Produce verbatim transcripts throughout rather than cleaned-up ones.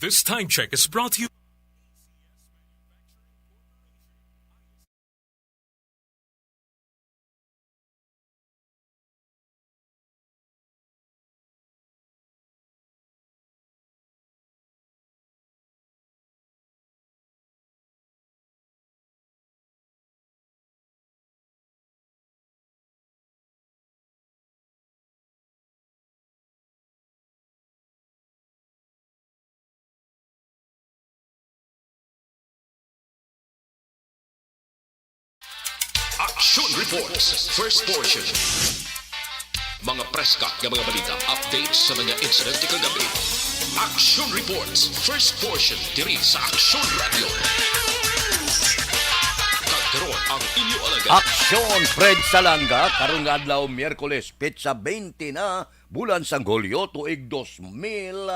This time check is brought to you. Action Reports, first portion. Mga preska nga mga balita, updates sa mga insidente kagabi. Action Reports, first portion, diri sa Action Radio. Kag karon ang inyo alagad. Action, Fred Salanga, karong nga adlaw, Miyerkules, petsa twenty na, bulan sang Hulyo, tuig dos mil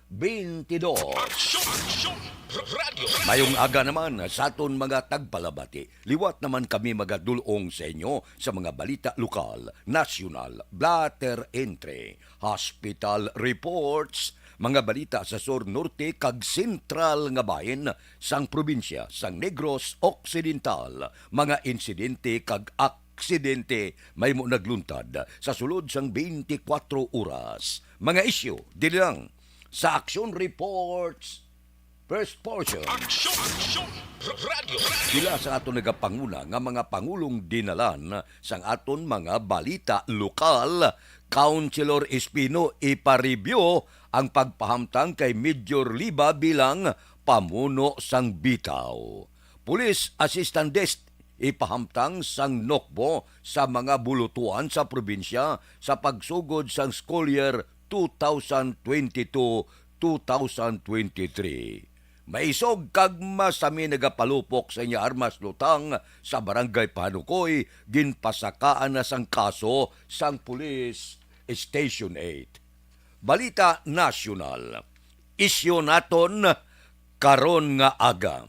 twenty-two. Action, Action, Radio. Mayong aga naman sa aton mga tagpalabati. Liwat naman kami magadul-ong sa inyo sa mga balita lokal, nasyonal, blotter entry, hospital reports, mga balita sa sur, norte, kag sentral nga bahin sang probinsya sang Negros Occidental, mga insidente kag aksidente mahimo nagluntad sa sulod sang twenty-four oras. Mga isyu diri lang sa Action Reports, first portion. Action, Action, Radio. Pila sa aton nagapanguna nga mga pangulong dinalan sang aton mga balita lokal, Councilor Espino, ipa-review ang pagpahamtang kay Major Liba bilang pamuno sang bitaw. Police Assistant Desk, ipahamtang sang NOCBO sa mga bulutuan sa probinsya sa pagsugod sang school year two thousand twenty-two, two thousand twenty-three. Maisog kag masami nagapalupok sa iya armas lutang sa Barangay Panukoy, ginpasakaan na sang kaso sang Police Station eight. Balita nasyonal. Isyu naton karon nga aga.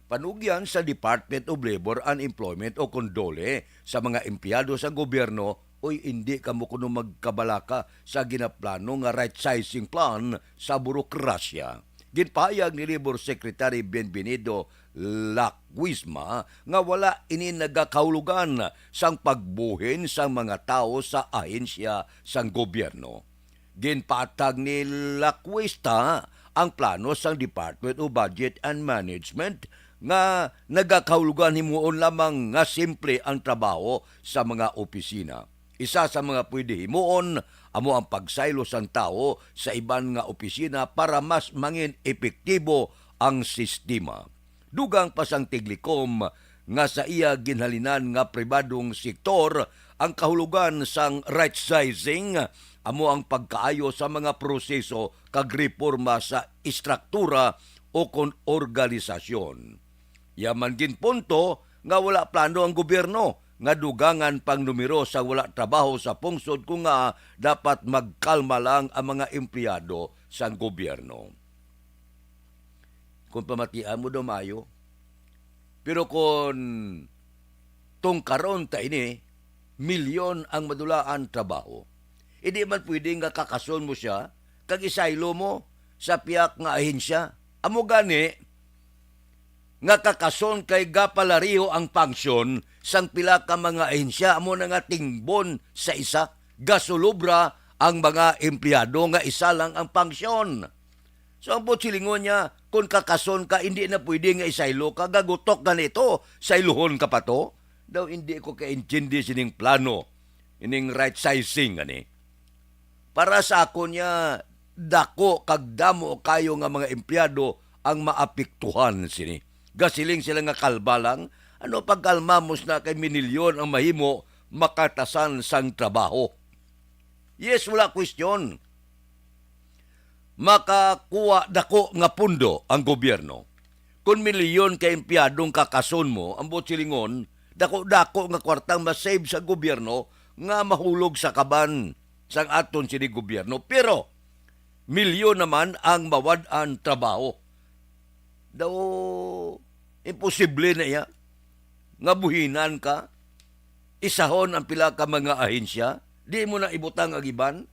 Panugyan sa Department of Labor and Employment o kon DOLE sa mga empleyado sa gobyerno, uy, indi kamo kuno magkabalaka sa ginaplano nga right sizing plan sa burokrasya. Ginpahayag ni Labor Secretary Bienvenido Lacuisma nga wala ini nagakahulugan sang pagbuhin sang mga tawo sa ahensya sang gobyerno. Ginpatag ni Lacuista ang plano sang Department of Budget and Management nga nagakahulugan himuon lamang nga simple ang trabaho sa mga opisina. Isa sa mga pwede himuon amo ang pagsaylo sang tawo sa iban nga opisina para mas mangin epektibo ang sistema. Dugang pa sang Tiglikom nga sa iya ginhalinan nga pribadong sektor ang kahulogan sang right sizing, amo ang pagkaayo sa mga proseso kag reporma sa estruktura o kon organisasyon. Iya man ginpunto nga wala plano ang gobyerno nga dugangan pang numero sa wala trabaho sa pungsod, kung nga dapat magkalma lang ang mga empleyado sang gobyerno. Kung pamatian mo daw maayo. Pero kung tungkaron ta ini, milyon ang madulaan trabaho. Hindi man pwede nga kakason mo siya, kag isaylo mo sa piyak nga ahensya. Amo gani, nga kakason kay gapalariho ang pangsyon sang pila ka mga ahensya, amo na nga tingbon sa isa, gasulobra ang mga empleyado nga isa lang ang pangsyon. So, ang buot silingon niya, kung kakason ka, hindi na pwede nga isaylo ka, gagutok ganito, sayluhon ka pa to? Daw hindi ko kaintindi sining plano, ining right sizing, ani. Para sa akon niya, dako kag damo kayo nga mga empleyado ang maapektuhan sini. Gasiling sila nga kalba lang, ano pagkalmamos na kay minilyon ang mahimo makatasan sang trabaho. Yes, wala question. Makakuha dako nga pundo ang gobyerno. Kon milyon ka empleyadong kakason mo, ang buot silingon, dako-dako nga kwartang ma-save sa gobyerno nga mahulog sa kaban sang aton sini gobyerno. Pero, milyon naman ang mawad-an trabaho. Daw, imposible na iya nga buhinan ka, isahon ang pila ka mga ahensya, di mo na ibutang ang iban,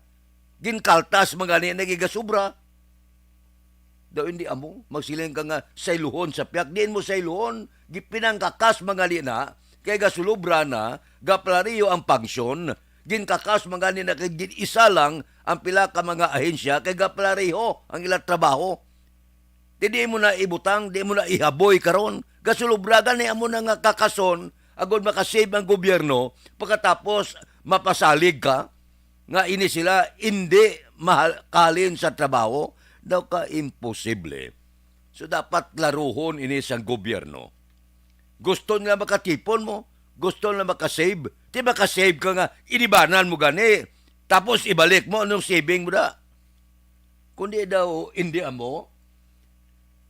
ginkaltas man gani nagigasubra. Daw hindi amo, magsiling ka nga sayluhon sa piyak. Diin mo sayluhon, gipinangkakas man gani na, kay gasulubra na, gaplariho ang pangsyon, ginkakas man gani na kay gin-isa lang ang pila ka mga ahensya kay gaplariho ang ila trabaho. Di, di mo na ibutang, di mo na ihaboy karon. Gasulubra gani amo na nga kakason, agod makasave ang gobyerno, pagkatapos mapasalig ka nga ini sila hindi mahalin sa trabaho, daw ka imposible. So, dapat klaruhon ini sang gobyerno. Gusto nila makatipon mo, gusto nila makasave, di makasave ka nga inibanan mo gani, tapos ibalik mo anong saving mo da. Kundi daw, hindi amo,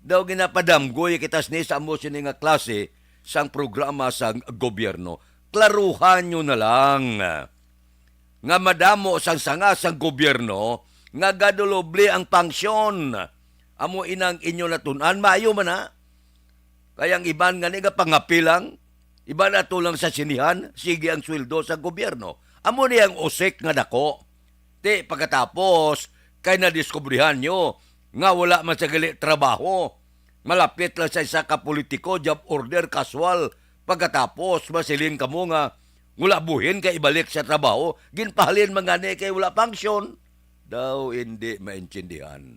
daw ginapadamgoy kita sini sa amo sini nga klase sang programa sang gobyerno. Klaruhan nyo na lang nga madamo sang sanga sang gobyerno nga gaduloble ang pangsyon. Amo inang inyo natun-an, maayo man na. Kay ang iban nga ni nga pangapil lang, iban ato lang sa sinihan, sige ang sweldo sa gobyerno. Amo ni ang usik nga dako. Ti, pagkatapos, kay nadiskubrihan nyo nga wala man sa gali trabaho. Malapit lang sa isa ka politiko, job order, kaswal. Pagkatapos, masiling kamo nga wala buhin kay ibalik sa trabaho, ginpahalin man gani kay wala pangsyon. Daw hindi maintindihan.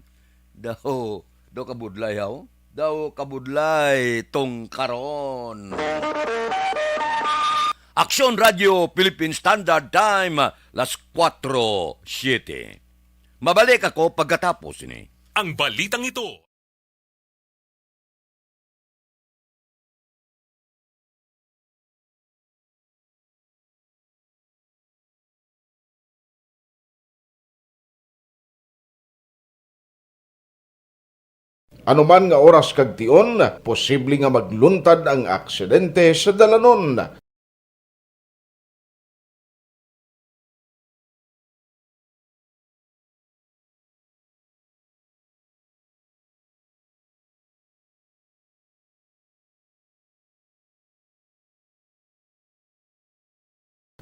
Daw, daw kabudlay, haw? Daw kabudlay tong karon. Aksyon Radio Philippine Standard Time, las kuwatro siete. Mabalik ako pagkatapos ini. Ang balitang ito. Ano man nga oras kag tion, posible nga magluntad ang aksidente sa dalanon.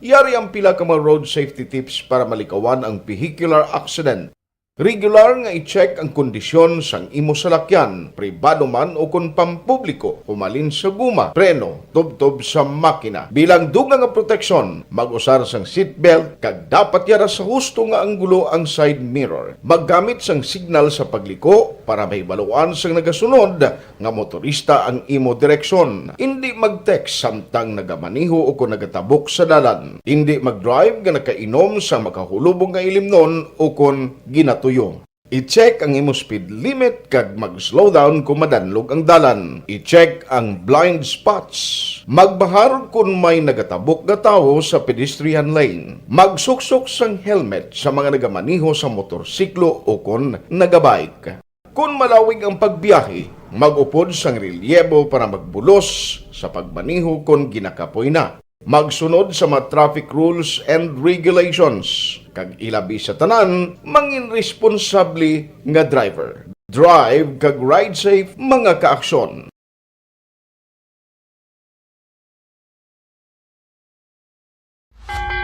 Yari ang pila ka mga road safety tips para malikawan ang vehicular accident. Regular nga i-check ang kondisyon sang imo salakyan, pribado man o kon pampubliko, humalin sa guma, preno, tubtob sa makina. Bilang dugang nga proteksyon, mag-usar sang seatbelt kag dapat yara sa husto nga anggulo ang side mirror. Maggamit sang signal sa pagliko para mahibaluan sang nagasunod nga motorista ang imo direksyon. Indi mag-text samtang nagamaneho o kon nagatabok sa dalan. Indi mag-drive nga nakainom sang makahulubong nga ilimnon o kon ginatuyo. I-check ang imo speed limit kag mag-slow down kon madanlog ang dalan. I-check ang blind spots. Magbahar kon may nagatabok nga tawo sa pedestrian lane. Magsuksok sang helmet sa mga nagamaneho sa motorsiklo o kon nagabike. Kon malawig ang pagbiyahe, mag-upod sang relyebo para magbulos sa pagmaneho kon ginakapoy na. Magsunod sa mga traffic rules and regulations, kag ilabi sa tanan, mangin responsable nga driver. Drive kag ride safe, mga kaaksyon.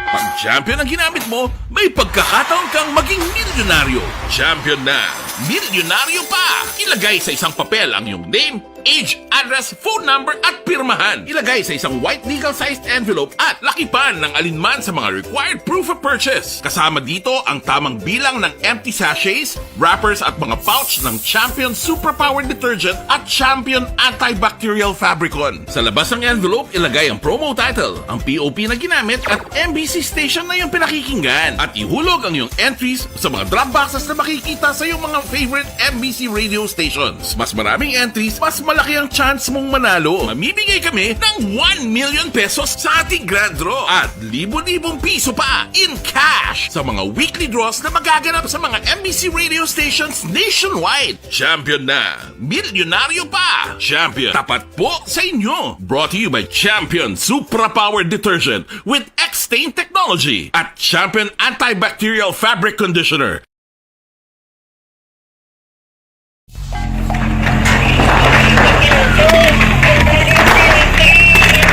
Pag Champion ang ginamit mo, may pagkakataon kang maging milyonaryo. Champion na, milyonaryo pa! Ilagay sa isang papel ang iyong name, age, address, phone number, at pirmahan. Ilagay sa isang white legal-sized envelope at lakipan ng alinman sa mga required proof of purchase. Kasama dito ang tamang bilang ng empty sachets, wrappers, at mga pouch ng Champion Superpower Detergent at Champion Antibacterial Fabricon. Sa labas ng envelope, ilagay ang promo title, ang P O P na ginamit, at M B C station na iyong pinakikinggan. At ihulog ang iyong entries sa mga drop boxes na makikita sa iyong mga favorite M B C radio stations. Mas maraming entries, mas malaki ang chance mong manalo. Mamimigay kami ng one million pesos sa ating grand draw at libo-libong piso pa in cash sa mga weekly draws na magaganap sa mga M B C radio stations nationwide. Champion na! Milyonaryo pa! Champion, tapat po sa inyo! Brought to you by Champion Supra Power Detergent with X-Stain Technology at Champion Antibacterial Fabric Conditioner.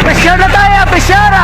Pressure na tayo! Pressure!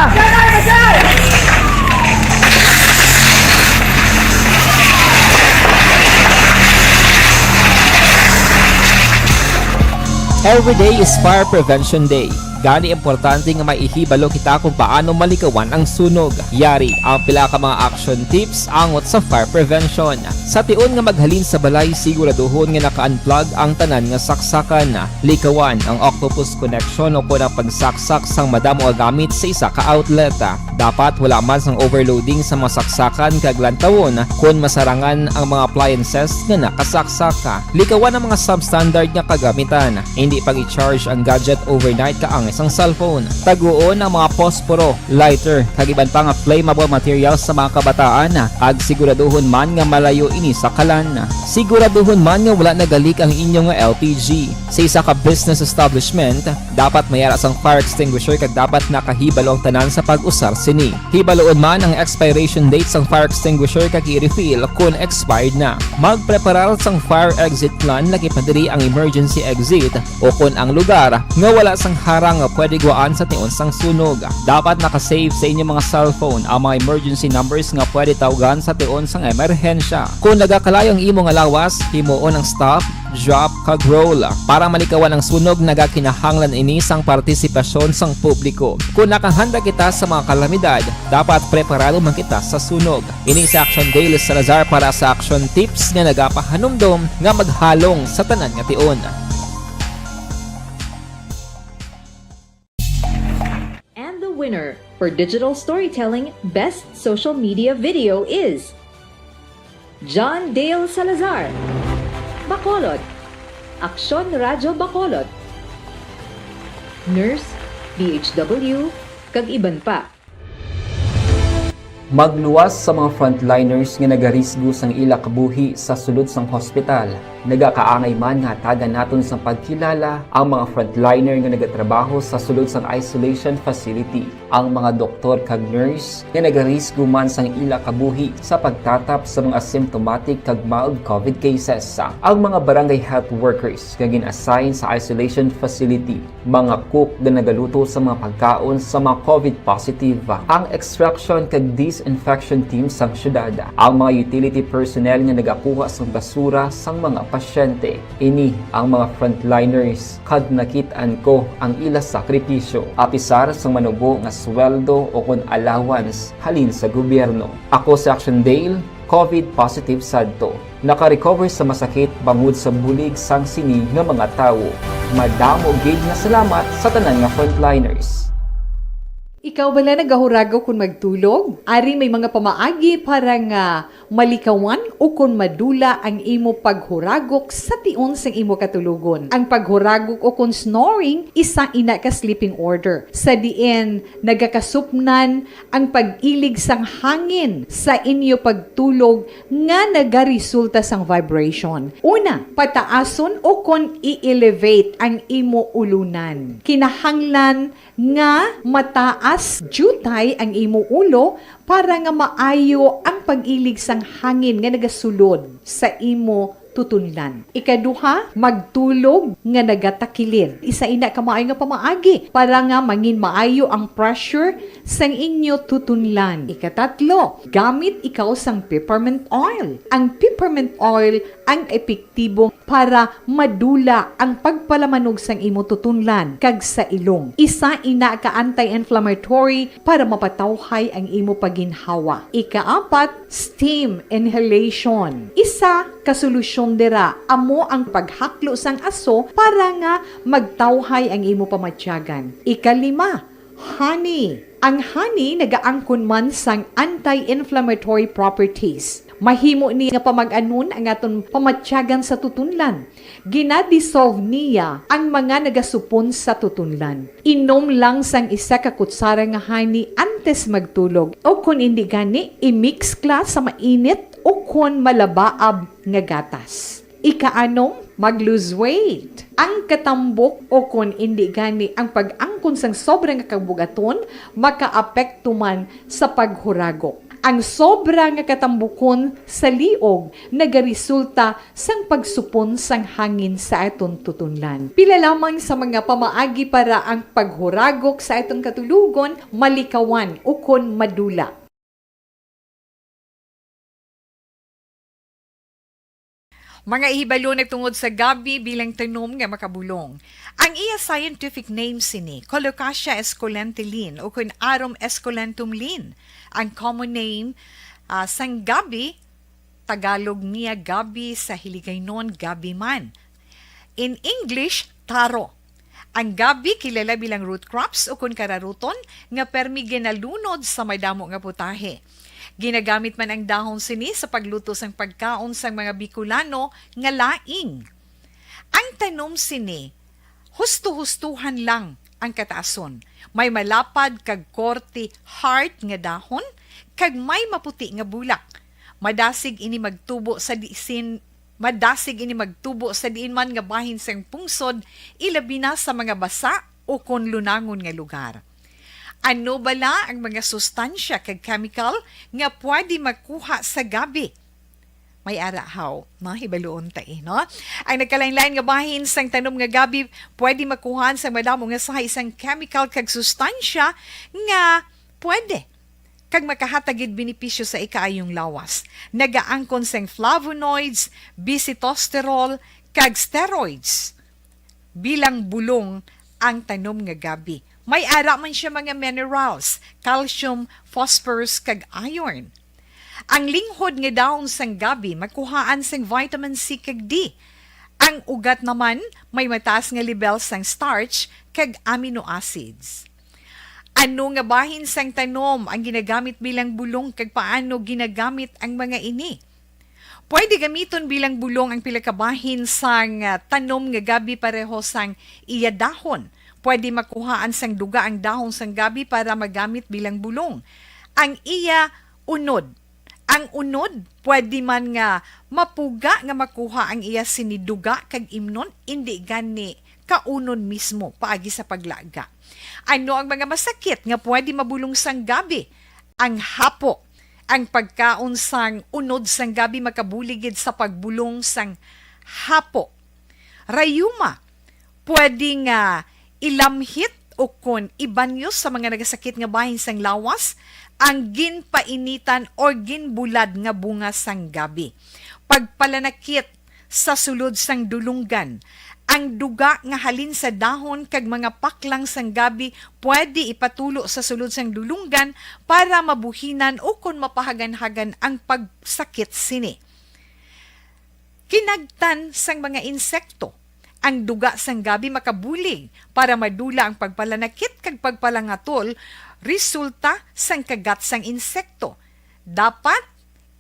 Every day is Fire Prevention Day. Gani, importante nga may ihibalo kita kung paano malikawan ang sunog. Yari ang pila ka mga action tips angot sa fire prevention. Sa tion nga maghalin sa balay, siguraduhon nga naka-unplug ang tanan nga saksakan. Likawan ang octopus connection o kon ang pagsaksak sang madamo nga gamit sa isa ka outlet. Dapat wala man sang overloading sa mga saksakan kag lantawon kon masarangan ang mga appliances nga nakasaksak. Likawan ang mga substandard nga kagamitan. Hindi pag-i-charge ang gadget overnight kaangay sang cellphone. Taguon ang mga posporo, lighter, kag iban pa nga flammable materials sa mga kabataan, kag siguraduhon man nga malayo ini sa kalan. Siguraduhon man nga wala nagalik ang inyo nga L P G. Sa isa ka business establishment, dapat may ara sang fire extinguisher kag dapat nakahibalo ang tanan sa pag-usar sini. Hibaloon man ang expiration date sang fire extinguisher kag i-refill kon expired na. Magpreparar sang fire exit plan, lakip na diri ang emergency exit o kon ang lugar nga wala sang harang nga pwede guwaan sa tion sang sunog. Dapat naka-save sa inyo mga cellphone ang mga emergency numbers nga pwede tawgan sa tion sang emerhensya. Kon nagakalayo ang imo nga lawas, himuon ang stop, drop, kag roll. Para malikawan ang sunog, nagakinahanglan ini sang partisipasyon sang publiko. Kon nakahanda kita sa mga kalamidad, dapat preparado man kita sa sunog. Ini si Action Dale Salazar para sa Action Tips nga nagapahanumdom nga maghalong sa tanan nga tion. And the winner for digital storytelling best social media video is John Dale Salazar, Bacolod, Aksyon Radyo Bacolod, Nurse, D H W, kag iban pa. Magluwas sa mga frontliners nga nagarisgo sang ila kabuhi sa sulod sang hospital. Nagakaangay man nga hatagan naton sang pagkilala ang mga frontliner nga nagatrabaho sa sulod sang isolation facility, ang mga doktor kag nurse nga nagarisgo man sang ila kabuhi sa pagtatap sa mga asymptomatic kag mild covid cases, ang mga barangay health workers nga gin-assign sa isolation facility, mga cook nga nagaluto sa mga pagkaon sa mga covid positive, ang extraction kag disinfection team sang syudad, ang mga utility personnel nga nagakuha sang basura sang mga pasyente. Ini ang mga frontliners, kag nakit-an ko ang ila sakripisyo, apisar sang manubo nga sweldo o kon allowance halin sa gobyerno. Ako si Action Dale, covid positive sadto. Naka-recover sa masakit bangod sa bulig sang sini nga mga tawo. Madamo gid nga salamat sa tanan nga frontliners. Ikaw bala nagahuragok kon magtulog? Ari may mga pamaagi para nga malikawan o kon madula ang imo paghuragok sa tion sang imo katulogon. Ang paghuragok o kon snoring, isa ina ka sleeping order, sa diin nagakasupnan ang pag-ilig sang hangin sa inyo pagtulog nga nagaresulta sang vibration. Una, pataason o kon i-elevate ang imo ulunan. Kinahanglan nga mataas diutay ang imo ulo para nga maayo ang pag-ilig sang hangin nga nagasulod sa imo tutunlan. Ikaduha, magtulog nga nagatakilid. Isa ina ka maayo nga pamaagi para nga mangin maayo ang pressure sang inyo tutunlan. Ikatatlo, gamit ikaw sang peppermint oil. Ang peppermint oil ang epektibo para madula ang pagpalamanog sang imo tutunlan kag sa ilong. Isa ina ka anti-inflammatory para mapatawhay ang imo pagginhawa. Ikaapat, steam inhalation. Isa ka solusyon dira amo ang paghaklo sang aso para nga magtawhay ang imo pamatyagan. Ikalima, honey. Ang honey nagaangkon man sang anti-inflammatory properties. Mahimo ni nga pamag-anon ang aton pamatyagan sa tutunlan. Gina-dissolve niya ang mga nagasupon sa tutunlan. Inom lang sang isa ka kutsara nga honey antes magtulog, o kon indi gani, i-mix kla sa mainit o kon malabaab nga gatas. Ikaanom, mag-lose weight. Ang katambok o kon indi gani ang pag-angkon sang sobra nga kabugaton makaapekto man sa paghuragok. Ang sobra nga katambukon sa liog nagaresulta sang pagsupon sang hangin sa aton tutunlan. Pila lamang sa mga pamaagi para ang paghuragok sa aton katulogon malikawan ukon madula. Mga ihibalo nagtungod sa gabi bilang tanom nga makabulong. Ang iya scientific name sini, Colocasia esculenta Lin, o kun Arum esculentum Lin. Ang common name, ah, sang gabi, Tagalog niya gabi, sa Hiligaynon gabi man. In English, taro. Ang gabi kilala bilang root crops o kun kararuton nga permi ginalunod sa madamo nga putahe. Ginagamit man ang dahon sini sa pagluto sang pagkaon sang mga Bicolano nga laing. Ang tanom sini, husto-hustuhan lang ang kataason. May malapad kag korte heart nga dahon kag may maputi nga bulak. Madasig ini magtubo sa disin madasig ini magtubo sa diin man nga bahin sang pungsod, ilabi na sa mga basa o kon lunangon nga lugar. Ano bala ang mga sustansya kag chemical nga pwede makuha sa gabi? May ara haw, no? Hibaluon ta, eh, no? Ang nagkalain-lain nga bahin sang tanom nga gabi pwede makuhaan sang madamo nga sahi sang chemical kag sustansya nga pwede kag makahatag gid benepisyo sa ikaayong lawas. Nagaangkon sang flavonoids, bisitosterol, kag steroids. Bilang bulong ang tanom nga gabi. May ara man siya mga minerals, calcium, phosphorus, kag iron. Ang linghod nga dahon sang gabi makuhaan sang vitamin C kag D. Ang ugat naman may mataas nga lebel sang starch kag amino acids. Ano nga bahin sang tanom ang ginagamit bilang bulong, kag paano ginagamit ang mga ini? Pwede gamiton bilang bulong ang pila ka bahin sang, ah, tanom nga gabi pareho sang iya dahon. Pwede makuhaan sang duga ang dahon sang gabi para magamit bilang bulong. Ang iya unod. Ang unod, pwede man nga mapuga nga makuha ang iya sini duga kag imnon, indi gani kaunon mismo paagi sa paglaga. Ano ang mga masakit nga pwede mabulong sang gabi? Ang hapo. Ang pagkaon sang unod sang gabi makabulig gid sa pagbulong sang hapo. Rayuma, pwede nga ilamhit o kon ibanyo sa mga nagasakit nga bahin sang lawas ang ginpainitan or ginbulad nga bunga sang gabi. Pagpalanakit sa sulod sang dulunggan. Ang duga nga halin sa dahon kag mga paklang sang gabi pwede ipatulo sa sulod sang dulunggan para mabuhinan o kon mapahaganhagan ang pagsakit sini. Kinagtan sang mga insekto. Ang duga sang gabi makabulig para madula ang pagpalanakit kag pagpalangatol resulta sang kagat sang insekto. Dapat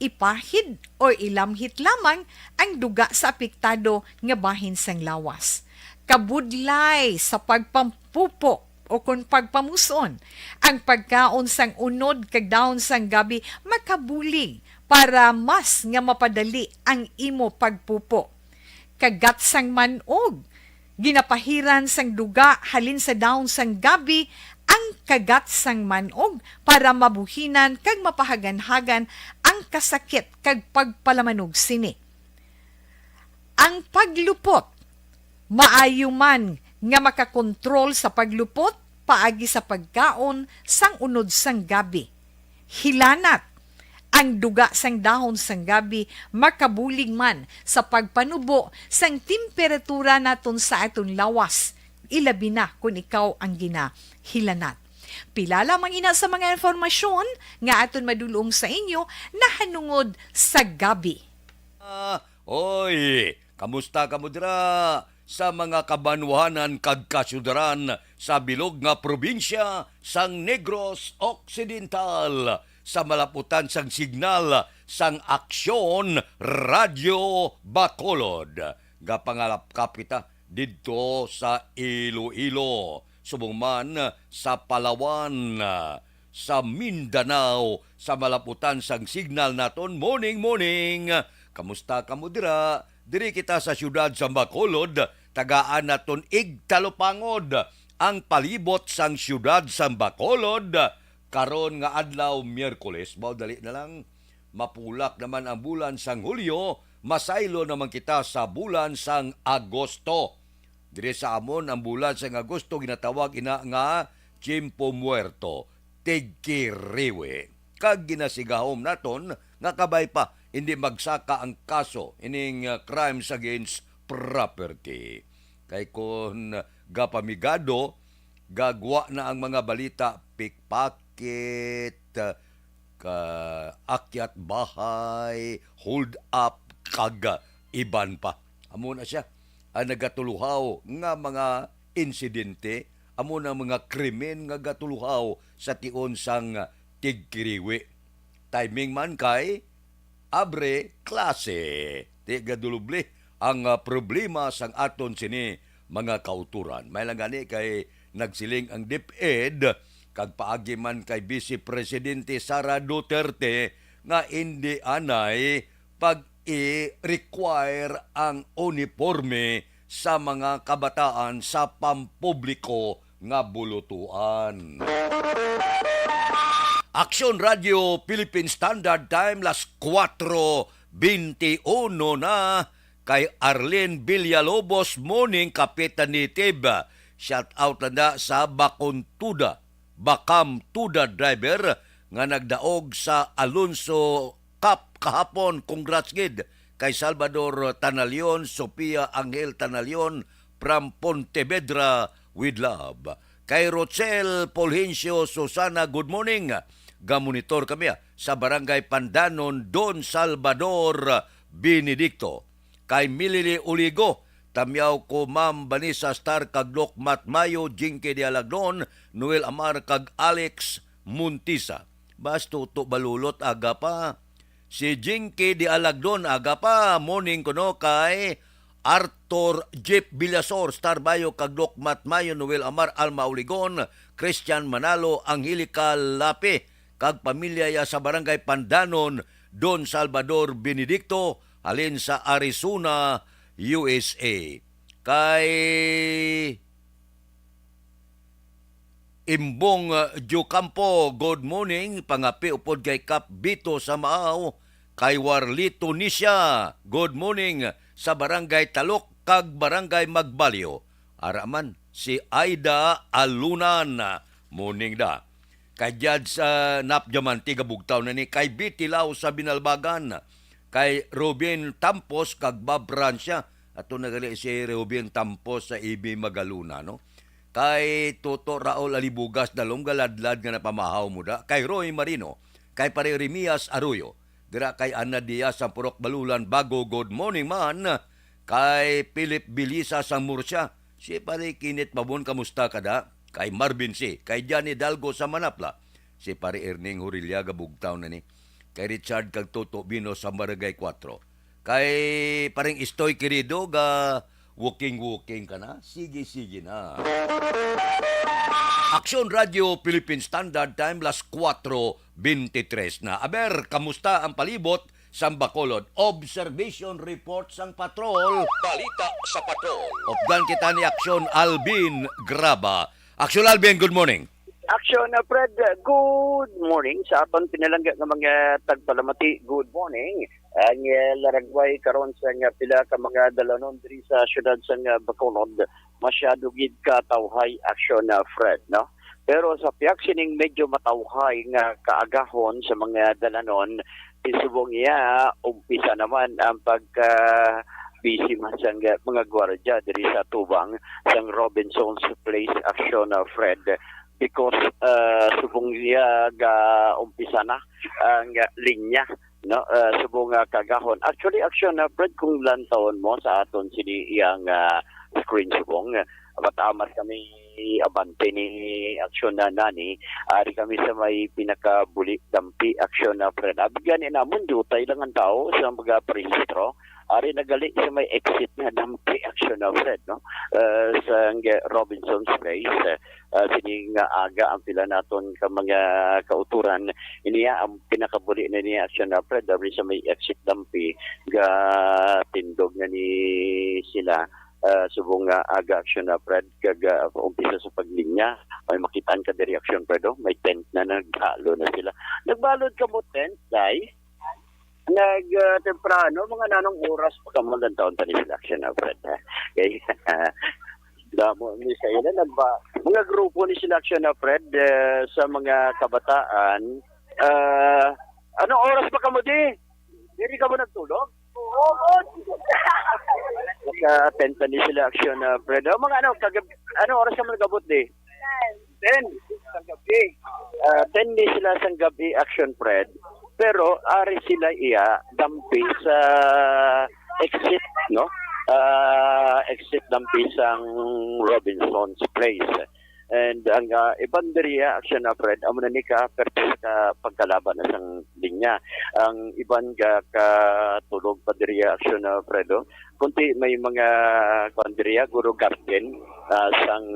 ipahid o ilamhit lamang ang duga sa apektado nga bahin sang lawas. Kabudlay sa pagpampupo o kon pagpamuson, ang pagkaon sang unod kag dahon sang gabi makabulig para mas nga mapadali ang imo pagpupo. Kagat sang man-og. Ginapahiran sang duga halin sa dahon sang gabi ang kagat sang man-og para mabuhinan kag mapahaganhagan ang kasakit kag pagpalamanog sini. Ang paglupot. Maayo man nga makakontrol sa paglupot paagi sa pagkaon sang unod sang gabi. Hilanat. Ang duga sang dahon sang gabi makabulig man sa pagpanubo sang temperatura naton sa aton lawas, ilabi na kon ikaw ang ginahilanat. Pila lamang ina sa mga impormasyon nga aton madulong sa inyo nahanungod sa gabi. Ah, oy, kamusta kamo dira sa mga kabanwahanan kag kasyudaran sa bilog nga probinsya sang Negros Occidental, sa malaputan sang signal sang Aksyon Radio Bacolod? Gapangalapkap kita didto sa Iloilo, subong man sa Palawan, sa Mindanao, sa malaputan sang signal naton. Morning, morning! Kamusta kamo dira? Diri kita sa siyudad sang Bacolod, tagaan naton igtalupangod ang palibot sang siyudad sang Bacolod karon nga adlaw, Miyerkules. Mao, dali na lang, mapulak naman ang bulan sang Hulyo, masaylo naman kita sa bulan sang Agosto. Diri sa amon, ang bulan sang Agosto ginatawag ina nga Tiempo Muerto, tigkiriwi. Kag ginasigahom naton nga kabay pa hindi magsaka ang kaso ining, ah, crimes against property. Kay kon gapamigado, gagwa na ang mga balita, pickpocket, ah, ka-, akyat bahay, hold up, kag iban pa. Amo na siya ang nagatuluhaw nga mga insidente, amo na mga krimen nga gatuluhaw sa tion sang tigkiriwi. Timing man kay abre klase. Di gadulubli ang, ah, problema sang aton sini mga kauturan. May lang gani kay nagsiling ang DepEd kag paagi man kay Vice Presidente Sara Duterte nga indi anay pag-i-require ang uniporme sa mga kabataan sa pampubliko nga bulutuan. Aksyon Radio Philippine Standard Time, las kuwatro beintiuno na. Kay Arlene Villalobos, morning, Kapitan Native. Shout out lang na sa Bacontuda, Bacam Tuda driver nga nagdaog sa Alonso Cup kahapon. Congrats gid kay Salvador Tanalion, Sofia Angel Tanalion from Pontevedra, with love. Kay Rochelle Fulgencio Susana, good morning. Gamonitor kami, ah, sa Barangay Pandanon, Don Salvador Benedicto. Kay Milili Uligo, tamyaw ko Ma'am Vanessa Star kag Doc Matt Mayo, Jinky de Alagdon, Noel Amar kag Alex Montisa. Bas, Toto Balulot, aga pa. Si Jinky de Alagdon, aga pa. Morning kuno kay Arthur Jeep Villasor, Star Bayo kag Doc Matt Mayo, Noel Amar, Alma Uligon, Christian Manalo, Angelica Lape, kag pamilya ya sa Barangay Pandanon, Don Salvador Benedicto, halin sa Arizona, U S A. Kay Imbong, uh, Diocampo, good morning. Pangapi upod kay Kap Bito sa Maaw, kay Warlito Nisha, good morning, sa Barangay Talok kag Barangay Magbalyo. Ara man si Aida Alunan, morning da. Kay Judge, uh, Nap Diamante, gabugtaw na ni kay Bitilaw sa Binalbagan, kay Ruben Tampos kag Bob Francia. Ato na gali si Ruben Tampos sa A B Magaluna, no? Kay Toto Raul Alibugas, dalom galadlad nga napamahaw mo da. Kay Roy Marino, kay Pare Remias Arroyo, dira kay Ana Diaz sang Purok Balulan, Bago, good morning man. Kay Philip Bilisa sang Murcia, si Pare Kinit Babon, kamusta ka da? Kay Marvin C, kay Johnny Dalgo sa Manapla, si Pare Erning Hurilla, gabugtaw na ni. Kay Richard kag Toto Bino sa Barangay Kuwatro. Kay Pareng Istoy Querido, ga walking-walking ka na? Sige, sige na. Aksyon Radio Philippine Standard Time, las kuwatro beintitres na. Aber, kamusta ang palibot sang Bacolod? Observation report sang patrol. Balita sa patrol. Updan kita ni Aksyon Alvin Graba. Aksyon Alvin, good morning. Aksyon, uh, Fred, uh, good morning. Sa aton pinalangga nga mga tagpalamati, good morning. Ang, uh, laragway karon sa nga pila ka mga dalanon diri sa siyudad sa nga Bacolod, masyado gid ka tawhay, Aksyon, uh, Fred, no? Pero sa pihak sining medyo matawhay nga kaagahon sa mga dalanon, subong iya, umpisa naman ang pagka busy man sang mga gwardya diri sa tubang sang Robinson's Place, Aksyon, uh, Fred, because, uh, subong niya ga umpisa na ang linya, no? Uh, subong nga kagahon. Actually, Aksyon, uh, Fred, kung lantawon mo sa aton sini iyang, uh, screen subong, amat-amat kami abante ni Aksyon na nani, ari kami sa may pinakabuli dampi, Aksyon, uh, Fred. Abi gani namon, diutay lang ang tao sa mga parehistro. Ari nagali sa may exit na dampi, Aksyon, uh, Fred, no? Uh, sa Robinson Place, uh, uh, sini nga aga ang pila naton ka mga kauturan. Iniya ang pinakabuli na niya, Aksyon, uh, Fred, ari sa may exit dampi, ga tindog na ni sila, uh, subong nga aga, Aksyon, uh, Fred, kag, uh, umpisa sa paglinya. May makitaan ka diri, Aksyon, Fred, oh. May tent na, naghalo na sila. Nagbalod ka mo tent, day? Nag, ah, temprano, mga nanong oras pa kamo lantawon pa ni sila, Aksyon, ah, Fred, ha? Kay, damo ni sa ila, nagba-, mga grupo ni sila, Aksyon, ah, Fred, eh, sa mga kabataan. Ah, anong oras pa kamo di? Diri ka mo nagtulog? Oo, good. Naka-attend pa ni sila action, ah, Fred. Oh, mga ano, kagab-, ano oras ka mo nag-abot di? Ten. Sang gabi. Ah, ten ni sila sang gabi action, Fred. Pero ari sila iya dampi sa exit, no? Ah, exit dampi sang Robinson's Place. And ang, ah, iban diri, ah, action na, Fred, amo na ni ka perti ka pagkalaban na sang linya. Ang iban ga katulog pa diri, ah, action na, Fred, oh. Kunti may mga kuan diri, ah, guro garden, ah, sang,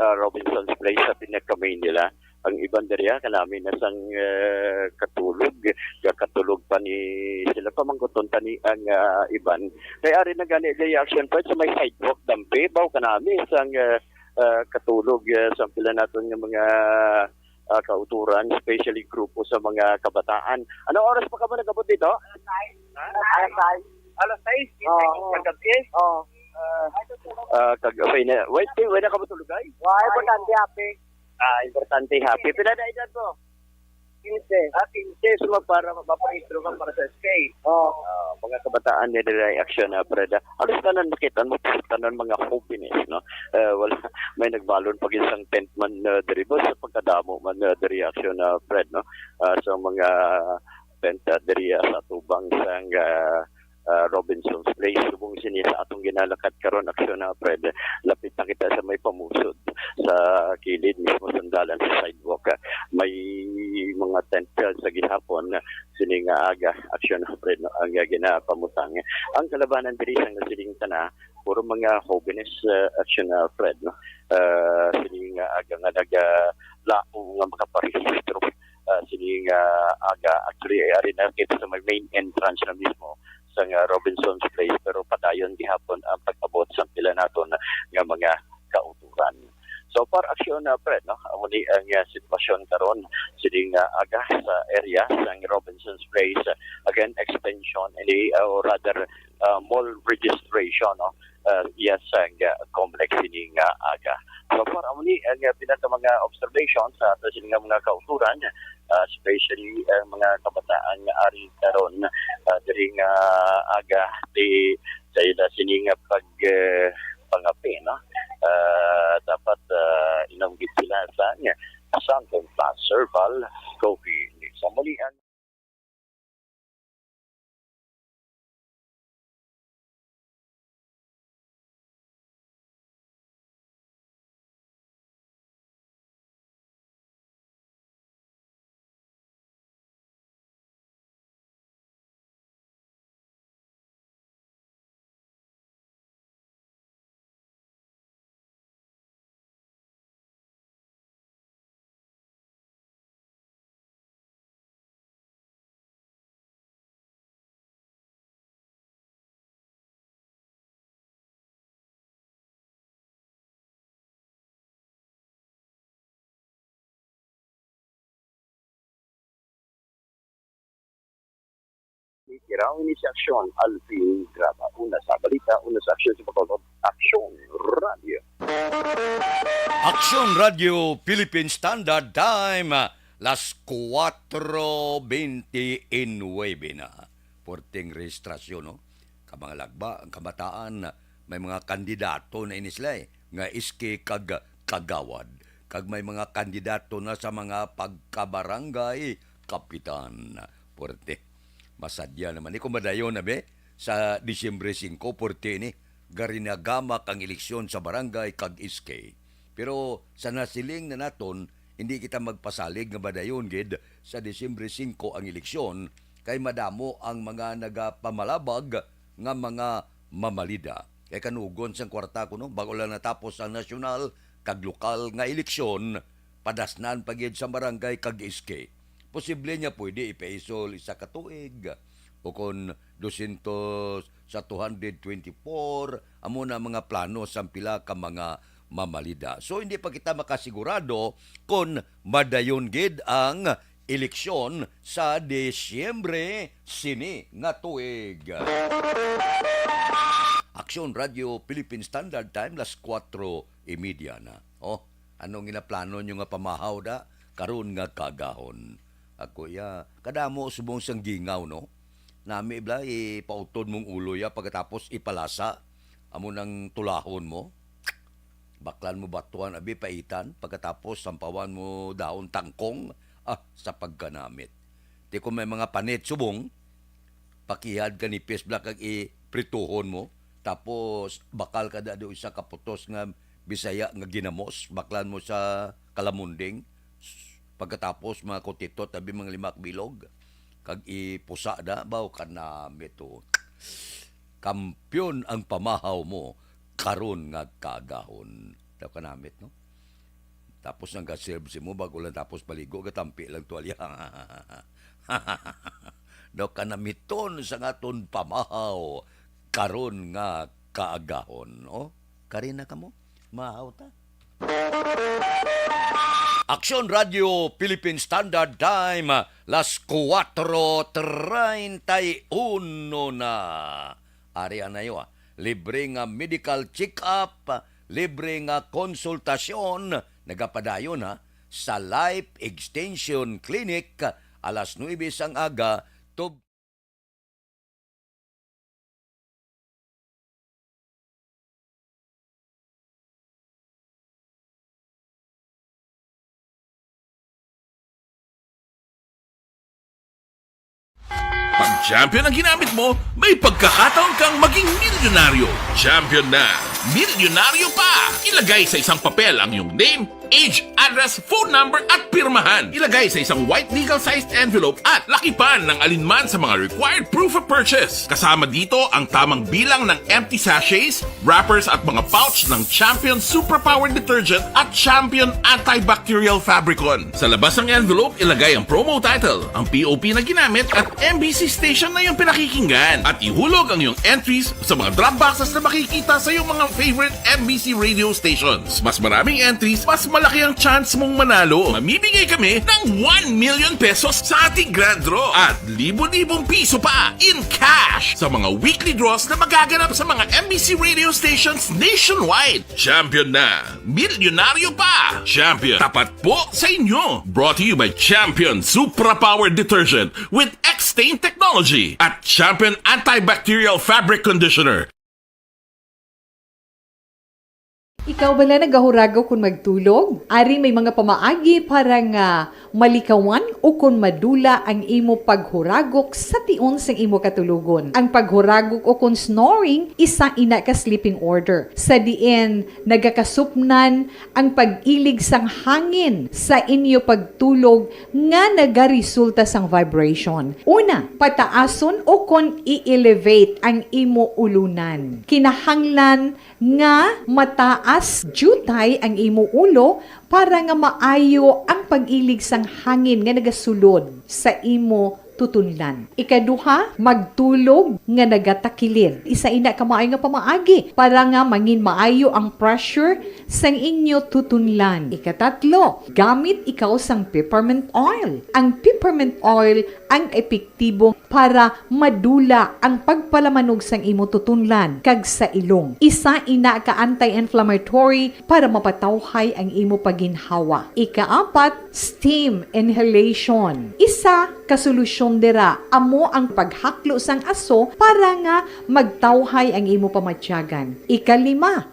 ah, Robinson's Place sa pinaka-main nila. Ang iban diri, ah, kanami na sang, ah, katulog, ga katulog pa ni sila pamangkuton tani ang, ah, iban. Kay ari na gani diri action, Fred, sa may sidewalk dampi, baw kanami sang, ah, ah, katulog, ah, sa pila naton nga mga, ah, kauturan, especially grupo sa mga kabataan. Anong oras pa ka ba nag-abot dito? Ha? Alas sais. Alas sais? Oo. Kagabi? Oo. Ah, ah, kag-, okay na. Wait, wait, wait na ka matulog, ay? Why? Importante, happy. Ah, importante, happy. Pila na edad mo? Quince. Ah, quince. So, para maparehistro ka para sa S K. Oo. Ah, mga kabataan ni Diri Action, ah, Fred, ah. Halos tanan makita mo, tanan mga hopenes, no? Eh, wala, may nagbalon pa gid sang tent man, ah, diri ba sa pagkadamo man, ah, diri action, ah, Fred, no? Ah, sa mga tent, ah, diri, ah, sa tubang sang, ah, ah, Robinson's Place, subong sini sa atong ginalakat karon, action, ah, Fred. Lapit na kita sa may pamusod, sa kilid mismo sang dalan sa sidewalk, ah. May mga tent, ah, sa gihapon, sini nga aga, action, Fred, no, ang ginapamutang. Ang kalabanan diri sang nasiling tana, puro mga hobenes, uh, action, uh, Fred, no? Uh, sini nga aga nga nagalaom nga makaparehistro, uh, sini nga aga. Actually, ay ari na kita sa may main entrance na mismo sa nga Robinson's Place, pero padayon gihapon ang pag-abot sa pila naton nga mga kauturan. So, par aksyon na, Fred, no? Amo ni ang, uh, sitwasyon karon sini nga aga sa area sang Robinson's Place. Again, extension ini, uh, or rather, uh, mall registration, no? Uh, yes, ang, uh, COMELEC sini nga aga. So, par amo ni ang, uh, pinaka mga observation sa ato sini nga mga kauturan, uh, especially ang mga kabataan nga ari karon, uh, diri nga aga di sa ila sini nga pag, uh, pangape, no? Ah, dapat, ah, inom gid sila sang Santon Plus Herbal Coffee. Sa muli ang Kiraw ini si Aksyon Alvin Graba. Una sa balita, una sa aksyon sa pagkakot. Aksyon Radio. Aksyon Radio Philippine Standard Time, las kuwatro beintinuebe na. Puwerteng rehistrasyon, no? Ka mga lagba, ang kabataan, may mga kandidato na ini sila, eh, nga iski kag kagawad. Kag may mga kandidato na sa mga pagkabarangay kapitan. Puwerte. Masadya naman ni kung madayon na, be, sa Disyembre singko, puwerte ni, garinagamak ang eleksyon sa barangay kag iski. Pero sa nasiling na naton, hindi kita magpasalig nga madayon gid sa Disyembre singko ang eleksyon, kay madamo ang mga nagapamalabag nga mga mamalida. Kay kanugon sang kwarta kuno, bag-o lang natapos ang nasyonal kag lokal nga eleksyon, padasnan pa gid sa barangay kag iski. Posible nga pwede ipaisol isa ka tuig, o kon dosyentos sa two hundred twenty-four, amo na mga plano sang pila ka mga mamalida. So, hindi pa kita makasigurado kon madayon gid ang eleksyon sa Disyembre sini nga tuig. Aksyon Radio Philippine Standard Time, las kuwatro y media na. Oh, anong ginaplano nyo nga pamahaw da karon nga kaagahon? Ako iya, kadamo subong sang gingaw, no? Nami bala, ipautod mong ulo ya, pagkatapos ipalasa, amo nang tulahon mo. Baklan mo batuan, abi, paitan, pagkatapos sampawan mo dahon tangkong, ah, sa pagkanamit. Di ko may mga panit subong, pakihad ka nipis bala kag iprituhon mo, tapos bakal ka da do isa ka putos nga Bisaya nga ginamos, baklan mo sa kalamunding, pagkatapos mga kutitot, abi, mga limak bilog, kag ipusa na, baw kanamit, oh. Kampiyon ang pamahaw mo karon nga kaagahon. Daw kanamit, no? Tapos nang ga-serve si mo, bago lang tapos paligo, gatampi lang tuwalya. Daw kanamiton sa aton pamahaw karon nga kaagahon, no? Kari na kamo? Mahaw ta? Aksyon Radio Philippine Standard Time, las kuwatro treinta y uno na. Ari anayo, ah. Libre nga medical check-up, libre nga konsultasyon, nagapadayon, ha, sa Life Extension Clinic, alas nuebe sang aga, tub- Pag champion ang ginamit mo, may pagkakataon kang maging milyonaryo. Champion na, milyonaryo pa! Ilagay sa isang papel ang iyong name, age, address, phone number, at pirmahan. Ilagay sa isang white legal-sized envelope at lakipan ng alinman sa mga required proof of purchase. Kasama dito ang tamang bilang ng empty sachets, wrappers, at mga pouch ng Champion Superpower Detergent at Champion Antibacterial Fabricon. Sa labas ng envelope, ilagay ang promo title, ang P O P na ginamit, at M B C station na iyong pinakikinggan. At ihulog ang iyong entries sa mga drop boxes na makikita sa iyong mga favorite M B C radio stations. Mas maraming entries, mas malaki ang chance mong manalo. Mamimigay kami ng one million pesos sa ating grand draw at libo-libong piso pa in cash sa mga weekly draws na magaganap sa mga M B C radio stations nationwide. Champion na! Milyonaryo pa! Champion, tapat po sa inyo! Brought to you by Champion Supra Power Detergent with X-Stain Technology at Champion Antibacterial Fabric Conditioner. Ikaw bala nagahuragok kon magtulog? Ari may mga pamaagi para nga malikawan ukon madula ang imo paghuragok sa tion sang imo katulogon. Ang paghuragok ukon snoring, isa ina ka sleeping order, sa diin nagakasupnan ang pag-ilig sang hangin sa inyo pagtulog nga nagaresulta sang vibration. Una, pataason ukon i-elevate ang imo ulunan. Kinahanglan nga mataas diutay ang imo ulo para nga maayo ang pag-ilig sang hangin nga nagasulod sa imo tutunlan. Ikaduha, magtulog nga nagatakilid. Isa ina ka maayo nga pamaagi para nga mangin maayo ang pressure sang inyo tutunlan. Ikatatlo, gamit ikaw sang peppermint oil. Ang peppermint oil ang epektibo para madula ang pagpalamanog sang imo tutunlan kag sa ilong. Isa ina ka anti-inflammatory para mapatawhay ang imo pagginhawa. Ikaapat, steam inhalation. Isa ka solusyon dira amo ang paghaklo sang aso para nga magtawhay ang imo pamatyagan. Ikalima,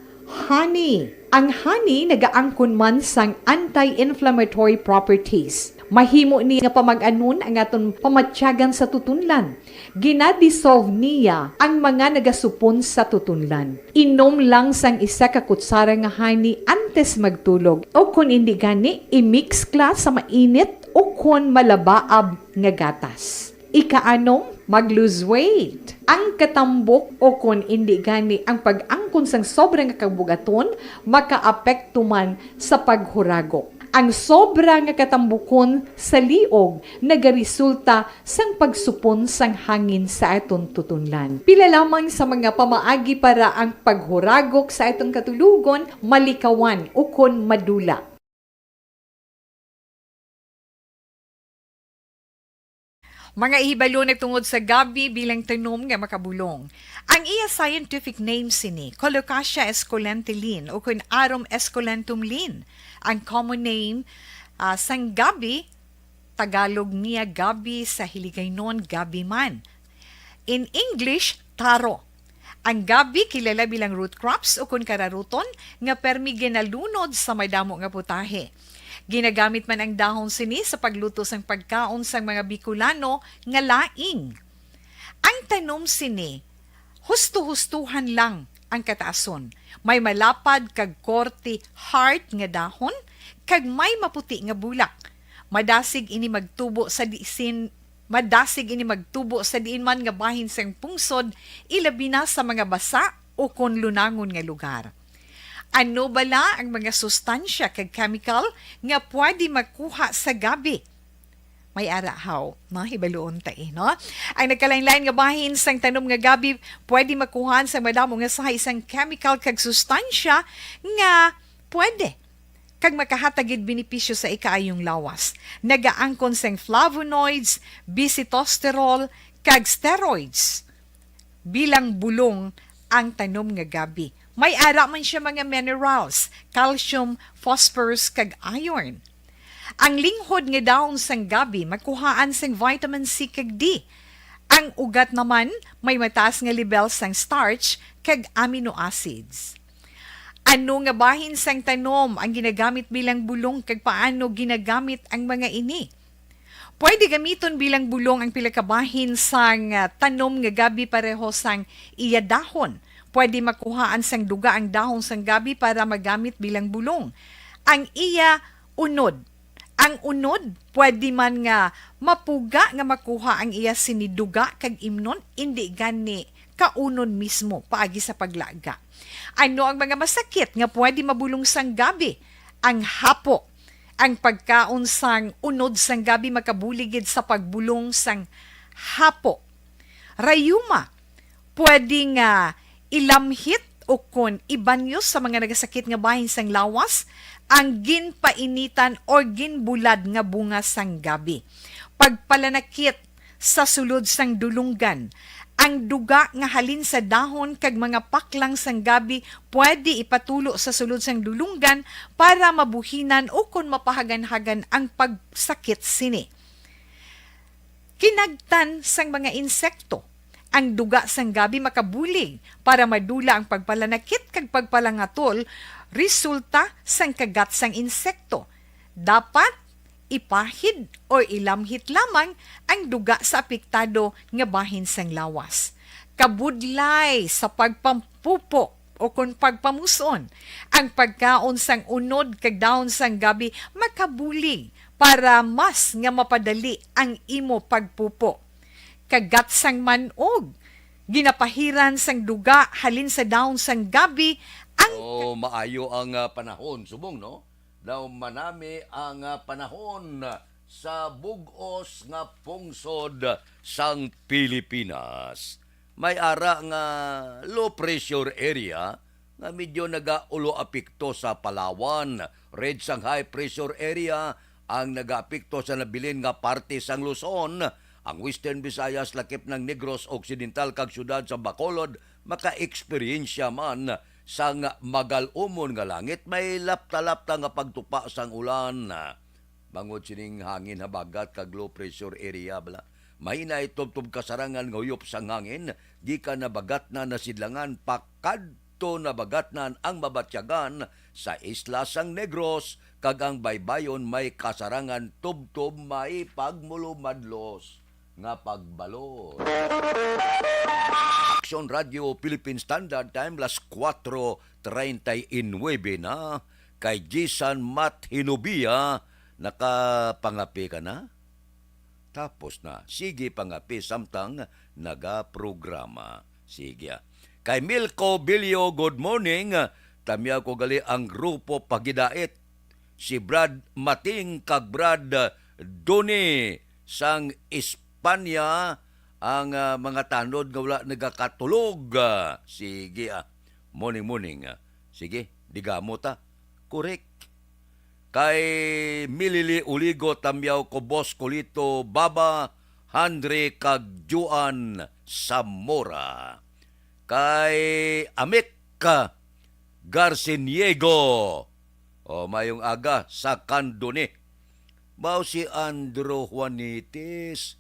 honey. Ang honey nagaangkon man sang anti-inflammatory properties. Mahimo ni nga pamag-anon ang aton pamatyagan sa tutunlan. Gina-dissolve niya ang mga nagasupon sa tutunlan. Inom lang sang isa ka kutsara nga honey antes magtulog, o kon indi gani, i-mix ka sa mainit o kon malabaab nga gatas. Ikaanom, mag-lose weight. Ang katambok o kon indi gani ang pag-angkon sang sobra nga kabug-aton makaapekto man sa paghuragok. Ang sobra nga katambukon sa liog nagaresulta sang pagsupon sang hangin sa aton tutunlan. Pila lamang sa mga pamaagi para ang paghuragok sa aton katulogon malikawan ukon madula. Mga ihibalo na tungod sa gabi bilang tanom nga makabulong. Ang iya scientific name sini, Colocasia esculenta Lin, o kun Arum esculentum Lin. Ang common name, ah, sang gabi, Tagalog niya gabi, sa Hiligaynon gabi man. In English, taro. Ang gabi kilala bilang root crops ukon kararuton nga permi ginalunod sa madamo nga putahe. Ginagamit man ang dahon sini sa pagluto sang pagkaon sang mga Bicolano nga laing. Ang tanom sini, husto-hustohan lang ang kataason. May malapad kag korte heart nga dahon, kag may maputi nga bulak. Madasig ini magtubo sa disin, madasig ini magtubo sa diin man nga bahin sang pungsod, ilabi na sa mga basa o kon lunangon nga lugar. Ano bala ang mga sustansya kag chemical nga pwede makuha sa gabi? May ara haw, no? Hibaluon ta, eh, no? Ang nagkalain-lain nga bahin sang tanom nga gabi pwede makuhaan sang madamo nga sahay sang chemical kag sustansya nga pwede kag makahatag gid benepisyo sa ikaayong lawas. Nagaangkon sang flavonoids, bisitosterol, kag steroids. Bilang bulong ang tanom nga gabi. May ara man siya mga minerals, calcium, phosphorus, kag iron. Ang linghod nga dahon sang gabi makuhaan sang vitamin C kag D. Ang ugat naman may mataas nga lebel sang starch kag amino acids. Ano nga bahin sang tanom ang ginagamit bilang bulong, kag paano ginagamit ang mga ini? Pwede gamiton bilang bulong ang pila ka bahin sang, ah, tanom nga gabi, pareho sang iya dahon. Pwede makuhaan sang duga ang dahon sang gabi para magamit bilang bulong. Ang iya unod. Ang unod, pwede man nga mapuga nga makuha ang iya sini duga kag imnon, indi gani kaunon mismo paagi sa paglaga. Ano ang mga masakit nga pwede mabulong sang gabi? Ang hapo. Ang pagkaon sang unod sang gabi makabulig gid sa pagbulong sang hapo. Rayuma, pwede nga ilamhit o kon ibanyos sa mga nagasakit nga bahin sang lawas ang ginpainitan or ginbulad nga bunga sang gabi. Pagpalanakit sa sulod sang dulunggan. Ang duga nga halin sa dahon kag mga paklang sang gabi pwede ipatulo sa sulod sang dulunggan para mabuhinan o kon mapahaganhagan ang pagsakit sini. Kinagtan sang mga insekto. Ang duga sang gabi makabulig para madula ang pagpalanakit kag pagpalangatol resulta sang kagat sang insekto. Dapat ipahid o ilamhit lamang ang duga sa apektado nga bahin sang lawas. Kabudlay sa pagpampupo o kon pagpamus-on, ang pagkaon sang unod kag dahon sang gabi makabulig para mas nga mapadali ang imo pagpupo. Kagat sang man-og, ginapahiran sang duga halin sa dahon sang gabi ang Oh, maayo ang, ah, panahon, subong, no? Daw manami ang, ah, panahon sa bug-os nga pungsod sang Pilipinas. May ara nga low pressure area nga medyo nagaulo apekto sa Palawan. Red sang high pressure area ang nagaapekto sa nabilin nga parte sang Luzon, ang Western Visayas, lakip ng Negros Occidental kag siyudad sa Bacolod maka-eksperyensya man sang magal-umon nga langit, may lapta-lapta nga pagtupa sang ulan. Bangod sining hangin habagat kag low pressure area bala, mahinay tubtob kasarangan nga huyop sang hangin gikan Nabagatnan, Nasidlangan pakadto Nabagatnan ang mabatyagan sa isla sang Negros, kag ang baybayon may kasarangan tubtob may pagmulumadlos nga pagbalot. Action Radio Philippine Standard Time, las kuwatro treinta y nuebe na. Kay Jisan Mat Hinubia, nakapangape ka na? Tapos na. Sige, pangape samtang nagaprograma. Sige, ah. Kay Milko Bilyo, good morning. Tamyaw ko gali ang grupo Pagidait. Si Brad Mating kag Brad Doni sang Espanya ang, ah, mga tanod nga wala nagakatulog. Ah, sige, ah. Morning, morning, ah. Sige, digamo ta. Correct. Kay Milili Uligo, tamyaw ko, Boss Kulito, Baba, Andre, kag Juan Zamora. Kay Amik Garciniego. O, mayong aga sa Candoni. Mao si Andrew Juanitis.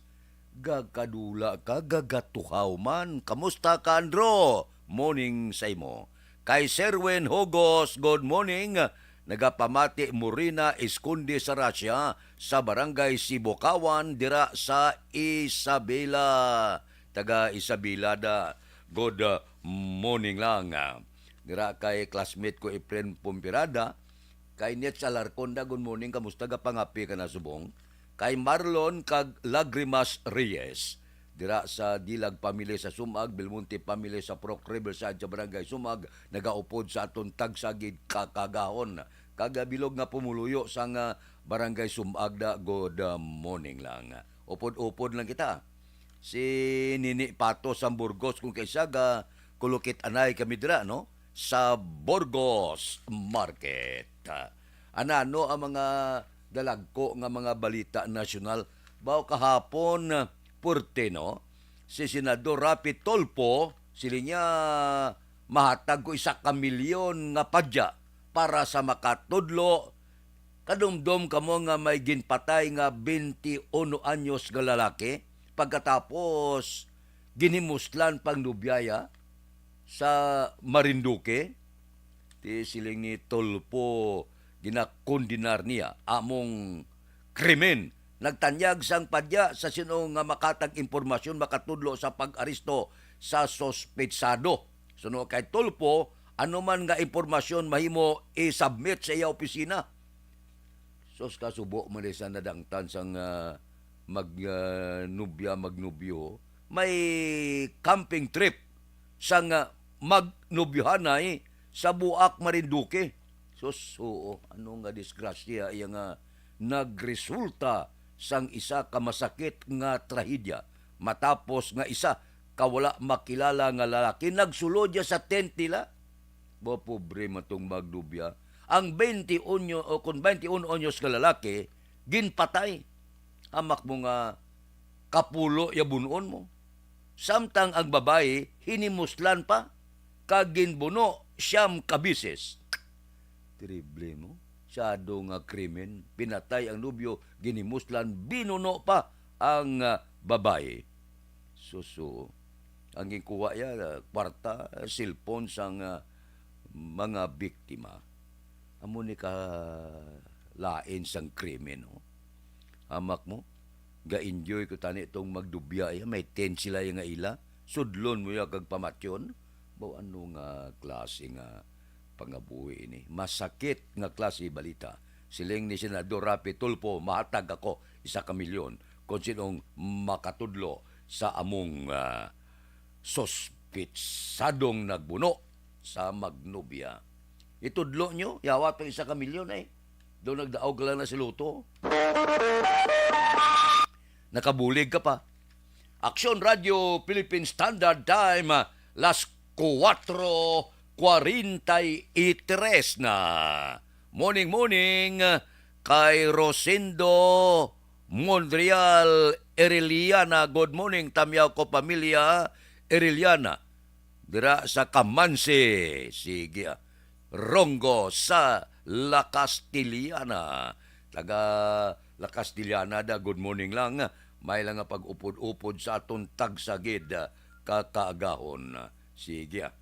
Gakadula ka, gagatuhaw man. Kamusta ka, Andro? Morning sa imo. Kay Serwin Hugos, good morning. Nagapamati, Morina Esconde sa Russia, sa Barangay Sibukawan, dira sa Isabela. Taga Isabela da. Good, uh, morning lang. Dira kay classmate ko, Efren Pompirada, kay Nets Alarcon da, good morning, kamusta, gapangapi ka na subong? Kay Marlon kag Lagrimas Reyes, dira sa Dilag family sa Sumag, Belmonte family sa Purok Riverside sa Barangay Sumag, nagaupod sa aton tagsagid kakagahon. Kag, ah, bilog nga pumuluyo sang, ah, Barangay Sumag da, good, ah, morning lang. Upod-upod lang kita. Si Nini Pato sang Burgos, kung kaisa ga kulukit anay kami dira, no? Sa Burgos Market. Anano ang mga dalagko nga mga balita nasyonal? Baw kahapon, puwerte, no? Si Senador Raffy Tulfo, siling niya, mahatag ko isa ka milyon nga padya para sa makatudlo. Kadumdom kamo nga may ginpatay nga twenty-one anyos nga lalaki, pagkatapos ginhimuslan pang nobya iya sa Marinduque? Ti siling ni Tulfo, ginakondenar niya among krimen. Nagtanyag sang padya sa sino nga makatag impormasyon makatudlo sa pag-aresto sa suspetsado. Suno kay Tulfo, ano man nga impormasyon mahimo i-submit sa iya opisina. Sus, kasubo man ni sa nadangtan sang, ah, mag, ah, nubya, magnubyo. May camping trip sang, ah, magnubyohanay sa Buak, Marinduque. Sus, oo, ano nga disgrasya iya nga nagresulta sang isa ka masakit nga trahedya, matapos nga isa ka wala makilala nga lalaki nagsulod iya sa tent nila. Ba, pobre man tong magnubya. Ang twenty-one o kon twenty-one anyos nga lalaki, ginpatay. Hamak mo nga kapulo iya bun-on mo. Samtang ang babayi, hinimuslan pa, kag ginbuno siyam ka beses. Terrible mo. Sado nga krimen. Pinatay ang nobyo, ginimuslan, binuno pa ang, ah, babayi. Suso. Ang ginkuha iya, ah, kwarta, cellphone sang, ah, mga biktima. Amo ni ka lain sang krimen, no? Hamak mo, ga-enjoy ko tani tong magdubya iya, may tent sila iya nga ila. Sudlon mo iya kag pamatyon. Baw, ano nga klase nga pangabuhi ini? Masakit nga klase balita. Siling ni Senador Raffy Tulfo, mahatag ako isa ka milyon kon sinong makatudlo sa among, ah, suspitsadong nagbuno sa magnobya. Itudlo nyo, yawa to isa ka milyon ay. Daw nagdaog ka lang na si Luto. Nakabulig ka pa. Aksyon Radio Philippine Standard Time, ah, las kuwatro kwarenta y tres na. Morning, morning, kay Rosendo Mondrial Ereliana. Good morning, Tamyaw ko pamilya Ereliana. Dira sa Kamansi. Sige, ah. Rongo sa La Castellana. Taga La Castellana da, good morning lang. May lang nga pag-upod-upod sa aton tagsagid, ah, ka kaagahon. Sige, ah.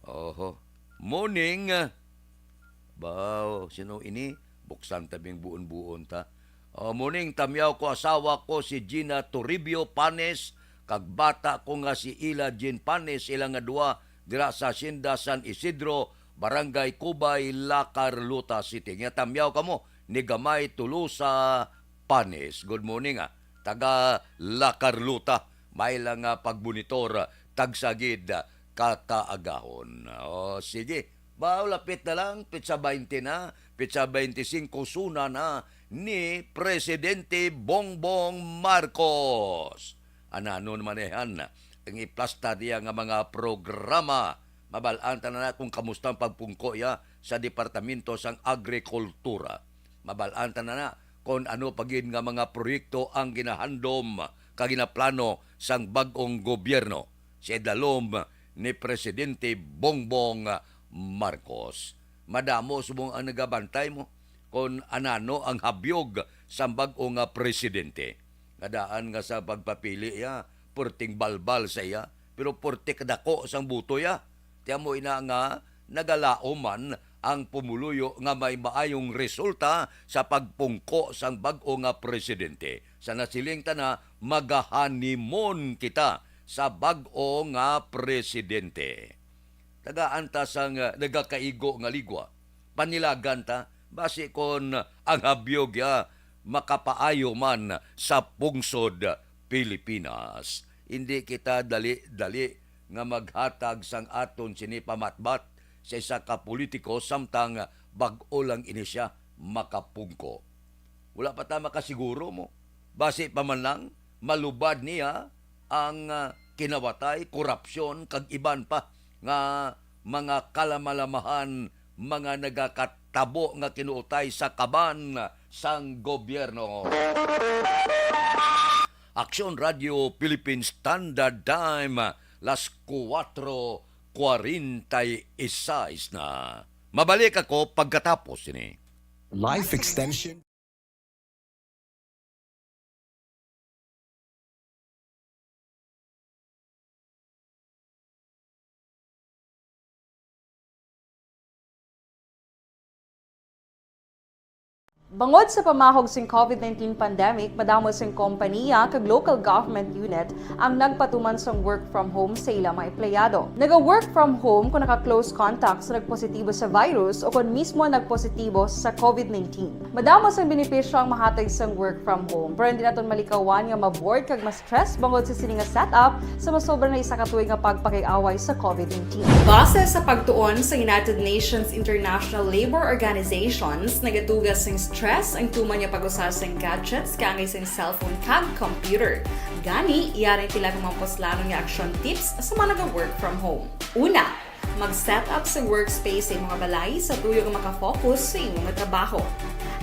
Oho. Morning, ah. Baw, sino ini? Buksan tabing buon-buon ta. Oh, morning, Tamyaw ko, asawa ko si Gina Toribio Panes, kag bata ko nga si Ila Jean Panes, ila nga duha, dira sa Hacienda San Isidro, Barangay Cubay, La Carlota City. Nga tamyaw kamo ni Gamay Tolosa Panes. Good morning, ah. Taga La Carlota, may lang nga pagmonitor, tagsagid, ah, ka kaagahon. Oh, sige. Baw, lapit na lang, petsa twenty na, petsa twenty-cinco suna na ni Presidente Bongbong Marcos. Anano naman, ehan, ang iplasta niya nga mga programa. Mabal-an ta na na kung kamusta ang pagpungko iya sa Departamento sang Agrikultura. Mabal-an ta na na kung ano pa gid nga mga proyekto ang ginahandom kag ginaplano sang bag-ong gobyerno sa idalom ni Presidente Bongbong Marcos. Madamo subong ang nagabantay mo kon anano ang habyog sang bag-o nga presidente. Kadaan nga sa pagpapili, ya, purting balbal sa iya, pero purti kadako sang buto, ya. Ti amo ina nga nagalaom man ang pumuluyo nga may maayong resulta sa pagpungko sang bag-o nga presidente. Sa nasiling ta na, magahanimon kita sa bag-o nga presidente. Tagaan ta sang, ah, nagakaigo nga ligwa. Panilagan ta, basi kon ang habyog, ya, makapaayo man sa pungsod Pilipinas. Hindi kita dali-dali nga maghatag sang aton sini pamatbat sa isa ka politiko samtang bag-o lang ini sia makapungko. Wala pa ta makasiguro mo. Basi pa man lang, malubad niya ang, ah, kinawatay, korupsyon, kag iban pa nga mga kalamalamahan, mga nagakatabo nga kinuutay sa kaban sang gobyerno. Aksyon Radio Philippine Standard Time, las kuwatro kwarenta y seis na. Mabalik ako pagkatapos ini. Life extension. Bangod sa pamahog sing covid nineteen pandemic, madamo sing kompaniya kag local government unit ang nagpatuman sang work from home sa ila mga empleyado. Naga-work from home kon naka-close contact sa nagpositibo sa virus o kon mismo nagpositibo sa covid nineteen. Madamo sang benepisyo ang mahatag sang work from home, pero hindi naton malikawan nga ma-bored kag ma-stress bangod sa sini nga setup sa masobra na isa ka tuig nga pagpakig-away sa covid nineteen. Base sa pagtuon sa United Nations International Labour Organizations, nagatuga sing stress ang tuman nga pag-usa sing gadgets kaangay sing cellphone kag computer. Gani, yari ang pila ka mga puslanon nga action tips sa mga naga-work from home. Una, mag-set up sa workspace sa imong balay sa tuyo nga makafocus sa imong trabaho.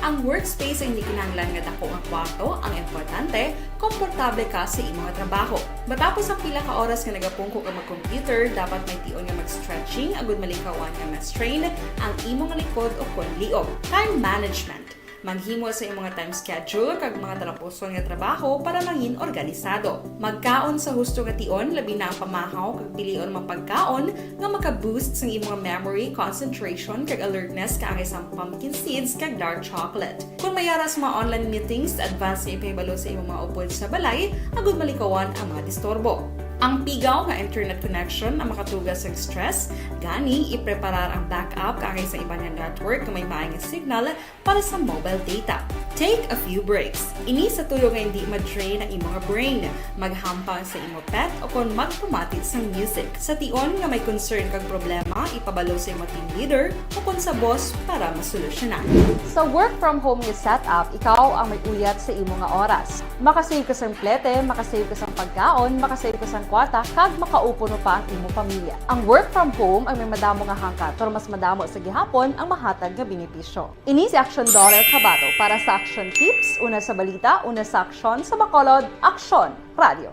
Ang workspace ay hindi kinahanglan nga dako nga kwarto, ang importante, komportable ka sa imong trabaho. Matapos ang pila ka oras nga nagapungko ka mag-computer, dapat may tion nga mag-stretching agud malikawan nga ma-strain ang imong likod o kon liog. Time management. Maghimo sa imong time schedule kag mga talapuson nga trabaho para mangin organisado. Magkaon sa husto nga tion, labi na ang pamahaw kag pilion mga pagkaon nga maka-boost sang imong memory, concentration, kag alertness, kaangay sang pumpkin seeds kag dark chocolate. Kon may ara sa mga online meetings, advance nga ipahibalo sa imong mga upod sa balay agud malikawan ang mga disturbo. Ang pigaw nga internet connection ang makatuga sang stress, gani ipreparar ang backup kaangay sa iban nga network nga may maayo nga signal para sa mobile data. Take a few breaks. Ini sa tuyo nga hindi ma-drain ang imong brain. Maghampang sa imo pet o kon magpamati sang music. Sa tion nga may concern kag problema, ipabalo sa imo team leader o kon sa boss para masolusyonan. Sa work from home nga setup, ikaw ang may uyat sa imo nga oras. Makasave ka sang plete, makasave ka sang pagkaon, makasave ka sang kwarta, kag makaupo pa ang imo pamilya. Ang work from home ang may madamo nga hangkat, pero mas madamo sa gihapon ang mahatag nga benepisyo. Ini si Action Daughter Kabato para sa Action Tips, una sa balita, una sa aksyon, sa Bacolod, Aksyon Radio.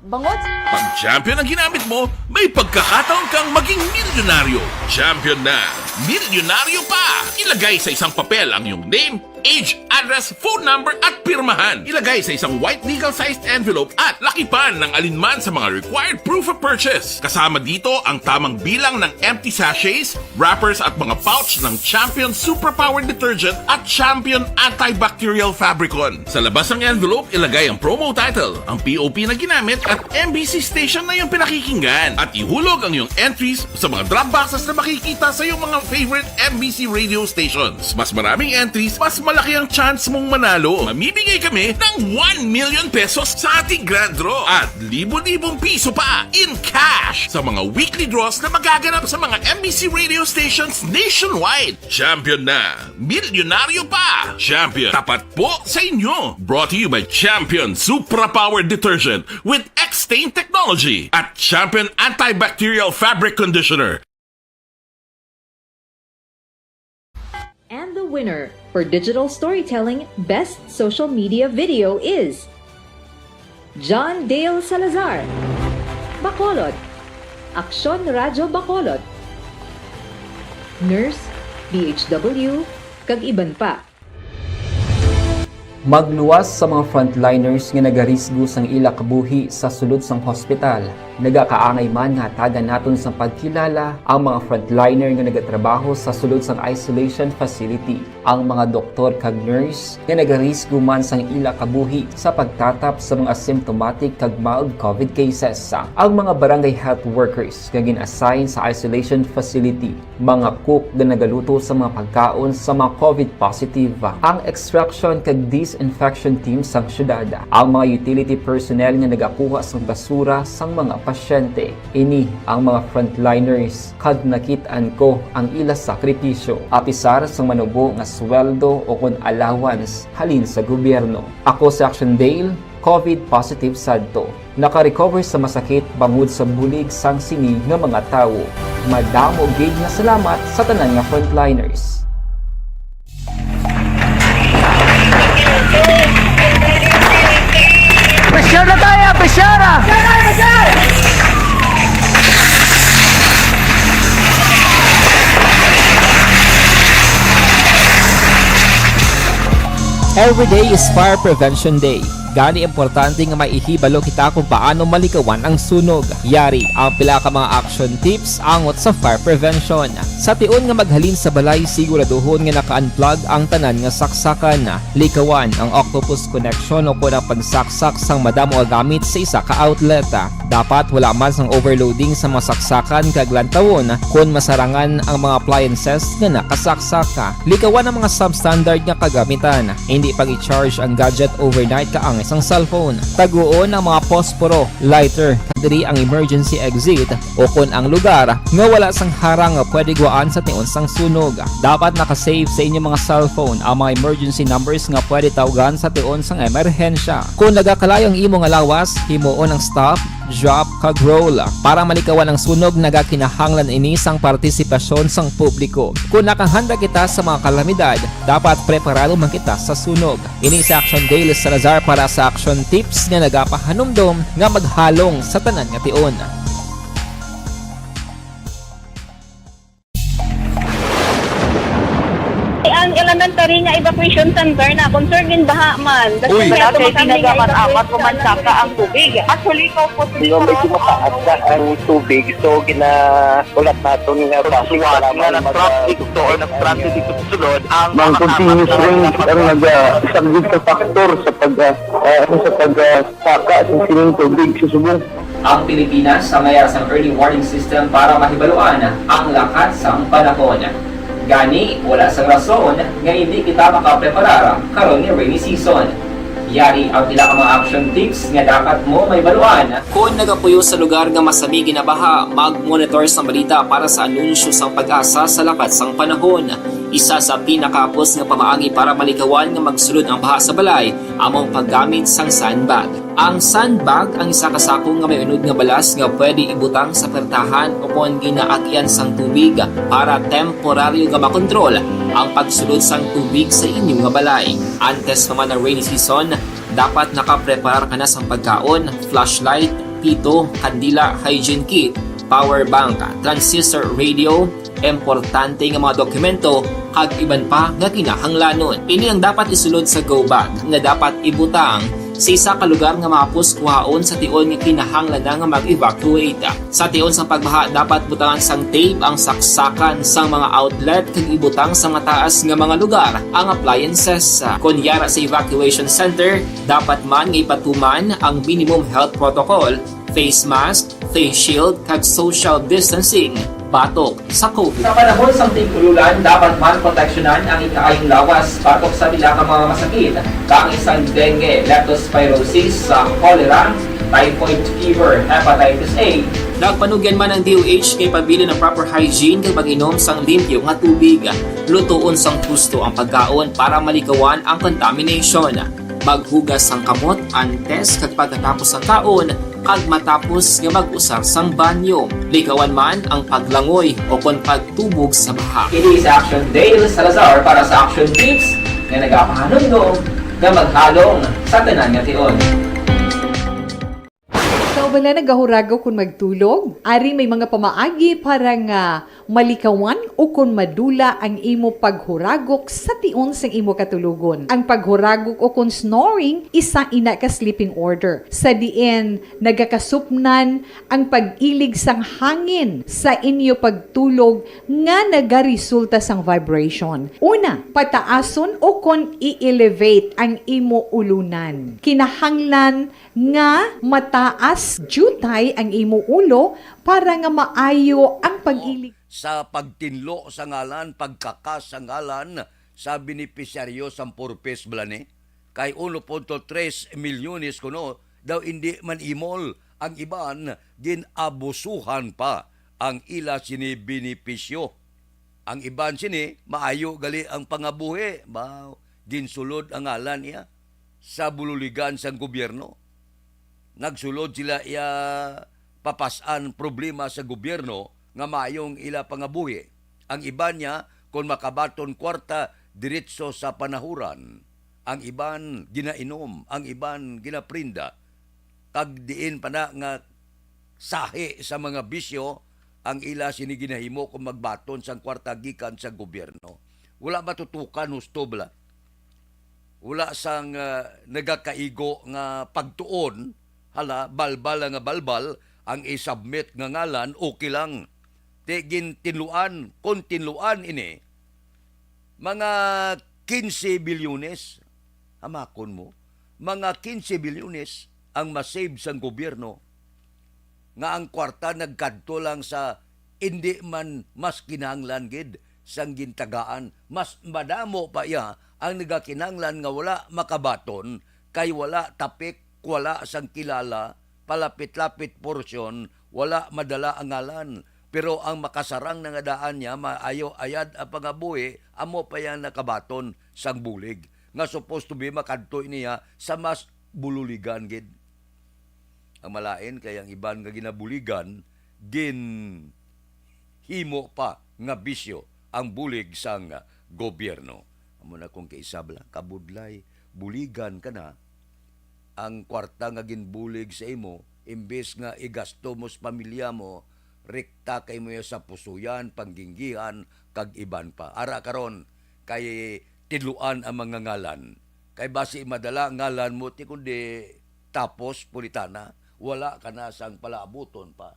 Bangod sa Pag champion ang ginamit mo, may pagkakataon kang maging milyonaryo. Champion na, milyonaryo pa! Ilagay sa isang papel ang iyong name, age, address, phone number, at pirmahan. Ilagay sa isang white legal-sized envelope at lakipan ng alinman sa mga required proof of purchase. Kasama dito ang tamang bilang ng empty sachets, wrappers, at mga pouch ng Champion Superpower Detergent at Champion Antibacterial Fabricon. Sa labas ng envelope, ilagay ang promo title, ang P O P na ginamit, at M B C station na iyong pinakikinggan. At ihulog ang iyong entries sa mga drop boxes na makikita sa iyong mga favorite M B C radio stations. Mas maraming entries, mas malaki ang chance mong manalo. Mamimigay kami ng one million pesos sa ating grand draw at libo-libong piso pa in cash sa mga weekly draws na magaganap sa mga M B C radio stations nationwide. Champion na! Milyonaryo pa! Champion, tapat po sa inyo! Brought to you by Champion Supra Power Detergent with X-Stain Technology at Champion Antibacterial Fabric Conditioner. And the winner for digital storytelling best social media video is John Dale Salazar, Bacolod, Aksyon Radyo Bacolod, Nurse, D H W, kag iban pa. Magluwas sa mga frontliners nga nagarisgo sang ila kabuhi sa sulod sang hospital. Nagakaangay man nga hatagan naton sang pagkilala ang mga frontliner nga nagatrabaho sa sulod sang isolation facility, ang mga doktor kag nurse nga nagarisgo man sang ila kabuhi sa pagtatap sa mga asymptomatic kag mild COVID cases, ang mga barangay health workers nga gin-assign sa isolation facility, mga cook nga nagaluto sa mga pagkaon sa mga COVID positive, ang extraction kag disinfection team sang syudad, ang mga utility personnel nga nagakuha sang basura sang mga pasyente. Ini ang mga frontliners, kag nakit-an ko ang ila sakripisyo, apisar sang manubo nga sweldo o kon allowance halin sa gobyerno. Ako si Action Dale, COVID positive sadto. Naka-recover sa masakit bangod sa bulig sang sini nga mga tawo. Madamo gid nga salamat sa tanan nga frontliners. Pressure na tayo! Pressure! Every day is Fire Prevention Day. Gani, importante nga maihibalo kita kung paano malikawan ang sunog. Yari ang pila ka mga action tips angot sa fire prevention. Sa tion nga maghalin sa balay, siguraduhon nga naka-unplug ang tanan nga saksakan. Likawan ang octopus connection o kon ang pagsaksak sang madamo nga gamit sa isa ka outlet. Dapat wala man sang overloading sa mga saksakan kag lantawon kon masarangan ang mga appliances nga nakasaksak. Likawan ang mga substandard nga kagamitan. Hindi pag-i-charge ang gadget overnight kaangay sang cellphone. Taguon ang mga posporo, lighter, kadiri ang emergency exit o kon ang lugar nga wala sang harang nga pwede guwaan sa tion sang sunog. Dapat naka-save sa inyo mga cellphone ang mga emergency numbers nga pwede tawgan sa tion sang emerhensya. Kon nagakalayo ang imo nga lawas, himuon ang stop, drop, kag roll. Para malikawan ang sunog, nagakinahanglan ini sang partisipasyon sang publiko. Kon nakahanda kita sa mga kalamidad, dapat preparado man kita sa sunog. Ini si Action Dale Salazar para sa Action Tips nga nagapahanumdom nga maghalong sa tanan nga tion. Ang elementary nga evacuation center na concern gin baha man. Uy. Wala kay tinaga man, amat ko man saka ang tubig. Actually, ko po. Di ba, medyo mataas na ang tubig, so gina-, ulat naton nga basi wala man mag-, nag-traffic to or nag-traffic dito sa sulod, ang mga continuous rain ang nag-, ah, isang gid ka factor sa pag, ah, ah, ano, sa pag, ah, saka sa sining tubig sa subong. Ang Pilipinas sa mayar sang early warning system para mahibaluan ang lakat sang panahon. Gani, wala sang rason nga hindi kita makapreparar karon nga rainy season. Yari ang pila ka mga action tips nga dapat mo mahibaluan. Kon nagapuyo sa lugar nga masami ginabaha, mag-monitor sang balita para sa anunsyo sang PAGASA sa lakat sang panahon. Isa sa pinakahapos nga pamaagi para malikawan nga magsulod ang baha sa balay amo ang paggamit sang sandbag. Ang sandbag ang isa ka sako nga may unod nga balas nga pwede ibutang sa pertahan o kon ginaagyan sang tubig para temporaryo nga makontrol ang pagsulod sang tubig sa inyo nga balay. Antes pa man ang rainy season, dapat nakapreparar ka na sang pagkaon, flashlight, pito, kandila, hygiene kit, power bank, transistor radio, importante nga mga dokumento, kag iban pa nga kinahanglanon. Ini ang dapat isulod sa go bag nga dapat ibutang sa isa ka lugar nga mahapos kuhaon sa tion nga kinahanglan na nga mag-evacuate. Sa tion sang pagbaha, dapat butangan sang tape ang saksakan sang mga outlet kag ibutang sa mataas nga mga lugar ang appliances. Kon yara sa evacuation center, dapat man nga ipatuman ang minimum health protocol, face mask, face shield, kag social distancing batok sa COVID. Sa panahon sang tig-ululan, dapat man proteksyonan ang ikaayong lawas batok sa pila ka mga masakit, kaangay sang dengue, leptospirosis, sa cholera, typhoid fever, hepatitis A. Nagpanugyan man ang D O H nga ipabilin ang proper hygiene kag mag-inom sang limpyo nga tubig. Lutoon sang husto ang pagkaon para malikawan ang contamination. Maghugas sang kamot antes kag pagkatapos sang kaon, kag matapos nga mag-usar sang banyo. Likawan man ang paglangoy o kon pagtubog sa baha. Ini si Action Dale Salazar para sa Action Tips nga nagapahanumdom nga maghalong sa tanan nga tion. Ikaw bala nagahuragaw kon magtulog? Ari may mga pamaagi para nga malikawan Ukon madula ang imo paghuragok sa tion sang imo katulogon. Ang paghuragok ukon snoring, isa ina ka sleeping order, sa diin nagakasupnan ang pag-ilig sang hangin sa inyo pagtulog nga nagaresulta sang vibration. Una, pataason ukon i-elevate ang imo ulunan. Kinahanglan nga mataas diutay ang imo ulo para nga maayo ang pag-ilig. Sa pagtinlo sa ngalan, pagkakas sa ngalan sa benepisyaryo sang Forbes bala ni, kay uno punto tres milyones kuno daw indi man imol, ang iban gin-abusuhan pa ang ila sini benepisyo. Ang iban sini, maayo gali ang pangabuhi. Ba, ginsulod ang ngalan niya sa bululigan sang gobyerno. Nagsulod sila iya papas-an problema sa gobyerno nga maayong ila pangabuhi. Ang iban niya, kon makabaton kwarta, diretso sa panahuran. Ang iban ginainom, ang iban ginaprinda. Kag diin pa na nga sahi sa mga bisyo ang ila sini ginahimo kung magbaton sang kwarta gikan sa gobyerno. Wala matutukan husto bala. Wala sang, ah, nagakaigo nga pagtuon, hala, balbal lang nga balbal ang i-submit nga ngalan, okay lang. Ti gintinluan, kon tinluan ini, mga quince bilyones, hamakon mo, mga quince bilyones ang ma-save sang gobyerno, nga ang kwarta nagkadto lang sa indi man mas kinahanglan gid sang gintagaan, mas madamo pa iya ang nagakinahanglan nga wala makabaton, kay wala tapik, wala sang kilala, palapit-lapit porsyon, wala madala ang ngalan. Pero ang makasarang na nga daan niya, maayo ayad ang pangabuhi, amo pa yang nakabaton sang bulig, nga supposed to be makadto niya sa mas bululigan gid. Ang malain kay ang iban nga ginabuligan, ginhimo pa nga bisyo ang bulig sang gobyerno. Amo na kung kaisa bala, kabudlay, buligan ka na, ang kwarta nga ginbulig sa imo, imbes nga igasto mo sa pamilya mo, rekta kay mo ya sa pusuyan, pangginggihan, kag iban pa. Ara karon, kay tidluan ang mga ngalan. Kay basi madala ngalan mo ti kundi tapos pulitana, wala ka na sang palaabuton pa.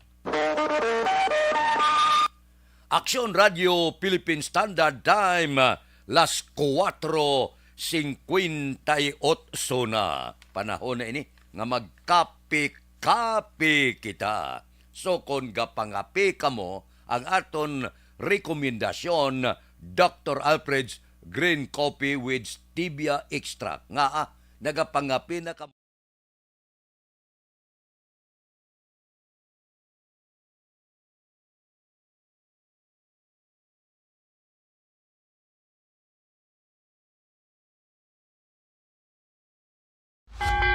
Aksyon Radio Philippine Standard Time, las kuwatro singkwenta y otso na. Panahon na ini nga magkape-kape kita. So, kon gapangape kamo, ang aton rekomendasyon, Doctor Alfred's Green Coffee with Stevia Extract. Nga, ah, nagapangape na kamo.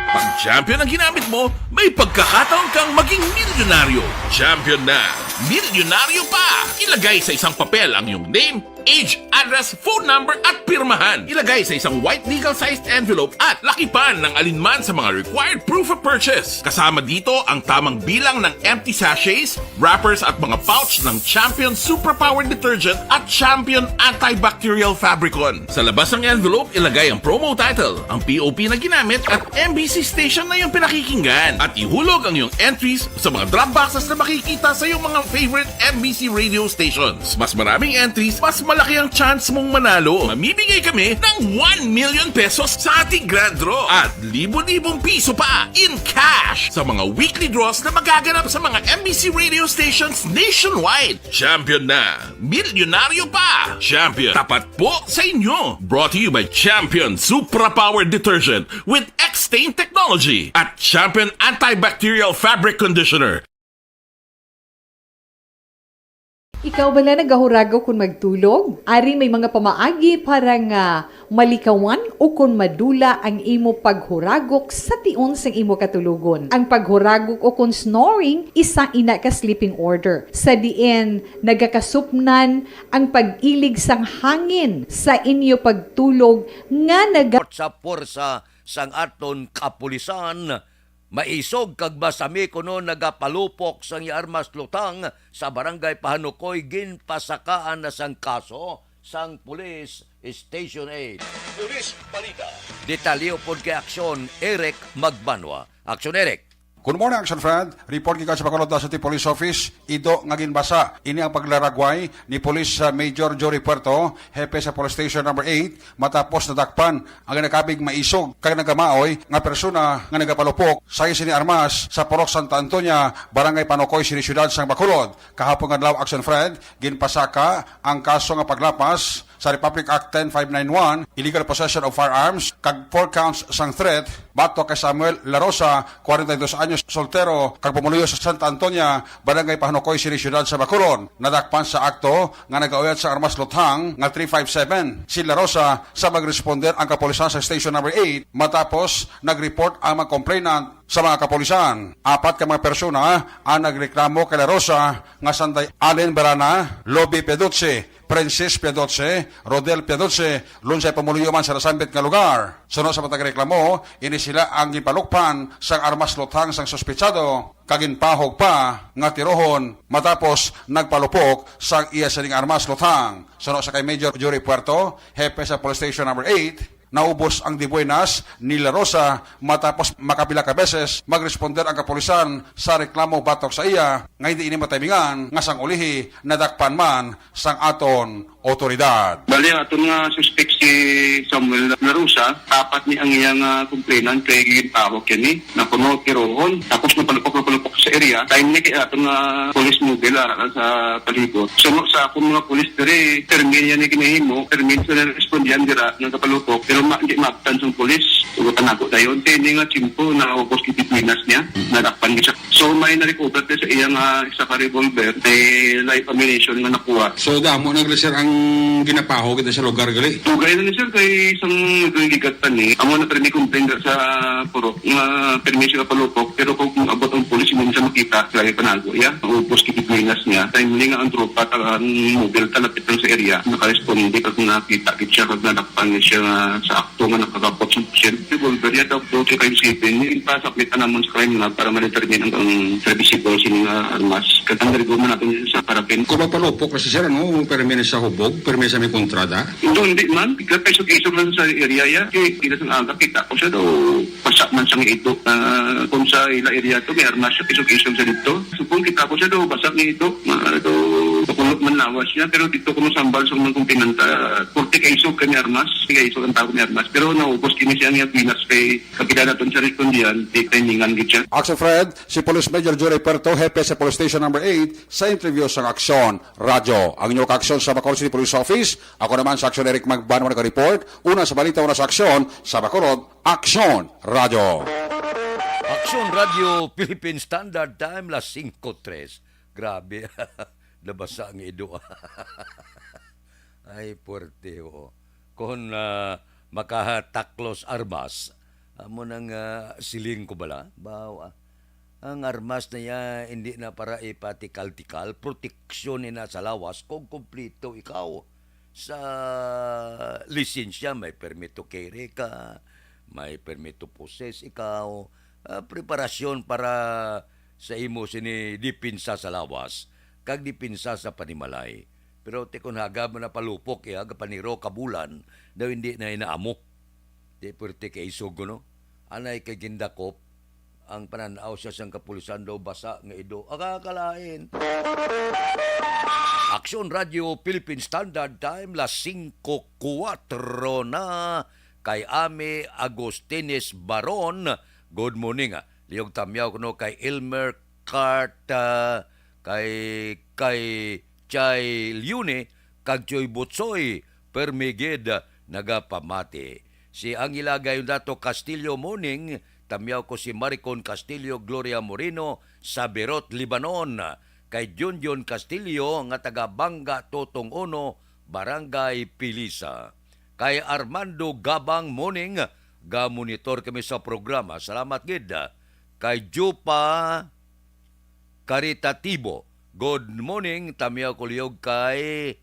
Pag champion ang ginamit mo, may pagkakataon kang maging milyonaryo. Champion na, milyonaryo pa! Ilagay sa isang papel ang iyong name, age, address, phone number, at pirmahan. Ilagay sa isang white legal-sized envelope at lakipan ng alinman sa mga required proof of purchase. Kasama dito ang tamang bilang ng empty sachets, wrappers, at mga pouch ng Champion Suprapower Detergent at Champion Antibacterial Fabricon. Sa labas ng envelope, ilagay ang promo title, ang P O P na ginamit, at M B C station na iyong pinakikinggan. At ihulog ang iyong entries sa mga drop boxes na makikita sa iyong mga favorite M B C radio stations. Mas maraming entries, mas malaki ang chance mong manalo. Mamimigay kami ng one million pesos sa ating grand draw at libo-libong piso pa in cash sa mga weekly draws na magaganap sa mga M B C radio stations nationwide. Champion na! Milyonaryo pa! Champion, tapat po sa inyo! Brought to you by Champion Supra Power Detergent with X-Stain Technology at Champion Antibacterial Fabric Conditioner. Ikaw bala nagahuragok kon magtulog? Ari may mga pamaagi para nga malikawan ukon madula ang imo paghuragok sa tion sang imo katulogon. Ang paghuragok ukon snoring, isa ina ka sleeping order, sa diin nagakasupnan ang pag-ilig sang hangin sa inyo pagtulog nga naga- Sa puwersa sang aton kapulisan, Maisog kag masami kuno nagapalupok sang iya armas lutang sa Barangay Pahanukoy, ginpasakaan na sang kaso sang Police Station eight. Police Balita. Detalye pod kay Aksyon Eric Magbanwa. Aksyon Eric. Good morning, Action Fred. Report gikan sa Bacolod City Police Office, ido nga ginbasa. Ini ang paglaragway ni Police, uh, Major Jory Puerto, hepe sa Police Station Number eight, matapos nadakpan ang ginakabig maisog kag nagamaoy nga persona nga nagapalupok sa sini armas sa Purok Santa Antonia, Barangay Panukoy, City Siyudad sang Bacolod. Kahapon nga adlaw, Action Fred, ginpasaka ang kaso nga paglapas sa Republic Act ten five nine one, illegal possession of firearms, kag four counts sang threat batok kay Samuel Larosa, kwarenta y dos anyos, soltero, kag pumuluyo sa Santa Antonia, Barangay Pahanukoy, City Siyudad sa Bacolod. Nadakpan sa akto nga nagauyat sa armas luthang nga three five seven si Larosa sa magresponder ang kapulisan sa Station Number eight matapos nag-report ang mga complainant sa mga kapulisan. Apat ka mga persona ang nagreklamo kay Larosa nga sanday Allen Barana, Lobby Pedotse, Princess Pedotse, Rodel Pedotse, lunsay pumuluyo man sa nasambit nga lugar. Suno sa matag reklamo, ini sila ang ginpalukpan sang armas luthang sang suspitsado, kag ginpahog pa nga tirohon matapos nagpalupok sang iya sining armas luthang. Suno sa kay Major Jory Puerto, hepe sa Police Station Number eight, naubos ang dibuenas ni La Rosa matapos makapila ka beses magresponder ang kapulisan sa reklamo batok sa iya nga hindi ini matimingan nga sang ulihi nadakpan man sang aton otoridad. Bali, ang aton nga suspek si Samuel Larusa, apat ni ang iyang, ah, complainant kay ginpahog kini, na kuno tirohon, tapos napalupok, napalupok sa area. Timely kay aton nga police mobile, ah, sa palibot. Suno sa akon mga police diri, permi niya ni ginahimo, permi sa respondihan dira nga kapalupok, pero ma-, hindi maabtan sang police. Ugutan ako dayon. Kay ini nga tiyempo, naubos gid pinas niya, nadakpan gid siya. So, may na-recover din sa iya nga isa ka revolver, may live ammunition nga nakuha. So, damo na gali, sir, ang ginapahog dito sa lugar, gali? Dugay na ni, sir, kay isang nagligad pa ni. Amo na permi complain sa purok nga permi siya palupok, pero kung abot ang pulis, hindi siya makita, kaya panago, ya. Ubos kay pinas niya. Timely nga ang tropa, ta-, ang mobile talapit lang sa area. Nakaresponde, kag nakita gid siya, kag nadakpan niya siya nga sa akto nga nakakapot sa siyempre, revolver ya daw, two three five seven. Yung pasakit na namon sa crime lab para ma-determine ang, ang serviceable sini nga armas. Kag ang dirigo man natin sa parapin. Kung magpalupok na si sir, ano, permi na sa hubog, permi sa may kontrada? Hindi, hindi man. Bigla pa isog-isog lang sa area ya. Kaya kita sa aga, kita ko siya daw, basa man siyang ito. Ah, kung sa ila area to, may armas siya, isog-isog siya dito. So, kung kita ko siya daw, basa nga ito. Mga daw, makulot man lawas niya. Pero dito ko masambal sa mga kumpinan ta, forty ka isog kami armas. Sige, isog ang tao may armas. Pero naubos kini siya niya, pinas kay Kapila naton sa respondihan, di timingan gid siya. Action Fred, si Police Major Jory Puerto, hepe sa Police Station Number eight, sa interview sang Aksyon Radyo. Ang inyo kaaksyon sa Bacolod City Police Office, ako naman sa Aksyon Eric Magbanwa nag-report, una sa balita, una sa aksyon, sa Bacolod, Aksyon Radyo. Aksyon Radyo, Philippine Standard Time, las singko tres. Grabe, nabasa ang ido. Ay, puwerte, oo. Kon, ah, makataklos armas, amo nang, ah, siling ko bala, baw, ah, ang armas na iya hindi na para ipatikal-tikal, proteksyon ina sa lawas kung kumplito ikaw sa lisensya, may permit to carry ka, may permit to possess ikaw, ah, preparasyon para sa imo sini depensa sa lawas kag depensa sa panimalay. Pero ti kon hagab man napalupok iya, gapaniro ka bulan, daw hindi na inaamo. Di puwerte kay isog, no? Anay kay gindakop ang panan-aw siya sang kapulisan daw basa nga ido. Akakalain. Aksyon Radyo Philippine Standard Time, las singko kuwatro na. Kay Ami Agustines Baron, good morning, ah. Liyog tamyaw kuno kay Elmer Carta, kay, kay Chay Liune, kag Choy Butsoy, permi gid nagapamati. Si Angela Gayondato Castillo, morning, tamyaw ko si Maricon Castillo, Gloria Moreno, sa Beirut, Lebanon, kay Junjun Castillo nga taga Banga Totong Uno, Barangay Pilisa. Kay Armando Gabang, morning, ga-monitor kami sa programa. Salamat gid. Kay Jupa Caritativo, good morning, tamyaw ko liyog kay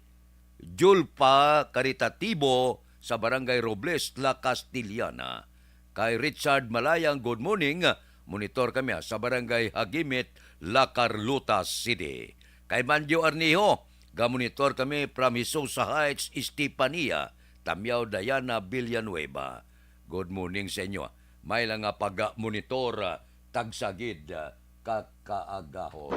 Julpa Caritativo sa Barangay Robles, La Castellana. Kay Richard Malayang, good morning. Monitor kami, ah, sa Barangay Hagimit, La Carlota City. Kay Manjo Arnijo, gamonitor kami from Hisosa Heights, Estefania, Tamyaw Diana Villanueva. Good morning sa inyo. May lang nga pag-monitor, ah, tagsagid, ah, kakaagahon.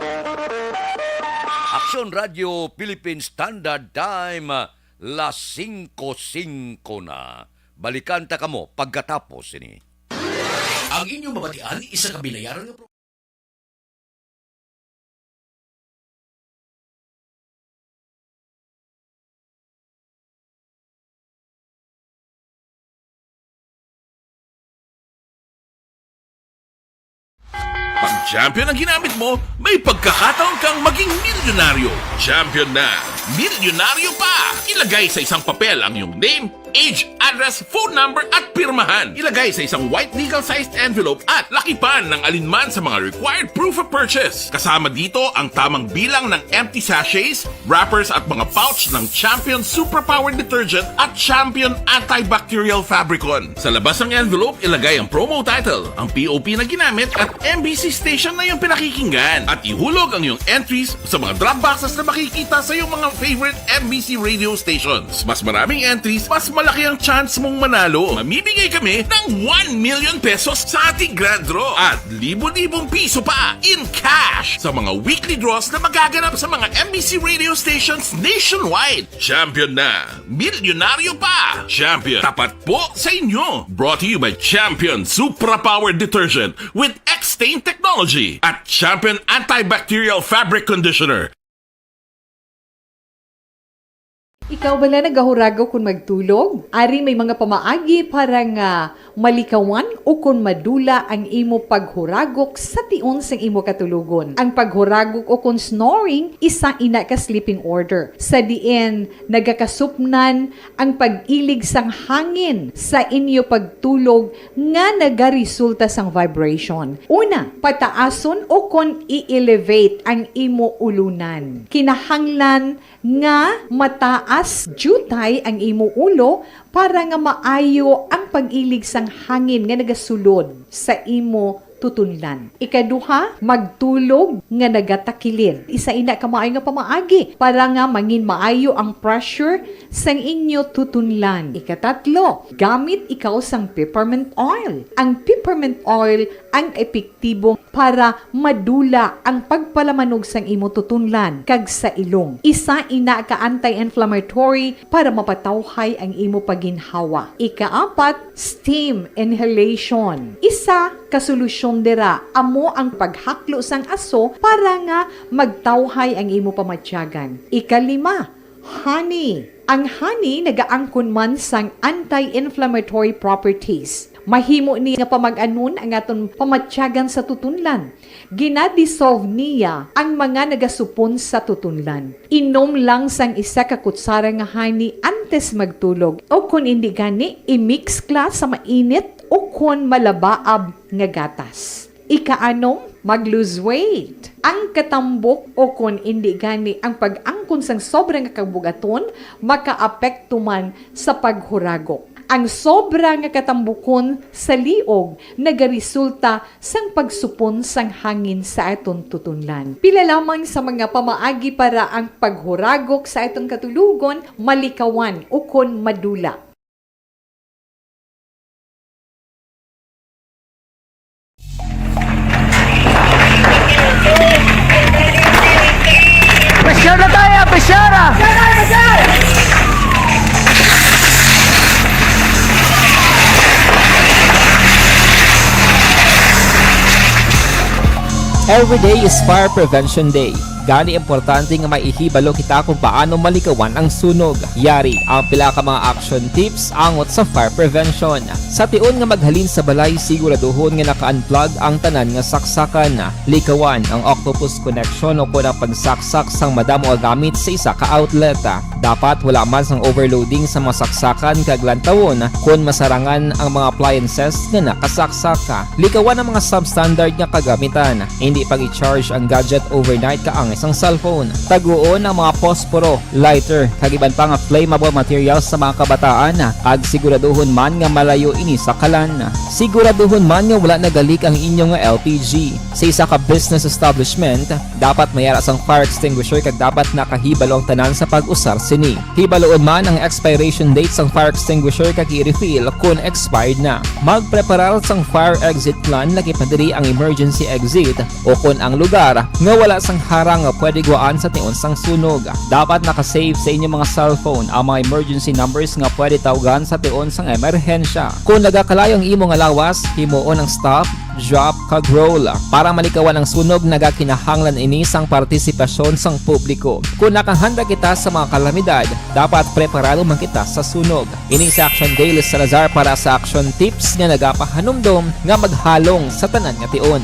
Aksyon Radio Philippine Standard Time, ah, las singko singko na. Balikan ta kamo pagkatapos ini. Ang inyong mabatian, isa ka binayaran nga pro- Pag champion ang ginamit mo, may pagkakataon kang maging milyonaryo. Champion na, milyonaryo pa! Ilagay sa isang papel ang iyong name, age, address, phone number, at pirmahan. Ilagay sa isang white legal-sized envelope at lakipan ng alinman sa mga required proof of purchase. Kasama dito ang tamang bilang ng empty sachets, wrappers, at mga pouch ng Champion Superpower Detergent at Champion Antibacterial Fabricon. Sa labas ng envelope, ilagay ang promo title, ang P O P na ginamit, at M B C station na iyong pinakikinggan. At ihulog ang iyong entries sa mga drop boxes na makikita sa iyong mga favorite M B C radio stations. Mas maraming entries, mas malaki ang chance mong manalo. Mamimigay kami ng one million pesos sa ating grand draw at libo-libong piso pa in cash sa mga weekly draws na magaganap sa mga M B C radio stations nationwide. Champion na! Milyonaryo pa! Champion, tapat po sa inyo! Brought to you by Champion Supra Power Detergent with X-Stain Technology at Champion Antibacterial Fabric Conditioner. Ikaw bala nagahurago kon magtulog? Ari may mga pamaagi para nga malikawan ukon madula ang imo paghuragok sa tion sang imo katulogon. Ang paghuragok ukon snoring, isa ina ka sleeping order, sa diin nagakasupnan ang pag-ilig sang hangin sa inyo pagtulog nga nagaresulta sang vibration. Una, pataason ukon i-elevate ang imo ulunan. Kinahanglan nga mataas diutay ang imo ulo para nga maayo ang pag-ilig sang hangin nga nagasulod sa imo tutunlan. Ikaduha, magtulog nga nagatakilid. Isa ina ka maayo nga pamaagi para nga mangin maayo ang pressure sang inyo tutunlan. Ikatatlo, gamit ikaw sang peppermint oil. Ang peppermint oil ang epektibo para madula ang pagpalamanog sang imo tutunlan kag sa ilong. Isa ina ka anti-inflammatory para mapatawhay ang imo pagginhawa. Ikaapat, steam inhalation. Isa ka solusyon dira amo ang paghaklo sang aso para nga magtawhay ang imo pamatyagan. Ikalima, honey. Ang honey nagaangkon man sang anti-inflammatory properties. Mahimo ni nga pamag-anon ang aton pamatyagan sa tutunlan. Gina-dissolve niya ang mga nagasupon sa tutunlan. Inom lang sang isa ka kutsara nga honey antes magtulog, o kon indi gani, i-mix ka sa mainit o kon malabaab nga gatas. Ikaanom, mag-lose weight. Ang katambok o kon indi gani ang pag-angkon sang sobra nga kabug-aton makaapekto man sa paghuragok. Ang sobra nga katambukon sa liog nagaresulta sang pagsupon sang hangin sa aton tutunlan. Pila lamang sa mga pamaagi para ang paghuragok sa aton katulogon malikawan ukon madula. Pressure na tayo! Pressure na! Every day is Fire Prevention Day. Gani, importante nga may ihibalo kita kung paano malikawan ang sunog. Yari ang pila ka mga action tips angot sa fire prevention. Sa tion nga maghalin sa balay, siguraduhon nga naka-unplug ang tanan nga saksakan. Likawan ang octopus connection o kon ang pagsaksak sang madamo nga gamit sa isa ka outlet. Dapat wala man sang overloading sa mga saksakan kag lantawon kon masarangan ang mga appliances nga nakasaksak. Likawan ang mga substandard nga kagamitan. Indi pag-i-charge ang gadget overnight ka ang sang cellphone. Taguon ang mga posporo, lighter, kag iban pa nga flammable materials sa mga kabataan, kag siguraduhon man nga malayo ini sa kalan. Siguraduhon man nga wala nagalik ang inyo nga L P G. Sa isa ka business establishment, dapat may ara sang fire extinguisher kag dapat nakahibalo ang tanan sa pag-usar sini. Hibaluon man ang expiration date sang fire extinguisher kag i-refill kon expired na. Magpreparar sang fire exit plan, laki pa diri ang emergency exit o kon ang lugar nga wala sang harang nga pwede guwaan sa tion sang sunog. Dapat naka-save sa inyo mga cellphone ang mga emergency numbers nga pwede tawgan sa tion sang emerhensya. Kon nagakalayo ang imo nga lawas, himuon ang stop, drop, kag roll. Para malikawan ang sunog, nagakinahanglan ini sang partisipasyon sang publiko. Kon nakahanda kita sa mga kalamidad, dapat preparado man kita sa sunog. Ini si Action Daily Salazar para sa Action Tips nga nagapahanumdom nga maghalong sa tanan nga tion.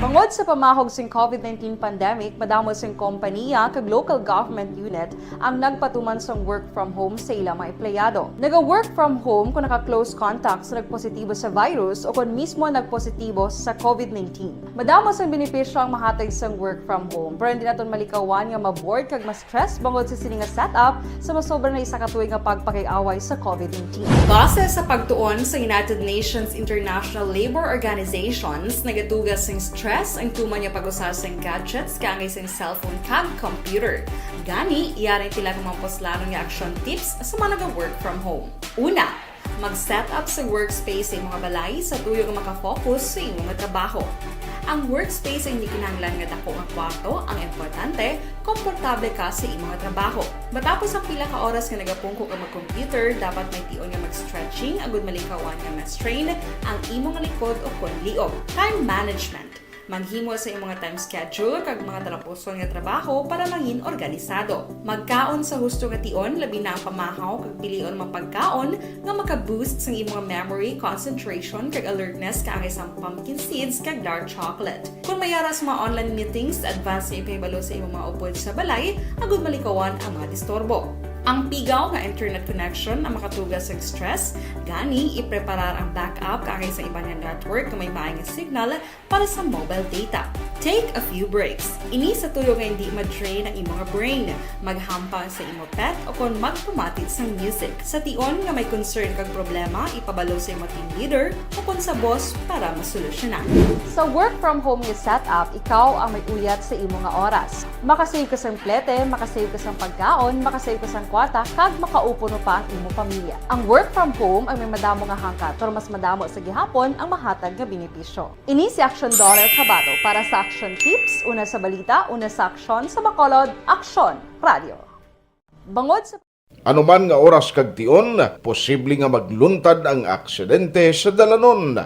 Bangod sa pamahog sing covid nineteen pandemic, madamo sing kompaniya kag local government unit ang nagpatuman sang work from home sa ila mga empleyado. Naga-work from home kung naka-close contact sa nagpositibo sa virus o kon mismo nagpositibo sa covid nineteen. Madamo sang benepisyo ang mahatag sang work from home, pero hindi naton malikawan nga ma-bored kag ma-stress bangod sa sini nga setup sa masobra na isa ka tuig nga pagpakig-away sa covid nineteen. Base sa pagtuon sa United Nations International Labour Organizations, nagatuga sing stress ang tuman nga pag-usar sang gadgets kaangay sang cellphone kag computer. Gani, yari ang pila ka mga puslanon nga action tips sa mga naga-work from home. Una, mag-set up sa workspace sa imong balay sa tuyo nga maka-focus sa imong trabaho. Ang workspace ay hindi kinahanglan nga dako nga kwarto, ang importante, komportable ka sa imong trabaho. Matapos ang pila ka oras nga nagapungko ka mag-computer, dapat may tion nga mag-stretching agud malikawan nga ma-strain ang imong likod o kon liog. Time management. Maghimo sa imong time schedule kag mga talapuson nga trabaho para mangin organisado. Magkaon sa husto nga tion, labi na ang pamahaw kag pilion mga pagkaon nga maka-boost sang imong memory, concentration, kag alertness kaangay sang pumpkin seeds kag dark chocolate. Kon may ara sa mga online meetings, advance nga ipahibalo sa imong mga upod sa balay agud malikawan ang mga disturbo. Ang pigaw nga internet connection ang makatuga sa stress, gani ipreparar ang backup kaangay sa iban nga network nga may maayo nga signal para sa mobile data. Take a few breaks. Ini sa tuyo nga hindi ma-drain ang imo nga brain. Maghampang sa imo pet o kon magpamati sang music. Sa tion nga may concern kag problema, ipabalo sa imo team leader o kon sa boss para masolusyonan. Sa work from home nga setup, ikaw ang may uyat sa imo nga oras. Makasave ka sang plete, makasave ka sang pagkaon, makasave ka sang kwarta, kag makaupod pa ang imo pamilya. Ang work from home ang may madamo nga hangkat, pero mas madamo sa gihapon ang mahatag nga benepisyo. Ini si Action Daughter Kabato para sa Action Tips, una sa balita, una sa aksyon, sa Bacolod, Aksyon Radio. Bangod sa Anuman nga oras kag tion, posible nga magluntad ang aksidente sa dalanon.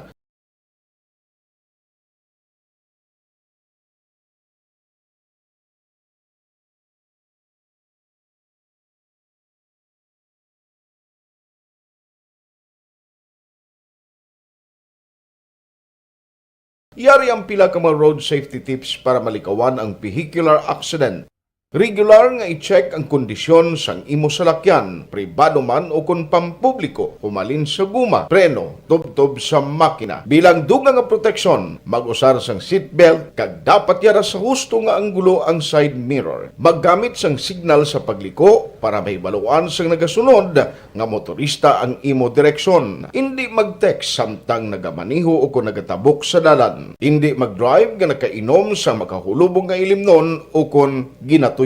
Yari ang pila ka mga road safety tips para malikawan ang vehicular accident. Regular nga i-check ang kondisyon sang imo salakyan, pribado man o kon pampubliko, humalin sa guma, preno, tubtob sa makina. Bilang dugang nga proteksyon, mag-usar sang seatbelt kag dapat yara sa husto nga anggulo ang side mirror. Maggamit sang signal sa pagliko para mahibaluan sang nagasunod nga motorista ang imo direksyon. Indi mag-text samtang nagamaneho o kon nagatabok sa dalan. Indi mag-drive nga nakainom sang makahulubong nga ilimnon o kon ginatuyo.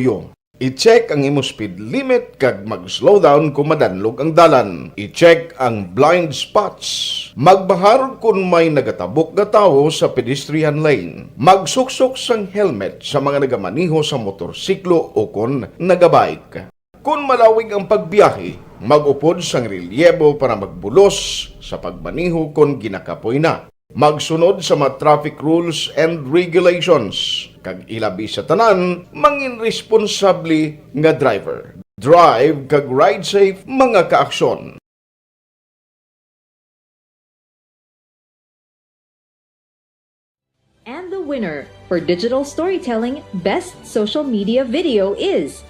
I-check ang imo speed limit kag mag-slow down kon madanlog ang dalan. I-check ang blind spots. Magbahar kon may nagatabok nga tawo sa pedestrian lane. Magsuksok sang helmet sa mga nagamaneho sa motorsiklo o kon nagabike. Kon malawig ang pagbiyahe, mag-upod sang relyebo para magbulos sa pagmaneho kon ginakapoy na. Magsunod sa mga traffic rules and regulations, kag ilabi sa tanan, mangin responsable nga driver. Drive kag ride safe, mga kaaksyon. And the winner for Digital Storytelling Best Social Media Video is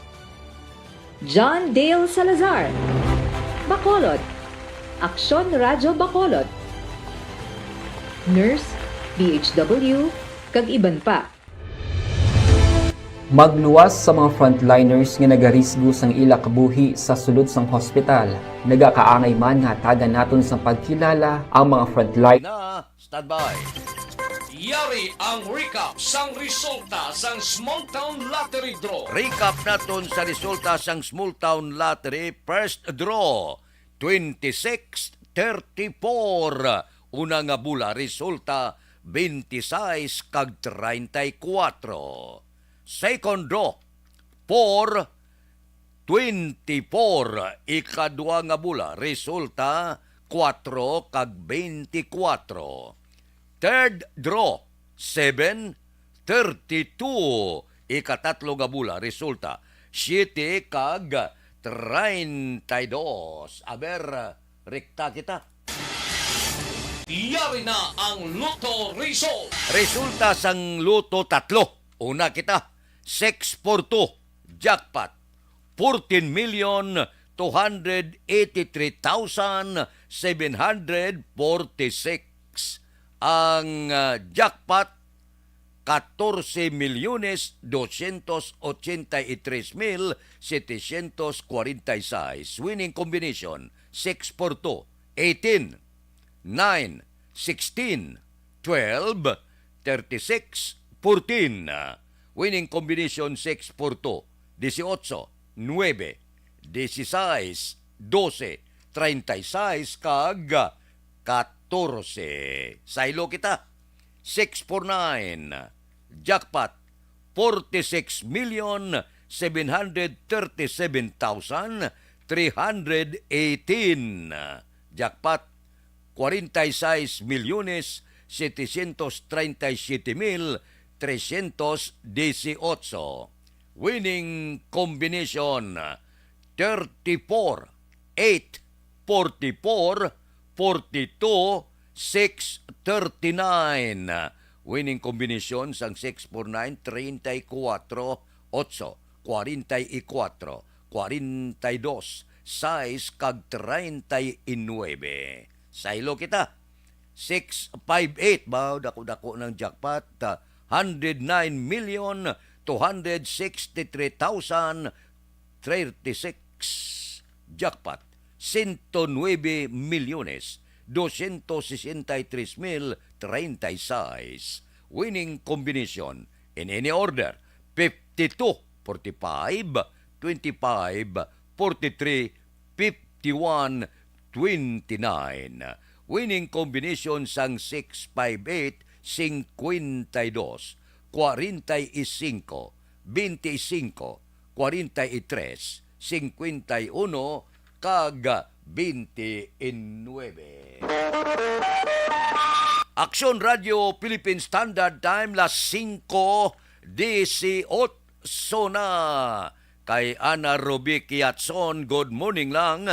John Dale Salazar, Bacolod, Aksyon Radyo Bacolod, Nurse P H W, kag iban pa. Magluwas sa mga frontliners nga nagarisgo sang ila kabuhi sa sulod sang hospital. Nagakaangay man nga hatagan naton sang pagkilala ang mga frontline. Na, standby. Yari ang recap sang resulta sang Small Town Lottery Draw. Recap naton sa resulta sang Small Town Lottery First Draw, twenty-six thirty-four. Una nga bola, resulta twenty-six kag treinta y cuatro. Second draw, four twenty-four. Ikadua nga bola, resulta kuwatro kag twenty-four. Third draw, seven thirty-two. Ikatatlo nga bola, resulta siyete kag treinta y dos. Aber, rekta kita. Yari na ang Lotto result. Resulta sang Lotto tatlo. Una kita, six four two, jackpot, fourteen million two hundred eighty-three thousand seven hundred forty-six. Ang, ah, jackpot, catorce milyones doscientos ochenta y tres mil setecientos cuarenta y seis. Winning combination, six four two, eighteen, nine, sixteen, twelve, thirty-six, fourteen. Winning combination, six four two, dieciocho, nuebe, dieciséis, doce, treinta y seis, kag catorce. Saylo kita. Six four nine, jackpot, forty-six million seven hundred thirty-seven thousand three hundred eighteen. Jackpot, cuarenta y seis millones setecientos treinta y siete mil trescientos dieciocho. Winning combination, thirty-four, eight, forty-four, forty-two, six thirty-nine. Winning combination sang six four nine, treinta y cuatro, ocho, cuarenta y cuatro, cuarenta y dos, sais, kag treinta y nuebe. Saylo kita. Six five eight, ba, dako-dako ng jackpot, ah, hundred nine million two hundred sixty-three thousand thirty-six. Jackpot, ciento nueve millones doscientos sesenta y tres mil treinta y seis. Winning combination, in any order, fifty-two, forty-five, twenty-five, forty-three, fifty-one, twenty-nine. Winning combination sang six five eight, cincuenta y dos, cuarenta y cinco, veinticinco, cuarenta y tres, cincuenta y uno, kag veintinuebe. Aksyon Radio Philippine Standard Time, las singko dieciocho na. Kay Ana Ruby Kiatson, good morning lang.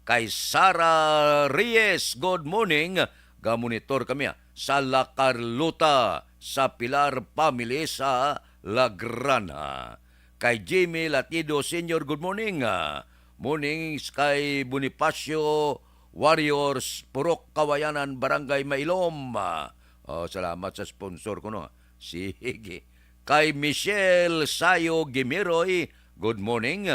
Kay Sara Reyes, good morning. Gamonitor kami, ah, sa La Carlota, sa Pilar family sa Lagrana. Kay Jimmy Latido Senior, good morning. Ah, morning kay Bonifacio Warriors, Purok Kawayanan, Barangay Mailom. Ah, oh, salamat sa sponsor ko, no? Sige. Kay Michelle Sayo Gimiroy, good morning.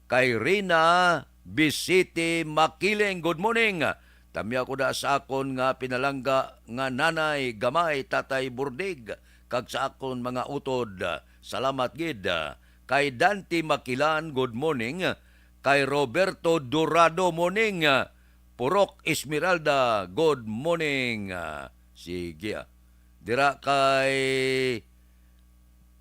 Kay Rina Bisiti Makiling, good morning. Tamya ko da sa akon nga pinalangga nga nanay gamay, Tatay Burdig, kag sa akon mga utod. Salamat gid. Kay Dante Makilan, good morning. Kay Roberto Dorado, morning. Purok Esmeralda, good morning. Sige, ah. Dira kay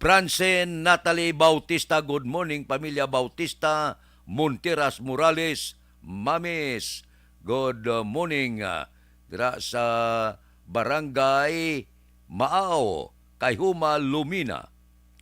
Francine Natalie Bautista, good morning, pamilya Bautista, Monteras Morales, Mamis, good, uh, morning, uh, dira sa Barangay Maaw, kay Huma Lumina,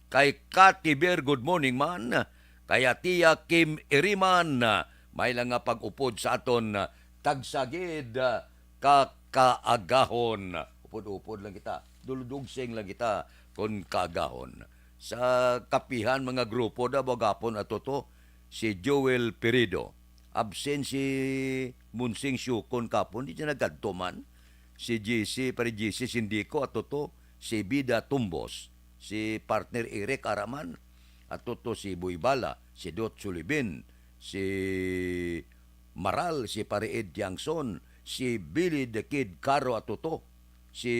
kay Kati Ber, good morning man, kay Atia Kim Iriman, uh, may lang nga pag-upod sa aton, uh, tagsagid, uh, ka kaagahon. Upod-upod lang kita, duludugsing lang kita kon kaagahon. Sa kapihan, mga grupo da, bagapon ato to, si Joel Perido. Absent si Monsing Siukon kapon, di siya nagkadto man. si G C, Pare G C Sindico, ato to, si Bida Tumbos, si Partner Eric Araman, ato to, si Boy Bala, si Dot Sulibin, si Maral, si Pare Ed Tiangson, si Billy the Kid Caro, ato to, si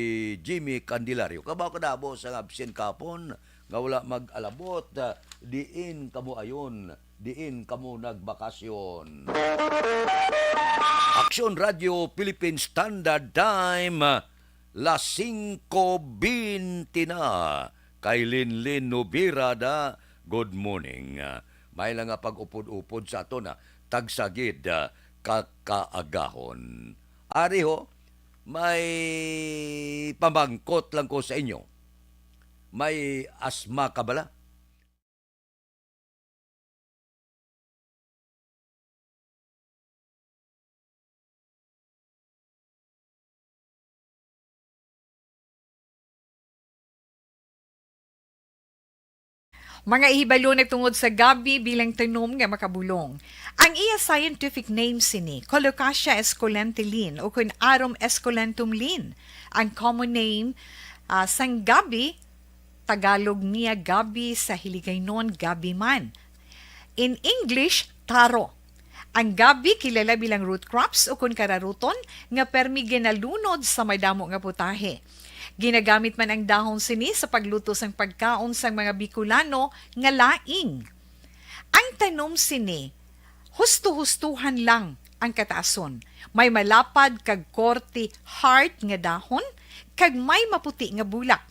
Jimmy Candelario. Kabaw kadamo sa absent kapon nga wala mag-alabot, ah, diin kamo ayon, diin kamo nagbakasyon. Aksyon Radio Philippine Standard Time, las singko bente na. Kay Linlin Nubirada, good morning. May lang nga pag-upod-upod sa ato na tagsagid, ah, kakaagahon. Ari ho, may pamangkot lang ko sa inyo. May asma ka bala? Mga ihibalo nagtungod sa gabi bilang tanom nga makabulong. Ang iya scientific name sini, Colocasia esculenta Lin, o kun Arum esculentum Lin. Ang common name, ah, sang gabi, Tagalog niya gabi, sa Hiligaynon gabi man. In English, taro. Ang gabi kilala bilang root crops o kun kararuton nga permi ginalunod sa madamo nga putahe. Ginagamit man ang dahon sini sa pagluto sang pagkaon sang mga Bicolano nga laing. Ang tanom sini, husto-hustohan lang ang kataason. May malapad kag korte heart nga dahon, kag may maputi nga bulak.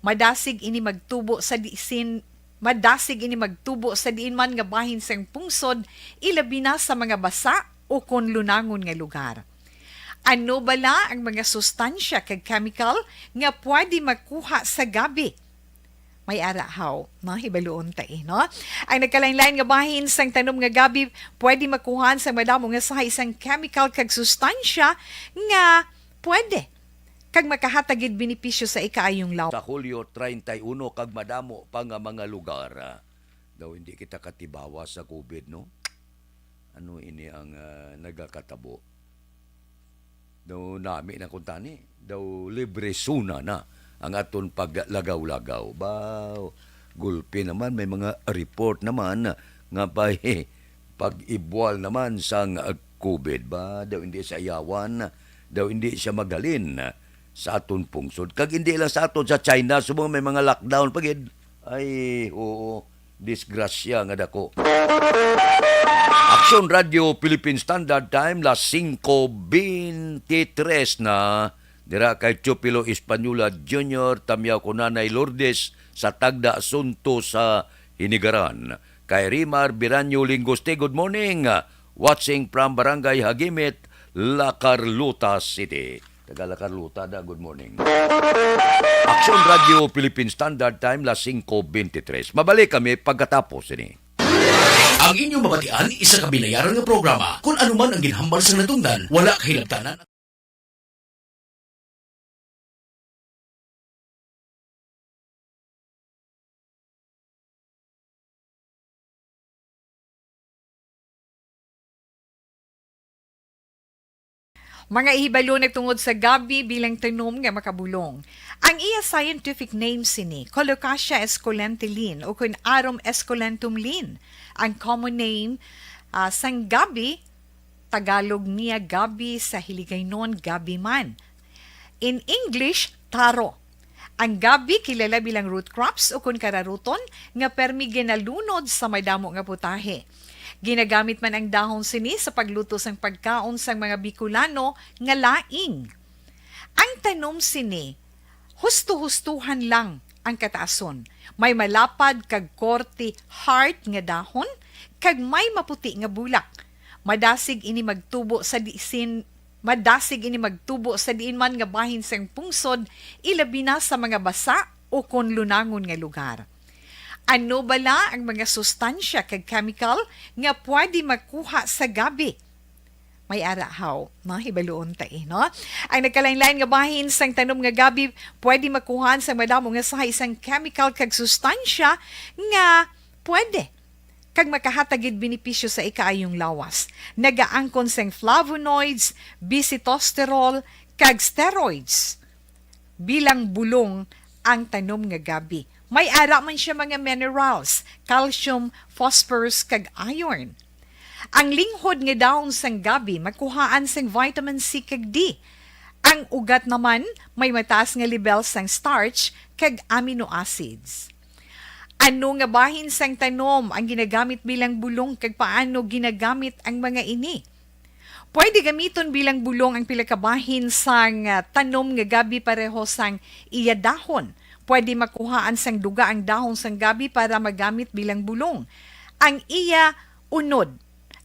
Madasig ini magtubo sa diin, madasig ini magtubo sa diin man nga bahin sang pungsod, ilabi na sa mga basa o kon lunangon nga lugar. Ano bala ang mga sustansya kag chemical nga pwede makuha sa gabi? May ara haw, no? Hibaluon ta, eh, no? Ang nagkalain-lain nga bahin sang tanom nga gabi pwede makuhaan sang madamo nga sahi sang chemical kag sustansya nga pwede kag makahatag gid benepisyo sa ikaayong lawas. Sa Hulyo treinta y uno kag madamo pa nga mga lugar, ah, daw hindi kita katibawa sa covid, no? Ano ini ang, ah, nagakatabo? Daw nami na kuntani, daw libre suna na ang aton paglagaw-lagaw. Baw, gulpi naman, may mga report naman nga may pag-ibwal naman sang, ah, covid. Ba, daw hindi sa Yawan, daw hindi siya maghalin sa aton pungsod. Kag hindi lang sa aton, sa China, subong may mga lockdown pa gid. Ay, oo. Disgrasya nga dako. Aksyon Radio Philippine Standard Time, las singko bente tres na. Dira kay Teofilo Española Junior, tamyaw ko Nanay Lourdes sa Tagda Asunto sa Hinigaran. Kay Rimar Biranyo Lingoste, good morning. Watching from Barangay Hagimit, La Carlota City. Taga La Carlota da, good morning. Aksyon Radio Philippine Standard Time, las singko bente tres. Mabalik kami pagkatapos ini. Ang inyong mabatian, isa ka binayaran nga programa. Kung ano man ang ginhambal sa natungdan, wala kahilabtanan. Mga ihibalo nagtungod sa gabi bilang tanom nga makabulong. Ang iya scientific name sini, Colocasia esculenta Lin, o kun Arum esculentum Lin. Ang common name, ah, sang gabi, Tagalog niya gabi, sa Hiligaynon gabi man. In English, taro. Ang gabi kilala bilang root crops o kun kararuton nga permi ginalunod sa madamo nga putahe. Ginagamit man ang dahon sini sa pagluto sang pagkaon sang mga Bicolano nga laing. Ang tanom sini, husto-hustohan lang ang kataason. May malapad kag korte heart nga dahon, kag may maputi nga bulak. Madasig ini magtubo sa disin, madasig ini magtubo sa diin man nga bahin sang pungsod, ilabi na sa mga basa o kon lunangon nga lugar. Ano bala ang mga sustansya kag chemical nga pwede makuha sa gabi? May ara haw, no? Hibaluon ta, eh, no? Ang nagkalain-lain nga bahin sang tanom nga gabi pwede makuhaan sang madamo nga sahi sang chemical kag sustansya nga pwede kag makahatag gid benepisyo sa ikaayong lawas. Nagaangkon sang flavonoids, bisitosterol, kag steroids bilang bulong ang tanom nga gabi. May ara man siya mga minerals, calcium, phosphorus, kag iron. Ang linghod nga dahon sang gabi makuhaan sang vitamin C kag D. Ang ugat naman may mataas nga level sang starch kag amino acids. Ano nga bahin sang tanom ang ginagamit bilang bulong, kag paano ginagamit ang mga ini? Pwede gamiton bilang bulong ang pila ka bahin sang, ah, tanom nga gabi pareho sang iya dahon. Pwede makuhaan sang duga ang dahon sang gabi para magamit bilang bulong. Ang iya unod.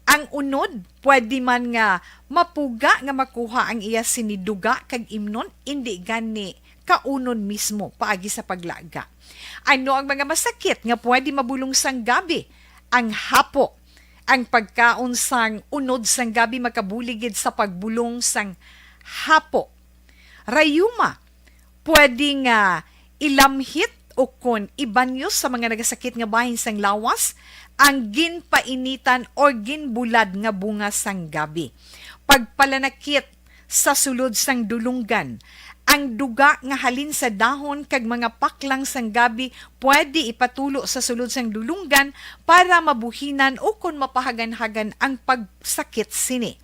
Ang unod, pwede man nga mapuga nga makuha ang iya sini duga kag imnon, indi gani kaunon mismo paagi sa paglaga. Ano ang mga masakit nga pwede mabulong sang gabi? Ang hapo. Ang pagkaon sang unod sang gabi makabulig gid sa pagbulong sang hapo. Rayuma, pwede nga ilamhit o kon ibanyos sa mga nagasakit nga bahin sang lawas ang ginpainitan or ginbulad nga bunga sang gabi. Pagpalanakit sa sulod sang dulunggan. Ang duga nga halin sa dahon kag mga paklang sang gabi pwede ipatulo sa sulod sang dulunggan para mabuhinan o kon mapahaganhagan ang pagsakit sini.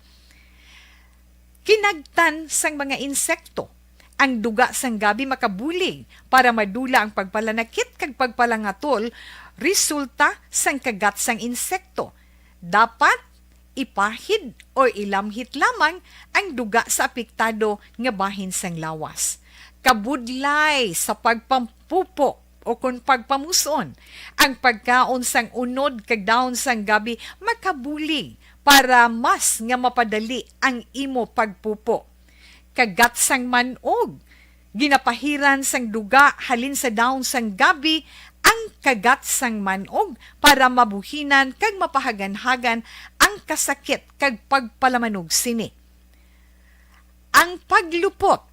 Kinagtan sang mga insekto. Ang duga sang gabi makabulig para madula ang pagpalanakit kag pagpalangatol resulta sang kagat sang insekto. Dapat ipahid o ilamhit lamang ang duga sa apektado nga bahin sang lawas. Kabudlay sa pagpampupo o kon pagpamuson, ang pagkaon sang unod kag dahon sang gabi makabulig para mas nga mapadali ang imo pagpupo. Kagat sang man-og. Ginapahiran sang duga halin sa dahon sang gabi ang kagat sang man-og para mabuhinan kag mapahaganhagan ang kasakit kag pagpalamanog sini. Ang paglupot.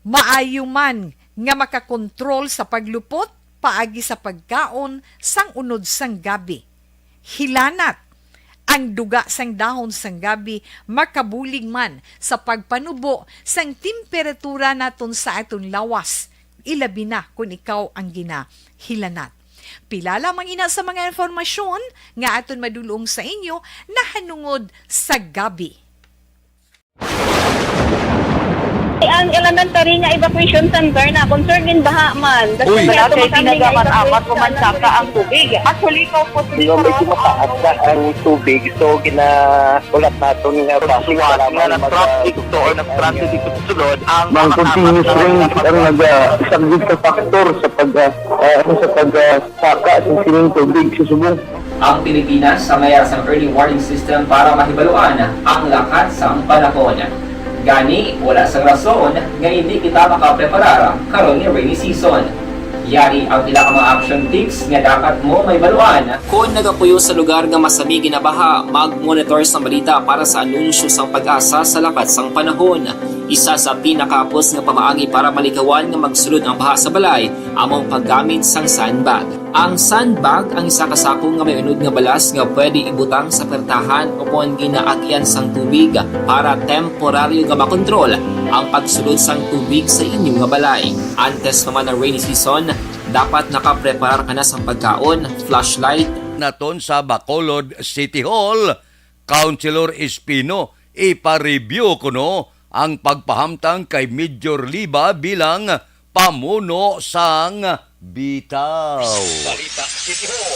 Maayo man nga makakontrol sa paglupot paagi sa pagkaon sang unod sang gabi. Hilanat. Ang duga sang dahon sang gabi makabulig man sa pagpanubo sang temperatura naton sa aton lawas, ilabi na kon ikaw ang ginahilanat. Pila lamang ina sa mga impormasyon nga aton madulong sa inyo nahanungod sa gabi. Ang elementary nga evacuation center na concern gin baha man. Uy. Wala kay pinagamat amat o mansaka ang tubig. Actually, ikaw po, medyo mataas na ang tubig. So, ginahulat naton nga suwat nga nag-traffic to or nag-transit dito sa sulod ang mga continuous rain ang nagasaglit sa factor sa pag, ah, ah, ano, sa pag, ah, saka sa sining tubig sa subong. Ang Pilipinas sa mayar sang early warning system para mahibaluan ang lakat sang panahon. Gani, wala sang rason nga indi kita makapreparar karon nga rainy season. Yari ang pila ka mga action tips nga dapat mo mahibaluan. Kon nagapuyo sa lugar nga masami ginabaha, mag-monitor sang balita para sa anunsyo sang PAGASA sa lakat sang panahon. Isa sa pinakahapos nga pamaagi para malikawan nga magsulod ang baha sa balay amo ang paggamit sang sandbag. Ang sandbag ang isa ka sako nga may unod nga balas nga pwede ibutang sa pertahan ukon ginaagyan sang tubig para temporaryo nga makontrol ang pagsulod sang tubig sa inyo nga balay. Antes pa man ang rainy season, dapat nakapreparar ka na sang pagkaon, flashlight, naton sa Bacolod City Hall, Councilor Espino, ipa-review kuno ang pagpahamtang kay Major Liba bilang pamuno sang Bitaw.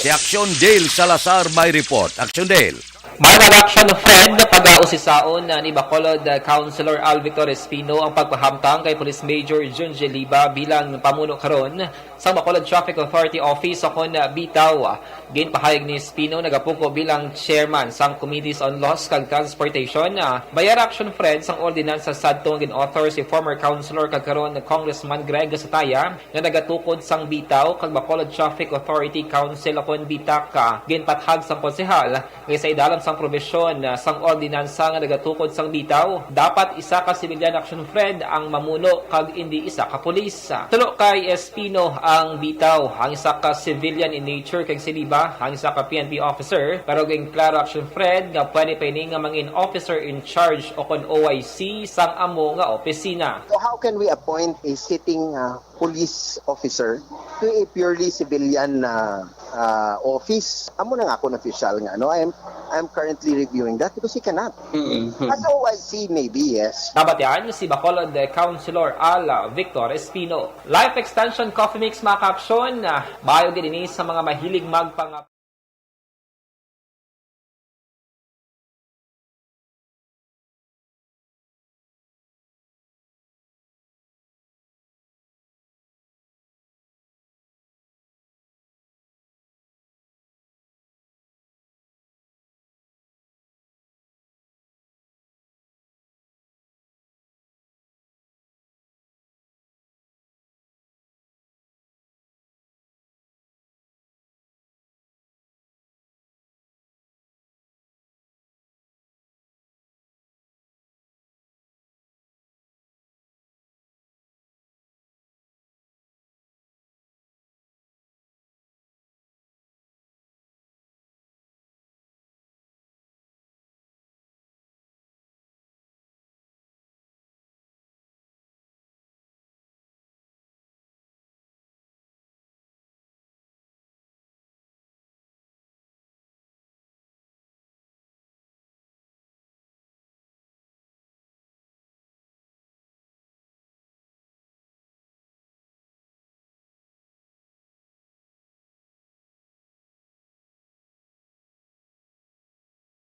Si Action Dale Salazar may report. Action Dale. May reaction, Fred, pagausisaon ni Bacolod, uh, Councilor Al Victor Espino ang pagpahamtang kay Police Major Junji Liba bilang pamuno karon sang Bacolod Traffic Authority Office o kon, uh, Bitaw. Ginpahayag ni Espino, nagapuko bilang chairman sang Committees on Laws kag Transportation, ah, may reaction, Fred, sang ordinansa sadto nga gin-author si former councilor kag karon Congressman Greg Sataya nga nagatukod sang Bitaw kag Bacolod Traffic Authority Council o kon BTAC, ah, ginpathag sang konsehal nga sa idalom sa Ang probisyon, ah, sang ordinansa nga nagatukod sang bitaw, dapat isa ka civilian action friend ang mamuno kag indi isa ka pulis. Tulo kay Espino ang bitaw, ang isa ka civilian in nature kag siliba ang isa ka P N P officer, pero ginklaro action friend nga pwede pa ini nga mangin officer in charge o kon O I C sang amo nga opisina. So how can we appoint a sitting, uh, police officer to a purely civilian na, uh, office? Amo na nga akong official nga, no? I'm, I'm currently reviewing that because he cannot. Mm-hmm. As O I C, maybe, yes. Nabatian si Bacolod Councilor Al Victor Espino. Life Extension Coffee Mix, mga kaaksyon, ah, maayo gid ini sa mga mahilig magpanga-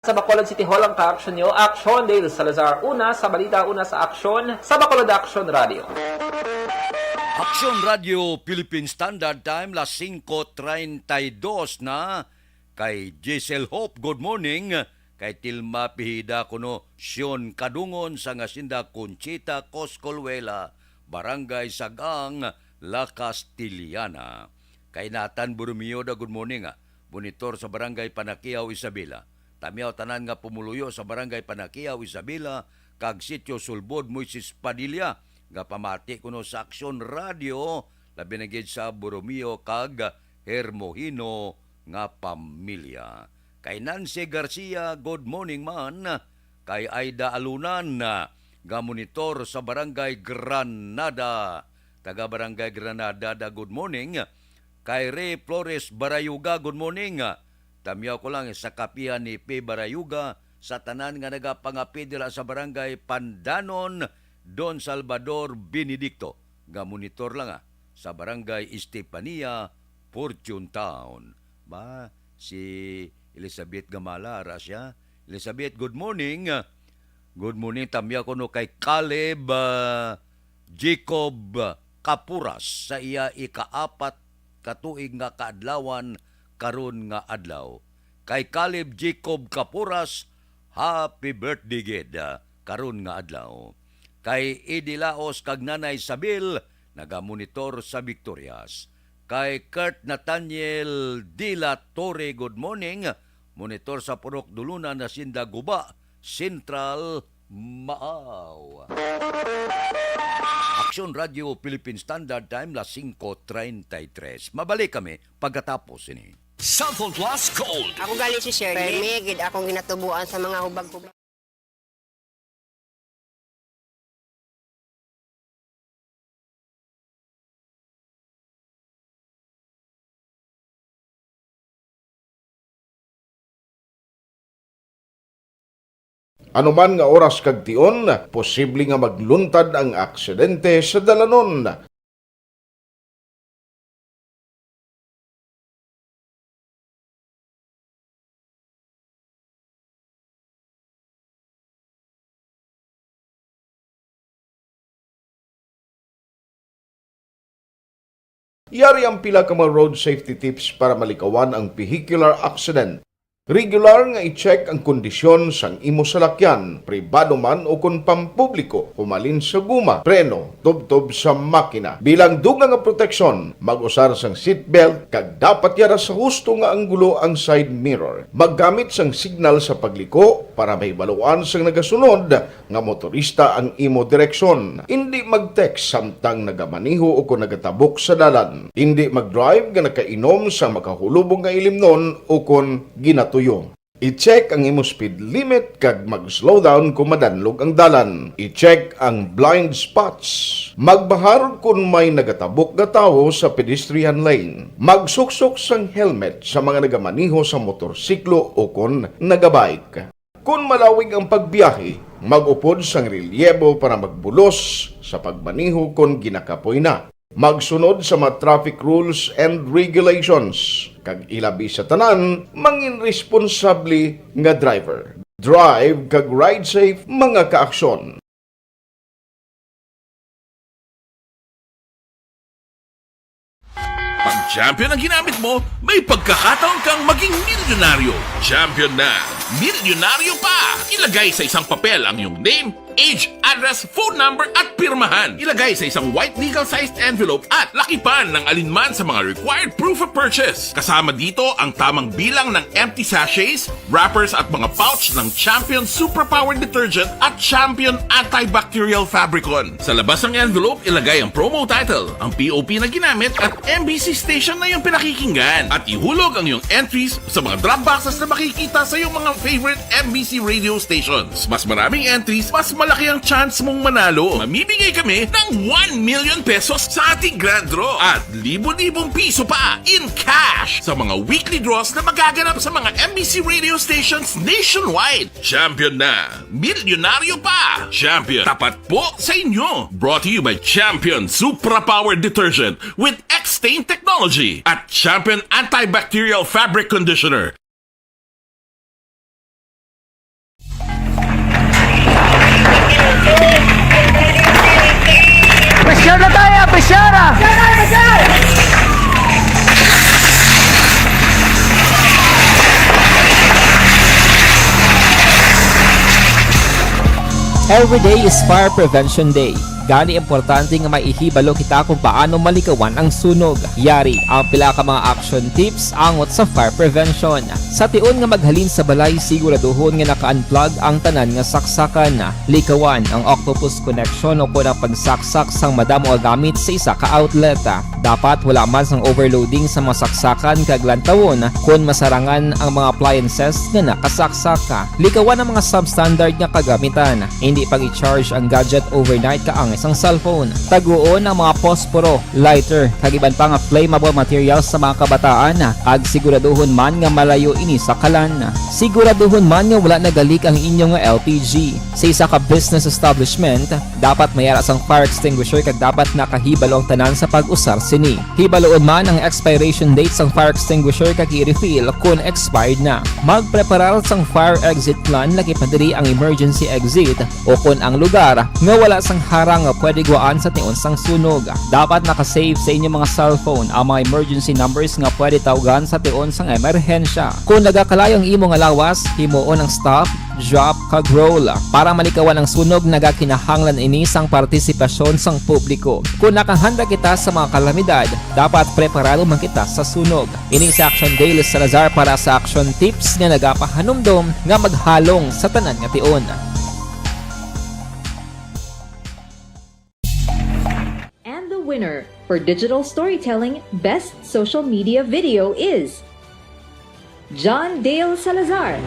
Sa Bacolod City Hall ang kaaksyon nyo, Aksyon Dale Salazar, una sa balita, una sa aksyon, sa Bacolod Aksyon Radio. Aksyon Radio Philippine Standard Time, las singko treinta y dos na. Kay Giselle Hope, good morning. Kay Tilma Pihida kuno, Sion Kadungon, sang Hacienda Conchita, Coscolwela, Barangay Sagang, La Castellana. Kay Nathan Borromeo da, good morning, ah. Monitor sa Barangay Panaquiao, Isabela. Tamiaw tanan nga pumuluyo sa Barangay Panaquiao, Isabela, kag Sitio Sulbod, Moises Padilla, nga pamati kuno sa Aksyon Radio, labi na gid sa Borromeo kag Hermohino nga pamilya. Kay Nancy Garcia, good morning man. Kay Aida Alunan, ah, nga monitor sa Barangay Granada. Taga Barangay Granada da, good morning. Kay Ray Flores Barayuga, good morning. Tamiaw ko lang sa kapihan ni P Barayuga, sa tanan nga nagapangapid dira sa Barangay Pandanon, Don Salvador Benedicto, nga monitor lang, ah, sa Barangay Estefania, Fortune Town. Ba, si Elizabeth Gamala, ara siya. Elizabeth, good morning. Good morning, tamiaw kuno kay Caleb, ah, Jacob Kapuras sa iya ikaapat ka tuig nga kaadlawan karon nga adlaw. Kay Caleb Jacob Kapuras, happy birthday gid, ah, karon nga adlaw. Kay Eddie Laos kag Nanay Sabil, nagamonitor sa Victorias. Kay Kurt Nathaniel de la Torre, good morning. Monitor sa Purok Dulunan, Hacienda Guba, Central, Maaw. Aksyon Radio Philippine Standard Time, las singko treinta y tres. Mabalik kami pagkatapos ini. Cellphone Plus Gold. Ako gali si Shirley. Permi gid akong ginatubuan sa mga hubag-hubag. Anuman nga oras kag tion, posible nga magluntad ang aksidente sa dalanon. Yari ang pila ka mga road safety tips para malikawan ang vehicular accident. Regular nga i-check ang kondisyon sang imo salakyan, pribado man o kon pampubliko, humalin sa guma, preno, tubtob sa makina. Bilang dugang nga proteksyon, mag-usar sang seatbelt kag dapat yara sa husto nga anggulo ang side mirror. Maggamit sang signal sa pagliko para mahibaluan sang nagasunod nga motorista ang imo direksyon. Indi mag-text samtang nagamaneho o kon nagatabok sa dalan. Indi mag-drive nga nakainom sa makahulubong nga ilimnon o kon ginatuyo. I-check ang imo speed limit kag mag-slow down kon madanlog ang dalan. I-check ang blind spots. Magbahar kon may nagatabok nga tawo sa pedestrian lane. Magsuksok sang helmet sa mga nagamaneho sa motorsiklo o kon nagabike. Kon malawig ang pagbiyahe, mag-upod sang relyebo para magbulos sa pagmaneho kon ginakapoy na. Magsunod sa mga traffic rules and regulations, kag ilabi sa tanan, mangin responsable nga driver. Drive kag ride safe, mga kaaksyon. Pag champion ang ginamit mo, may pagkakataon kang maging milyonaryo. Champion na, milyonaryo pa! Ilagay sa isang papel ang iyong name, age, address, phone number, at pirmahan. Ilagay sa isang white legal-sized envelope at lakipan ng alinman sa mga required proof of purchase. Kasama dito ang tamang bilang ng empty sachets, wrappers at mga pouch ng Champion Superpower Detergent at Champion Antibacterial Fabricon. Sa labas ng envelope, ilagay ang promo title, ang P O P na ginamit at M B C station na iyong pinakikinggan. At ihulog ang iyong entries sa mga drop boxes na makikita sa iyong mga favorite M B C radio stations. Mas maraming entries, mas malaki ang chance mong manalo. Mamimigay kami ng one million pesos sa ating grand draw at libo-libong piso pa in cash sa mga weekly draws na magaganap sa mga M B C radio stations nationwide. Champion na! Milyonaryo pa! Champion, tapat po sa inyo! Brought to you by Champion Supra Power Detergent with X-Stain Technology at Champion Antibacterial Fabric Conditioner. Pressure na tayo! Pressure na! Every day is Fire Prevention Day. Gani, importante nga maihibalo kita kung paano malikawan ang sunog. Yari ang pila ka mga action tips angot sa fire prevention. Sa tion nga maghalin sa balay, siguraduhon nga naka-unplug ang tanan nga saksakan. Likawan ang octopus connection o kon ang pagsaksak sang madamo nga gamit sa isa ka outlet. Dapat wala man sang overloading sa mga saksakan kag lantawon kon masarangan ang mga appliances nga nakasaksak. Likawan ang mga substandard nga kagamitan. Indi pag-i-charge ang gadget overnight kaangay sang cellphone. Taguon ang mga posporo, lighter, kag iban pa nga flammable materials sa mga kabataan, kag siguraduhon man nga malayo ini sa kalan. Siguraduhon man nga wala nagalik ang inyo nga L P G. Sa isa ka business establishment, dapat may ara sang fire extinguisher kag dapat nakahibalo ang tanan sa pag-usar sini. Hibaloon man ang expiration date sang fire extinguisher kag i-refill kon expired na. Magpreparar sang fire exit plan, lakip na diri ang emergency exit o kon ang lugar nga wala sang harang nga pwede guwaan sa tion sang sunog. Dapat naka-save sa inyo mga cellphone ang mga emergency numbers nga pwede tawgan sa tion sang emerhensya. Kon nagakalayo ang imo nga lawas, himuon ang stop, drop, kag roll. Para malikawan ang sunog, nagakinahanglan ini sang partisipasyon sang publiko. Kon nakahanda kita sa mga kalamidad, dapat preparado man kita sa sunog. Ini si Action Dale Salazar para sa Action Tips nga nagapahanumdom nga maghalong sa tanan nga tion. And the winner for Digital Storytelling Best Social Media Video is John Dale Salazar,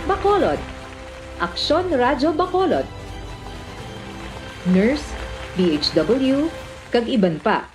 Bacolod, Aksyon Radyo Bacolod, Nurse, D H W, kag iban pa.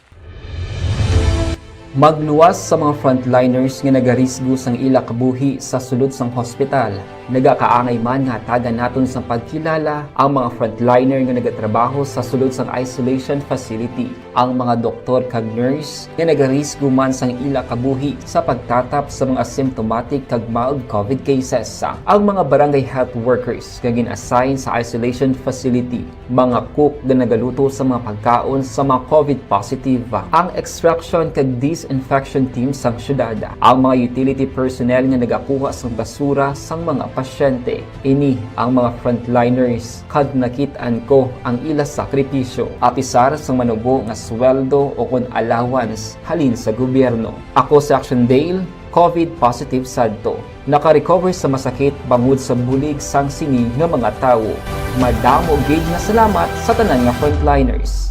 Magluwas sa mga frontliners nga nagarisgo sang ila kabuhi sa sulod sang hospital. Nagakaangay man nga hatagan naton sang pagkilala ang mga frontliner nga nagatrabaho sa sulod sang isolation facility, ang mga doktor kag nurse nga nagarisgo man sang ila kabuhi sa pagtatap sa mga symptomatic kag mild covid cases, ang mga barangay health workers nga gin-assign sa isolation facility, mga cook nga nagaluto sa mga pagkaon sa mga covid positive, ang extraction kag disinfection team sang syudad, ang mga utility personnel nga nagakuha sang basura sang mga pasyente. Ini ang mga frontliners, kag nakit-an ko ang ila sakripisyo, apisar sang manubo nga sweldo o kon allowance halin sa gobyerno. Ako si Action Dale, covid positive sadto. Naka-recover sa masakit bangod sa bulig sang sini nga mga tawo. Madamo gid nga salamat sa tanan nga frontliners.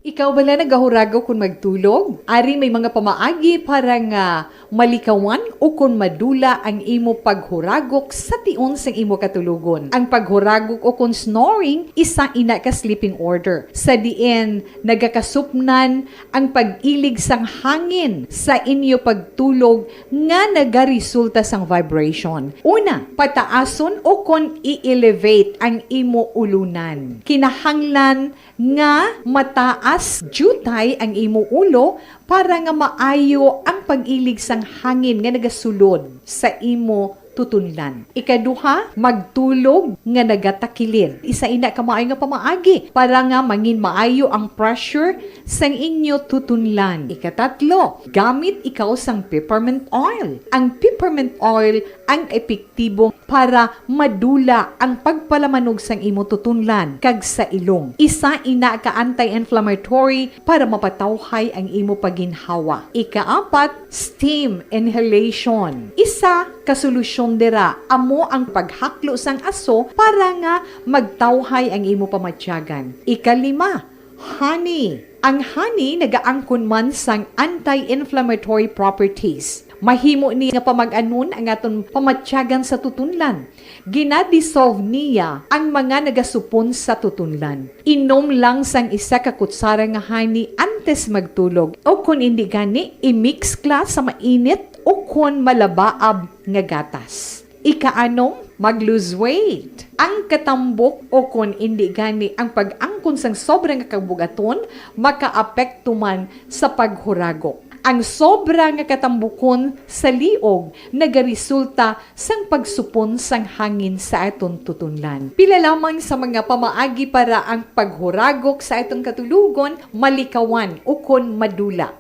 Ikaw bala nagahuragok kon magtulog? Ari may mga pamaagi para nga malikawan o kon madula ang imo paghuragok sa tion sang imo katulogon. Ang paghuragok o kon snoring, isa ina ka sleeping order, sa diin nagakasupnan ang pag-ilig sang hangin sa inyo pagtulog nga nagaresulta sang vibration. Una, pataason o kon i-elevate ang imo ulunan. Kinahanglan nga mataas diutay ang imo ulo para nga maayo ang pag-ilig sang hangin nga nagasulod sa imo tutunlan. Ikaduha, magtulog nga nagatakilid. Isa ina ka maayo nga pamaagi para nga mangin maayo ang pressure sang inyo tutunlan. Ikatatlo, gamit ikaw sang peppermint oil. Ang peppermint oil ang epektibo para madula ang pagpalamanog sang imo tutunlan kag sa ilong. Isa ina ka anti-inflammatory para mapatawhay ang imo paginhawa. Ikaapat, steam inhalation. Isa ka solusyon dira amo ang paghaklo sang aso para nga magtawhay ang imo pamatyagan. Ikalima, honey. Ang honey nagaangkon man sang anti-inflammatory properties. Mahimo ni nga pamag-anon ang aton pamatyagan sa tutunlan. Gina-dissolve niya ang mga nagasupon sa tutunlan. Inom lang sang isa ka kutsara nga honey antes magtulog, o kon indi gani, i-mix kla sa mainit o kon malabaab nga gatas. Ikaanom, mag-lose weight. Ang katambok o kon indi gani ang pag-angkon sang sobra nga kabug-aton makaapekto man sa paghuragok. Ang sobra nga katambukon sa liog nagaresulta sang pagsupon sang hangin sa aton tutunlan. Pila lamang sa mga pamaagi para ang paghuragok sa aton katulogon malikawan ukon madula.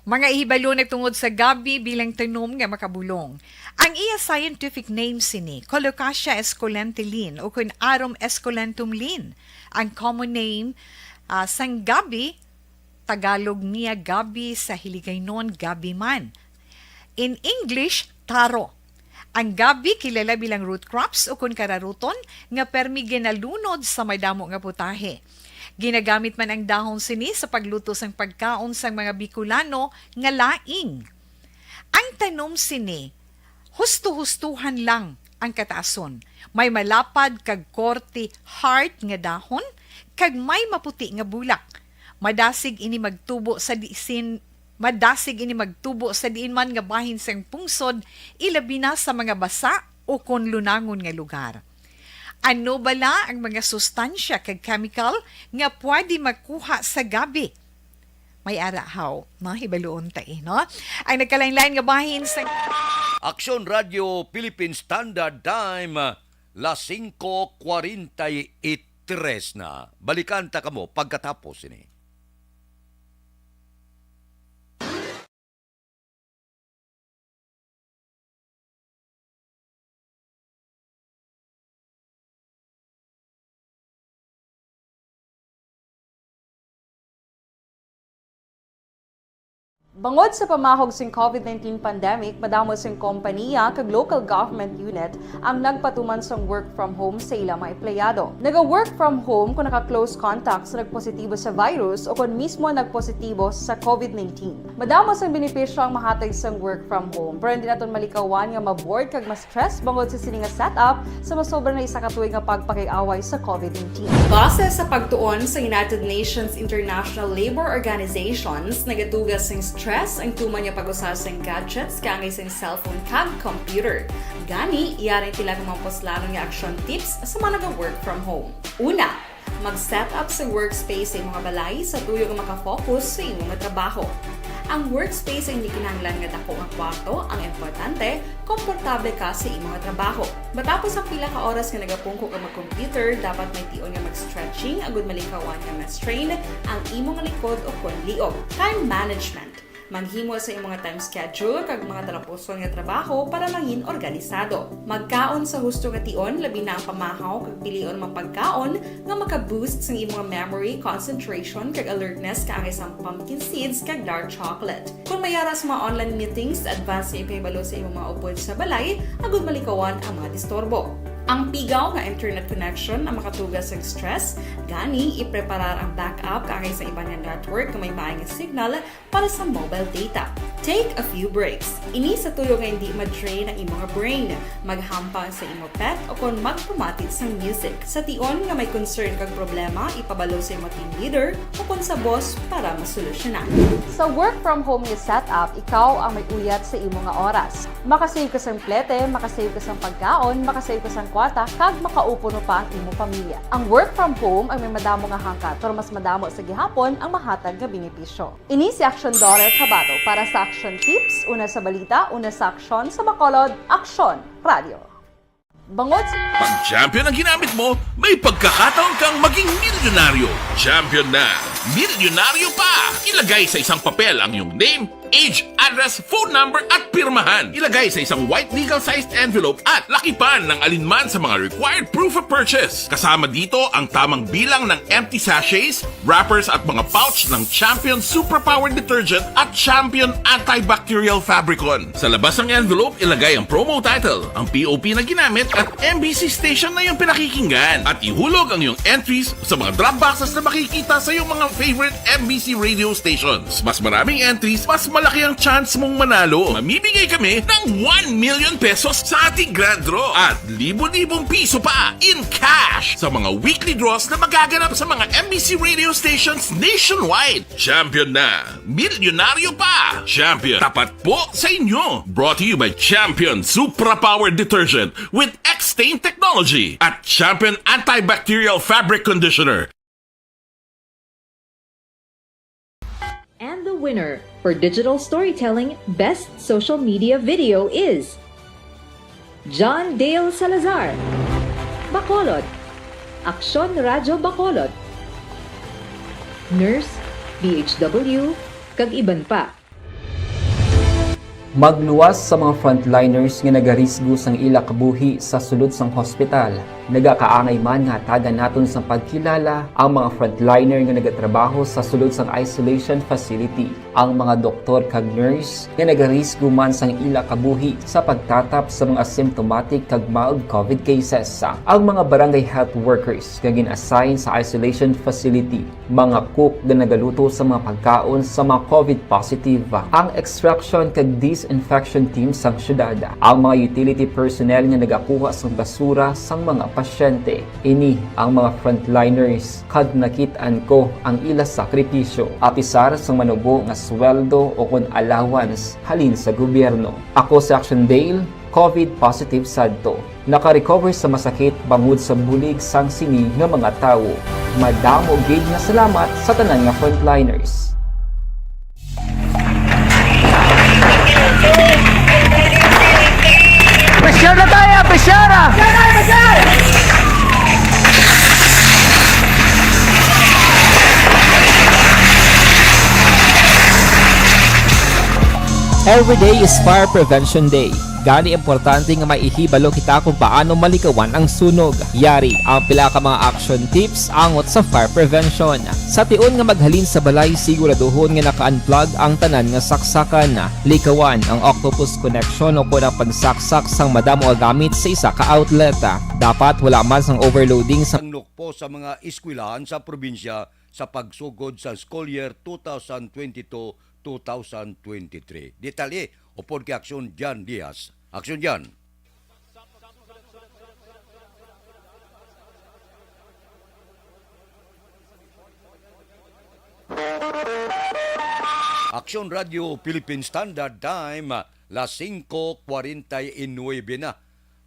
Mga ihibalon tungod sa gabi bilang tanom nga makabulong. Ang iya scientific name sini, Colocasia esculenta Lin, ukon Arum esculentum Lin. Ang common name, ah, sang gabi, Tagalog niya gabi, sa Hiligaynon gabi man. In English, taro. Ang gabi kilala bilang root crops ukon kararuton nga permi ginalunod sa madamo nga putahe. Ginagamit man ang dahon sini sa pagluto sang pagkaon sang mga Bicolano nga laing. Ang tanom sini, husto-hustohan lang ang kataason. May malapad kag korte heart nga dahon, kag may maputi nga bulak. Madasig ini magtubo sa disin, madasig ini magtubo sa diin man nga bahin sang pungsod, ilabi na sa mga basa o kon lunangon nga lugar. Ano bala ang mga sustansya kag chemical nga pwede makuha sa gabi? May ara haw, no? Hibaluon ta, eh, no? Ang nagkalain-lain nga bahin sa Aksyon Radio Philippine Standard Time, las singko kwarenta y tres na. Balikan ta kamo pagkatapos sini. Bangod sa pamahog sing covid nineteen pandemic, madamo sing kompaniya kag local government unit ang nagpatuman sang work from home sa ila mga empleyado. Naga-work from home kon naka-close contact sa nagpositibo sa virus o kon mismo nagpositibo sa covid nineteen. Madamo sang benepisyo ang mahatag sang work from home, pero hindi naton malikawan nga ma-bored kag ma-stress bangod sa sini nga setup sa masobra na isa ka tuig nga pagpakig-away sa covid nineteen. Base sa pagtuon sa United Nations International Labour Organizations, nagadugang Stress ang tuman nga pag-usar sang gadgets kaangay sang cellphone kag computer. Gani, yari ang pila ka mga puslanon nga action tips sa mga naga-work from home. Una, mag-set up sa workspace sa imong balay sa tuyo nga makafocus sa imong trabaho. Ang workspace ay hindi kinahanglan nga dako nga kwarto, ang importante, komportable ka sa imong trabaho. Matapos ang pila ka oras nga nagapungko ka mag-computer, dapat may tion nga mag-stretching agud malikawan nga ma-strain ang imong likod o kon liog. Time management. Maghimo sa imong time schedule kag mga talapuson nga trabaho para mangin organisado. Magkaon sa husto nga tion, labi na ang pamahaw kag pilion mga pagkaon nga maka-boost sang imong memory, concentration, kag alertness kaangay sang pumpkin seeds kag dark chocolate. Kung may ara sa mga online meetings, advance nga ipahibalo sa imong mga upod sa balay agud malikawan ang mga disturbo. Ang pigaw nga internet connection ang makatuga sang stress, gani ipreparar ang backup kaangay sa iban nga network nga may maay nga signal para sa mobile data. Take a few breaks. Ini sa tuyo nga hindi ma-drain ang imong brain. Maghampang sa imo pet o kon magpamati sang music. Sa tion nga may concern kag problema, ipabalo sa imo team leader o kon sa boss para masolusyonan. Sa work from home nga setup, ikaw ang may uyat sa imo nga oras. Makasave ka sang plete, makasave ka sang pagkaon, makasave ka sang kwarta, kag makaupuno pa ang imo pamilya. Ang work from home ang may madamo nga hangkat, pero mas madamo sa gihapon ang mahatag nga benepisyo. Ini si Action Daughter Tabato para sa Action Tips, una sa balita, una sa aksyon, sa Bacolod, Aksyon Radio. Bangod sa Pag champion ang ginamit mo, may pagkakataon kang maging milyonaryo. Champion na, milyonaryo pa! Ilagay sa isang papel ang iyong name, age, address, phone number, at pirmahan. Ilagay sa isang white legal-sized envelope at lakipan ng alinman sa mga required proof of purchase. Kasama dito ang tamang bilang ng empty sachets, wrappers, at mga pouch ng Champion Superpower Detergent at Champion Antibacterial Fabricon. Sa labas ng envelope, ilagay ang promo title, ang P O P na ginamit, at M B C station na iyong pinakikinggan. At ihulog ang iyong entries sa mga drop boxes na makikita sa iyong mga favorite M B C radio stations. Mas maraming entries, mas malaki ang chance mong manalo. Mamimigay kami ng one million pesos sa ating grand draw at libo-libong piso pa in cash sa mga weekly draws na magaganap sa mga M B C radio stations nationwide. Champion na! Milyonaryo pa! Champion, tapat po sa inyo! Brought to you by Champion Supra Power Detergent with X-Stain Technology at Champion Antibacterial Fabric Conditioner. And the winner for digital storytelling best social media video is John Dale Salazar, Bacolod, Aksyon Radyo Bacolod, Nurse, D H W, kag iban pa. Magluwas sa mga frontliners nga nagarisgo sang ila kabuhi sa sulod sang hospital. Nagakaangay man nga hatagan naton sang pagkilala ang mga frontliner nga nagatrabaho sa sulod sang isolation facility, ang mga doktor kag nurse nga nagarisgo man sang ila kabuhi sa pagtatap sa mga asymptomatic kag mild covid cases, ang mga barangay health workers nga gin-assign sa isolation facility, mga cook nga nagaluto sa mga pagkaon sa mga covid positive, ang extraction kag disinfection team sang syudad, ang mga utility personnel nga nagakuha sang basura sang mga pasyente. Ini ang mga frontliners kag nakit-an ko ang ila sakripisyo, apisar sang manubo nga sweldo o kon allowance halin sa gobyerno. Ako si Action Dale, covid positive sadto. Naka-recover sa masakit bangod sa bulig sang sini nga mga tawo. Madamo gid nga salamat sa tanan nga frontliners. Pressure na tayo! Pressure! Every day is Fire Prevention Day. Gani importante nga maihibalo kita kung paano malikawan ang sunog. Yari ang pila ka mga action tips angot sa fire prevention. Sa tion nga maghalin sa balay, siguraduhon nga naka-unplug ang tanan nga saksakan. Likawan ang octopus connection o kon ang pagsaksak sang madamo nga gamit sa isa ka outlet. Dapat wala man sang overloading sa Ang nukpo sa mga eskwelahan sa probinsya sa pagsugod sa school year two thousand twenty-two, two thousand twenty-three. Detalye upod kay Aksyon Jan Diaz. Aksyon Jan. Aksyon Radio Philippine Standard Time, las singko kwarenta y nuebe na.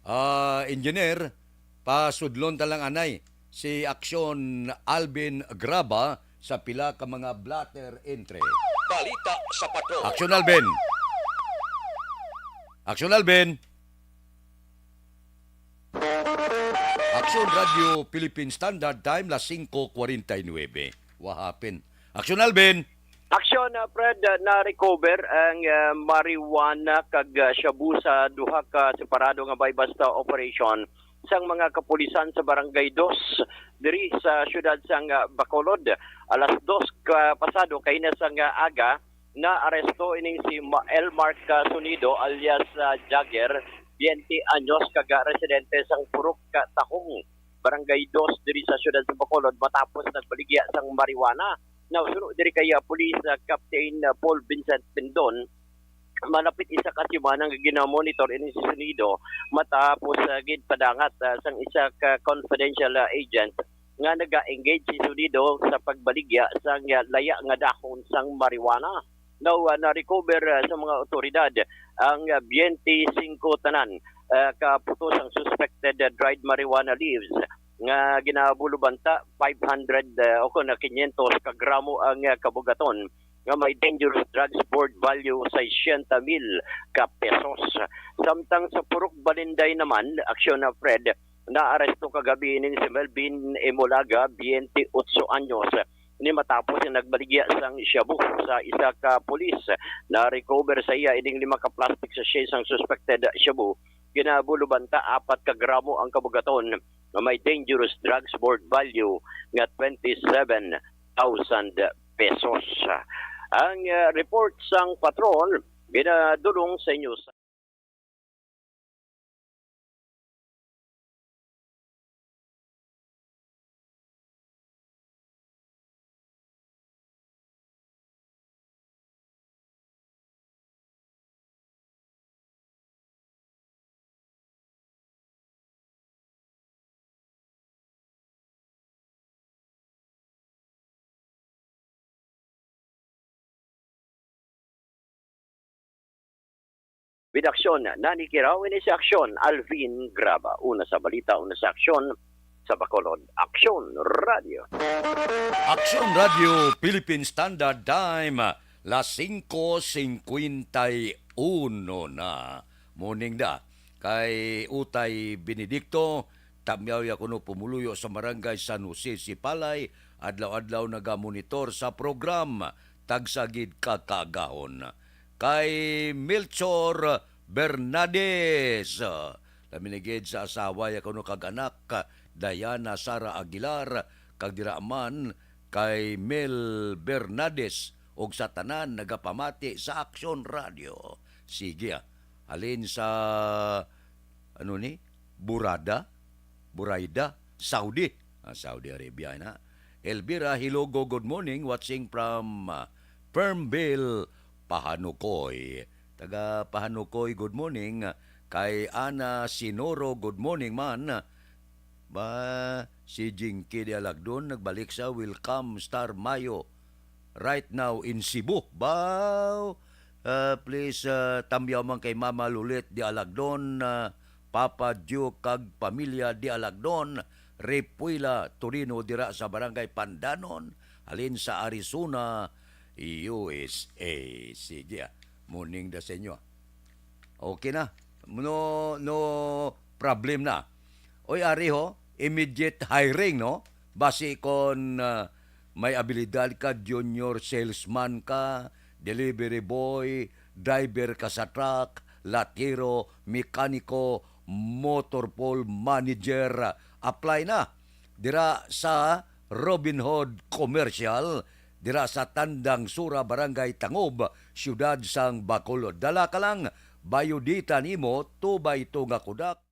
Ah, engineer, pasudlon ta lang anay si Aksyon Alvin Graba sa pila ka mga blotter entry. Balita sa Patrol. Aksyon Alvin. Aksyon Alvin. Aksyon Radio Philippine Standard Time, las singko kwarenta y nuebe. Wahapin. Aksyon Alvin. Aksyon, uh, Fred, uh, na-recover ang, uh, marijuana kag, uh, shabu sa duha ka separado nga bay-basta operation sang mga kapulisan sa Barangay Dos diri sa siyudad sang, uh, Bacolod. Alas dos ka pasado kaina sang, uh, aga, naaresto ining si Ma-, Elmark, uh, Sonido alias, uh, Jagger, biyente anyos, kag, uh, residente sang Purok, uh, Tahong, Barangay Dos diri sa siyudad sa Bacolod matapos nagbaligya sang marijuana. Now, suno diri kay, ah, Police, ah, Captain, ah, Paul Vincent Pindon, malapit isa ka semana nga ginamonitor ini si Sonido matapos, ah, ginpadangat, ah, sang isa ka confidential, ah, agent nga naga-engage si Sonido sa pagbaligya sang, ah, laya nga dahon sang marijuana. Now, ah, na-recover, ah, sa mga otoridad ang, ah, biyente singko tanan, ah, ka puto sang suspected, ah, dried marijuana leaves nga ginabulo banta five hundred, ah, o kon quinientos ka gramo ang, ah, kabugaton nga may dangerous drugs worth value sesenta mil ka pesos. Samtang sa Purok Balinday naman, aksyon na Fred, naaresto kagabi ini si Melvin Emolaga, biyente otso anyos, ni matapos nga nagbaligya sang shabu sa isa ka pulis. Na-recover sa iya ining lima ka plastic sachet sang suspected shabu. Ginabulo banta apat ka gramo ang kabugaton nga may dangerous drugs worth value nga twenty-seven thousand pesos. Ang, ah, report sang patrol ginadulong sa inyo sa With aksyon, Nani Kiraw, ini si Aksyon, Alvin Graba. Una sa balita, una sa aksyon, sa Bacolod, Aksyon Radio. Aksyon Radio, Philippine Standard Time, las singko singkwenta y uno na. Morning da. Kay Utay Benedicto, tamyaw ya kuno pumuluyo sa Barangay San Jose, Sipalay, adlaw-adlaw nagamonitor sa program, tagsa gid ka kaagahon. Kay Melchor Bernades, labi na gid sa asawa ya kuno kag anak, Diana Sara Aguilar, kag dira man kay Mel Bernades, ug sa tanan nagapamati sa Aksyon Radio. Sige, ah. Halin sa, ano ni? Burada? Buraida? Saudi. Ah, Saudi Arabia na. Elvira Hilogo, good morning. Watching from, ah, Fernville, Pahanukoy. Taga Pahanukoy, good morning. Kay Ana Sinoro, good morning man. Ba, si Jinky de Alagdon nagbalik sa Welcome Star Mayo right now in Cebu. Baw, ah, please, ah, tamyaw man kay Mama Lulit de Alagdon, ah, Papa Duke kag pamilya de Alagdon, Repuela, Torino, dira sa Barangay Pandanon, halin sa Arizona, U S A. Sige, ah. Morning da sa inyo, ah. Okay na. No, no problem na. Oy, ari ho, immediate hiring, no? Basi kon, ah, may abilidad ka, junior salesman ka, delivery boy, driver ka sa truck, latiro, mekaniko, motor pool manager, apply na dira sa Robinhood Commercial, dira sa Tandang Sura, Barangay Tangob, Siyudad sang Bacolod. Dala ka lang, biodata nimo, two by two nga kudak.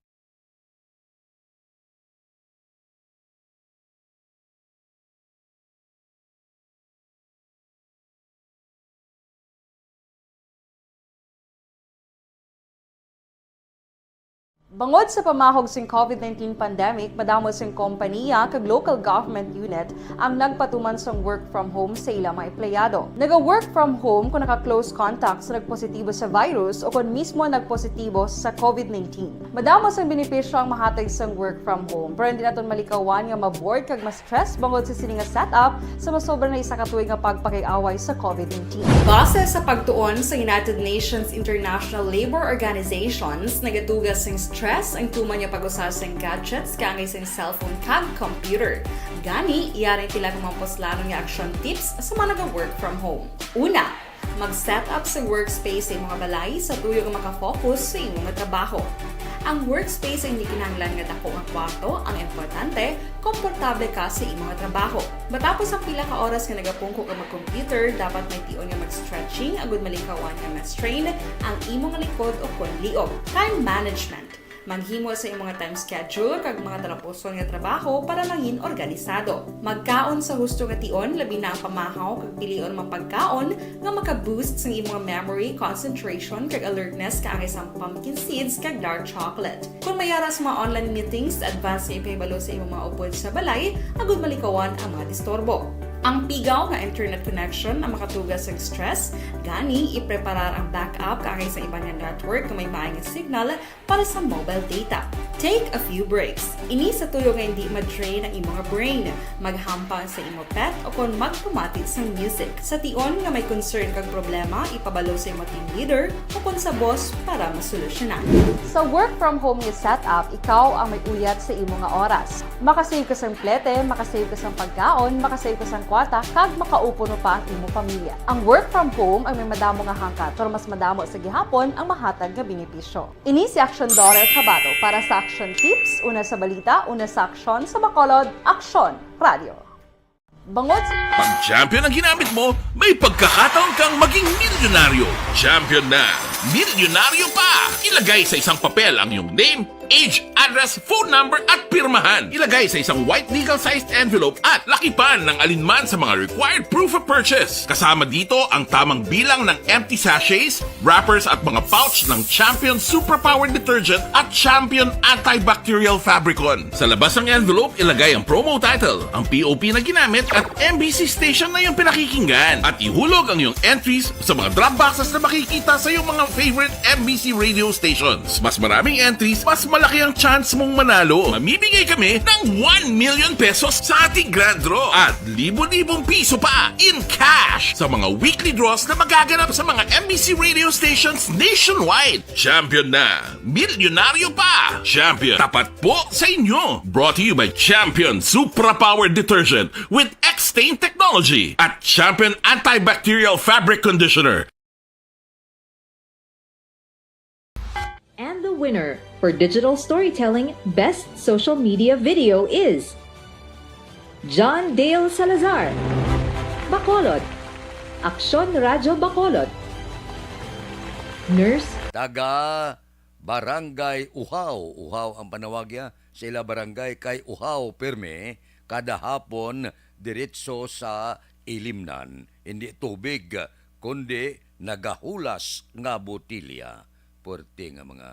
Bangod sa pamahog sing COVID nineteen pandemic, madamo sing kompaniya kag local government unit ang nagpatuman sang work from home sa ila mga empleyado. Naga-work from home kung naka-close contact sa nagpositibo sa virus o kon mismo nagpositibo sa COVID nineteen. Madamo sang benepisyo ang mahatag sang work from home, pero hindi naton malikawan nga ma-bored kag ma-stress bangod sa sini nga setup sa masobra na isa ka tuig nga pagpakig-away sa COVID nineteen. Base sa pagtuon sa United Nations International Labour Organizations, nagatugas sing stress ang tuman nga pag-usa sing gadgets kaangay sing cellphone kag computer. Gani, yari sila nga mga puslanon nga action tips sa mga naga-work from home. Una, mag-set up sa workspace sa imong balay sa tuyo nga makafocus sa imong trabaho. Ang workspace ay hindi kinahanglan nga dako nga kwarto, ang importante, komportable ka sa imong trabaho. Matapos ang pila ka oras nga nagapungko ka mag-computer, dapat may tion nga mag-stretching agud malikawan nga ma-strain ang imong likod o kon liog. Time management. Maghimo sa imong time schedule kag mga talapuson nga trabaho para mangin organisado. Magkaon sa husto nga tion, labi na ang pamahaw kag pilion mga pagkaon nga maka-boost sang imong memory, concentration, kag alertness kaangay sang pumpkin seeds kag dark chocolate. Kon may ara sa mga online meetings, advance nga ipahibalo sa imong mga upod sa balay agud malikawan ang mga disturbo. Ang pigaw nga internet connection ang makatugas sa stress, gani ipreparar ang backup kaangay sa iban nga network nga may maay nga signal para sa mobile data. Take a few breaks. Ini sa tuyo nga hindi ma-drain ang imong brain. Maghampang sa imo pet o kon magpamati sang music. Sa tion nga may concern kag problema, ipabalo sa imo team leader o kon sa boss para masolusyonan. Sa work from home nga setup, ikaw ang may uyat sa imo nga oras. Makasave ka sang plete, makasave ka sang pagkaon, makasave ka sang kwarta, kag makaupo pa ang imo pamilya. Ang work from home ang may madamo nga hangkat, pero mas madamo sa gihapon ang mahatag nga benepisyo. Ini si Action Dorel Cabato para sa Action Tips, una sa balita, una sa aksyon, sa Bacolod, Aksyon Radio. Bangod sa Pag champion ang ginamit mo, may pagkakataon kang maging milyonaryo. Champion na, milyonaryo pa! Ilagay sa isang papel ang iyong name, age, address, phone number, at pirmahan. Ilagay sa isang white legal-sized envelope at lakipan ng alinman sa mga required proof of purchase. Kasama dito ang tamang bilang ng empty sachets, wrappers at mga pouch ng Champion Superpower Detergent at Champion Antibacterial Fabricon. Sa labas ng envelope, ilagay ang promo title, ang P O P na ginamit at M B C station na iyong pinakikinggan. At ihulog ang iyong entries sa mga drop boxes na makikita sa iyong mga favorite M B C radio stations. Mas maraming entries, mas malaki ang chance mong manalo. Mamimigay kami ng one million pesos sa ating grand draw at libo-libong piso pa in cash sa mga weekly draws na magaganap sa mga M B C radio stations nationwide. Champion na! Milyonaryo pa! Champion, tapat po sa inyo! Brought to you by Champion Supra Power Detergent with X-Stain Technology at Champion Antibacterial Fabric Conditioner. And the winner for digital storytelling best social media video is John Dale Salazar, Bacolod, Aksyon Radyo Bacolod, Nurse Taga Barangay Uhaw. Uhaw ang panawag ya sa ila barangay kay uhaw pirmi kada hapon diretso sa ilimnan. Hindi tubig, kundi nagahulas nga botilya. Puwerte nga mga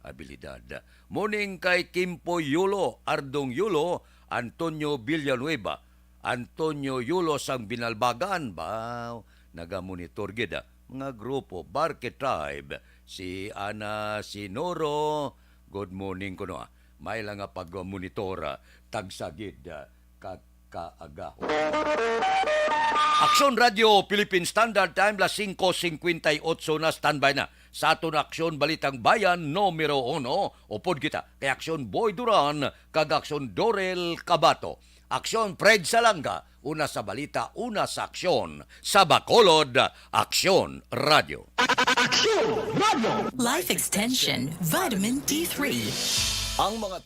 abilidad. Morning kay Kimpo Yulo, Ardong Yulo, Antonio Villanueva, Antonio Yulo sang Binalbagan, ba, nagamonitor gid, ah. Mga grupo, Barke Tribe, si Ana Sinoro, good morning kuno, ah. May lang nga pagmonitor, ah, tagsa gid, ah, ka kaagahon. Aksyon Radio Philippine Standard Time, las singko singkwenta y otso na, standby na sa aton Aksyon Balitang Bayan numero uno. Upod kita kay Aksyon Boy Duran kag Aksyon Dorel Cabato. Aksyon Fred Salanga, una sa balita, una sa aksyon. Sa Bacolod, Aksyon Radio. Aksyon Radio. Life Extension, Vitamin D three. Ang mga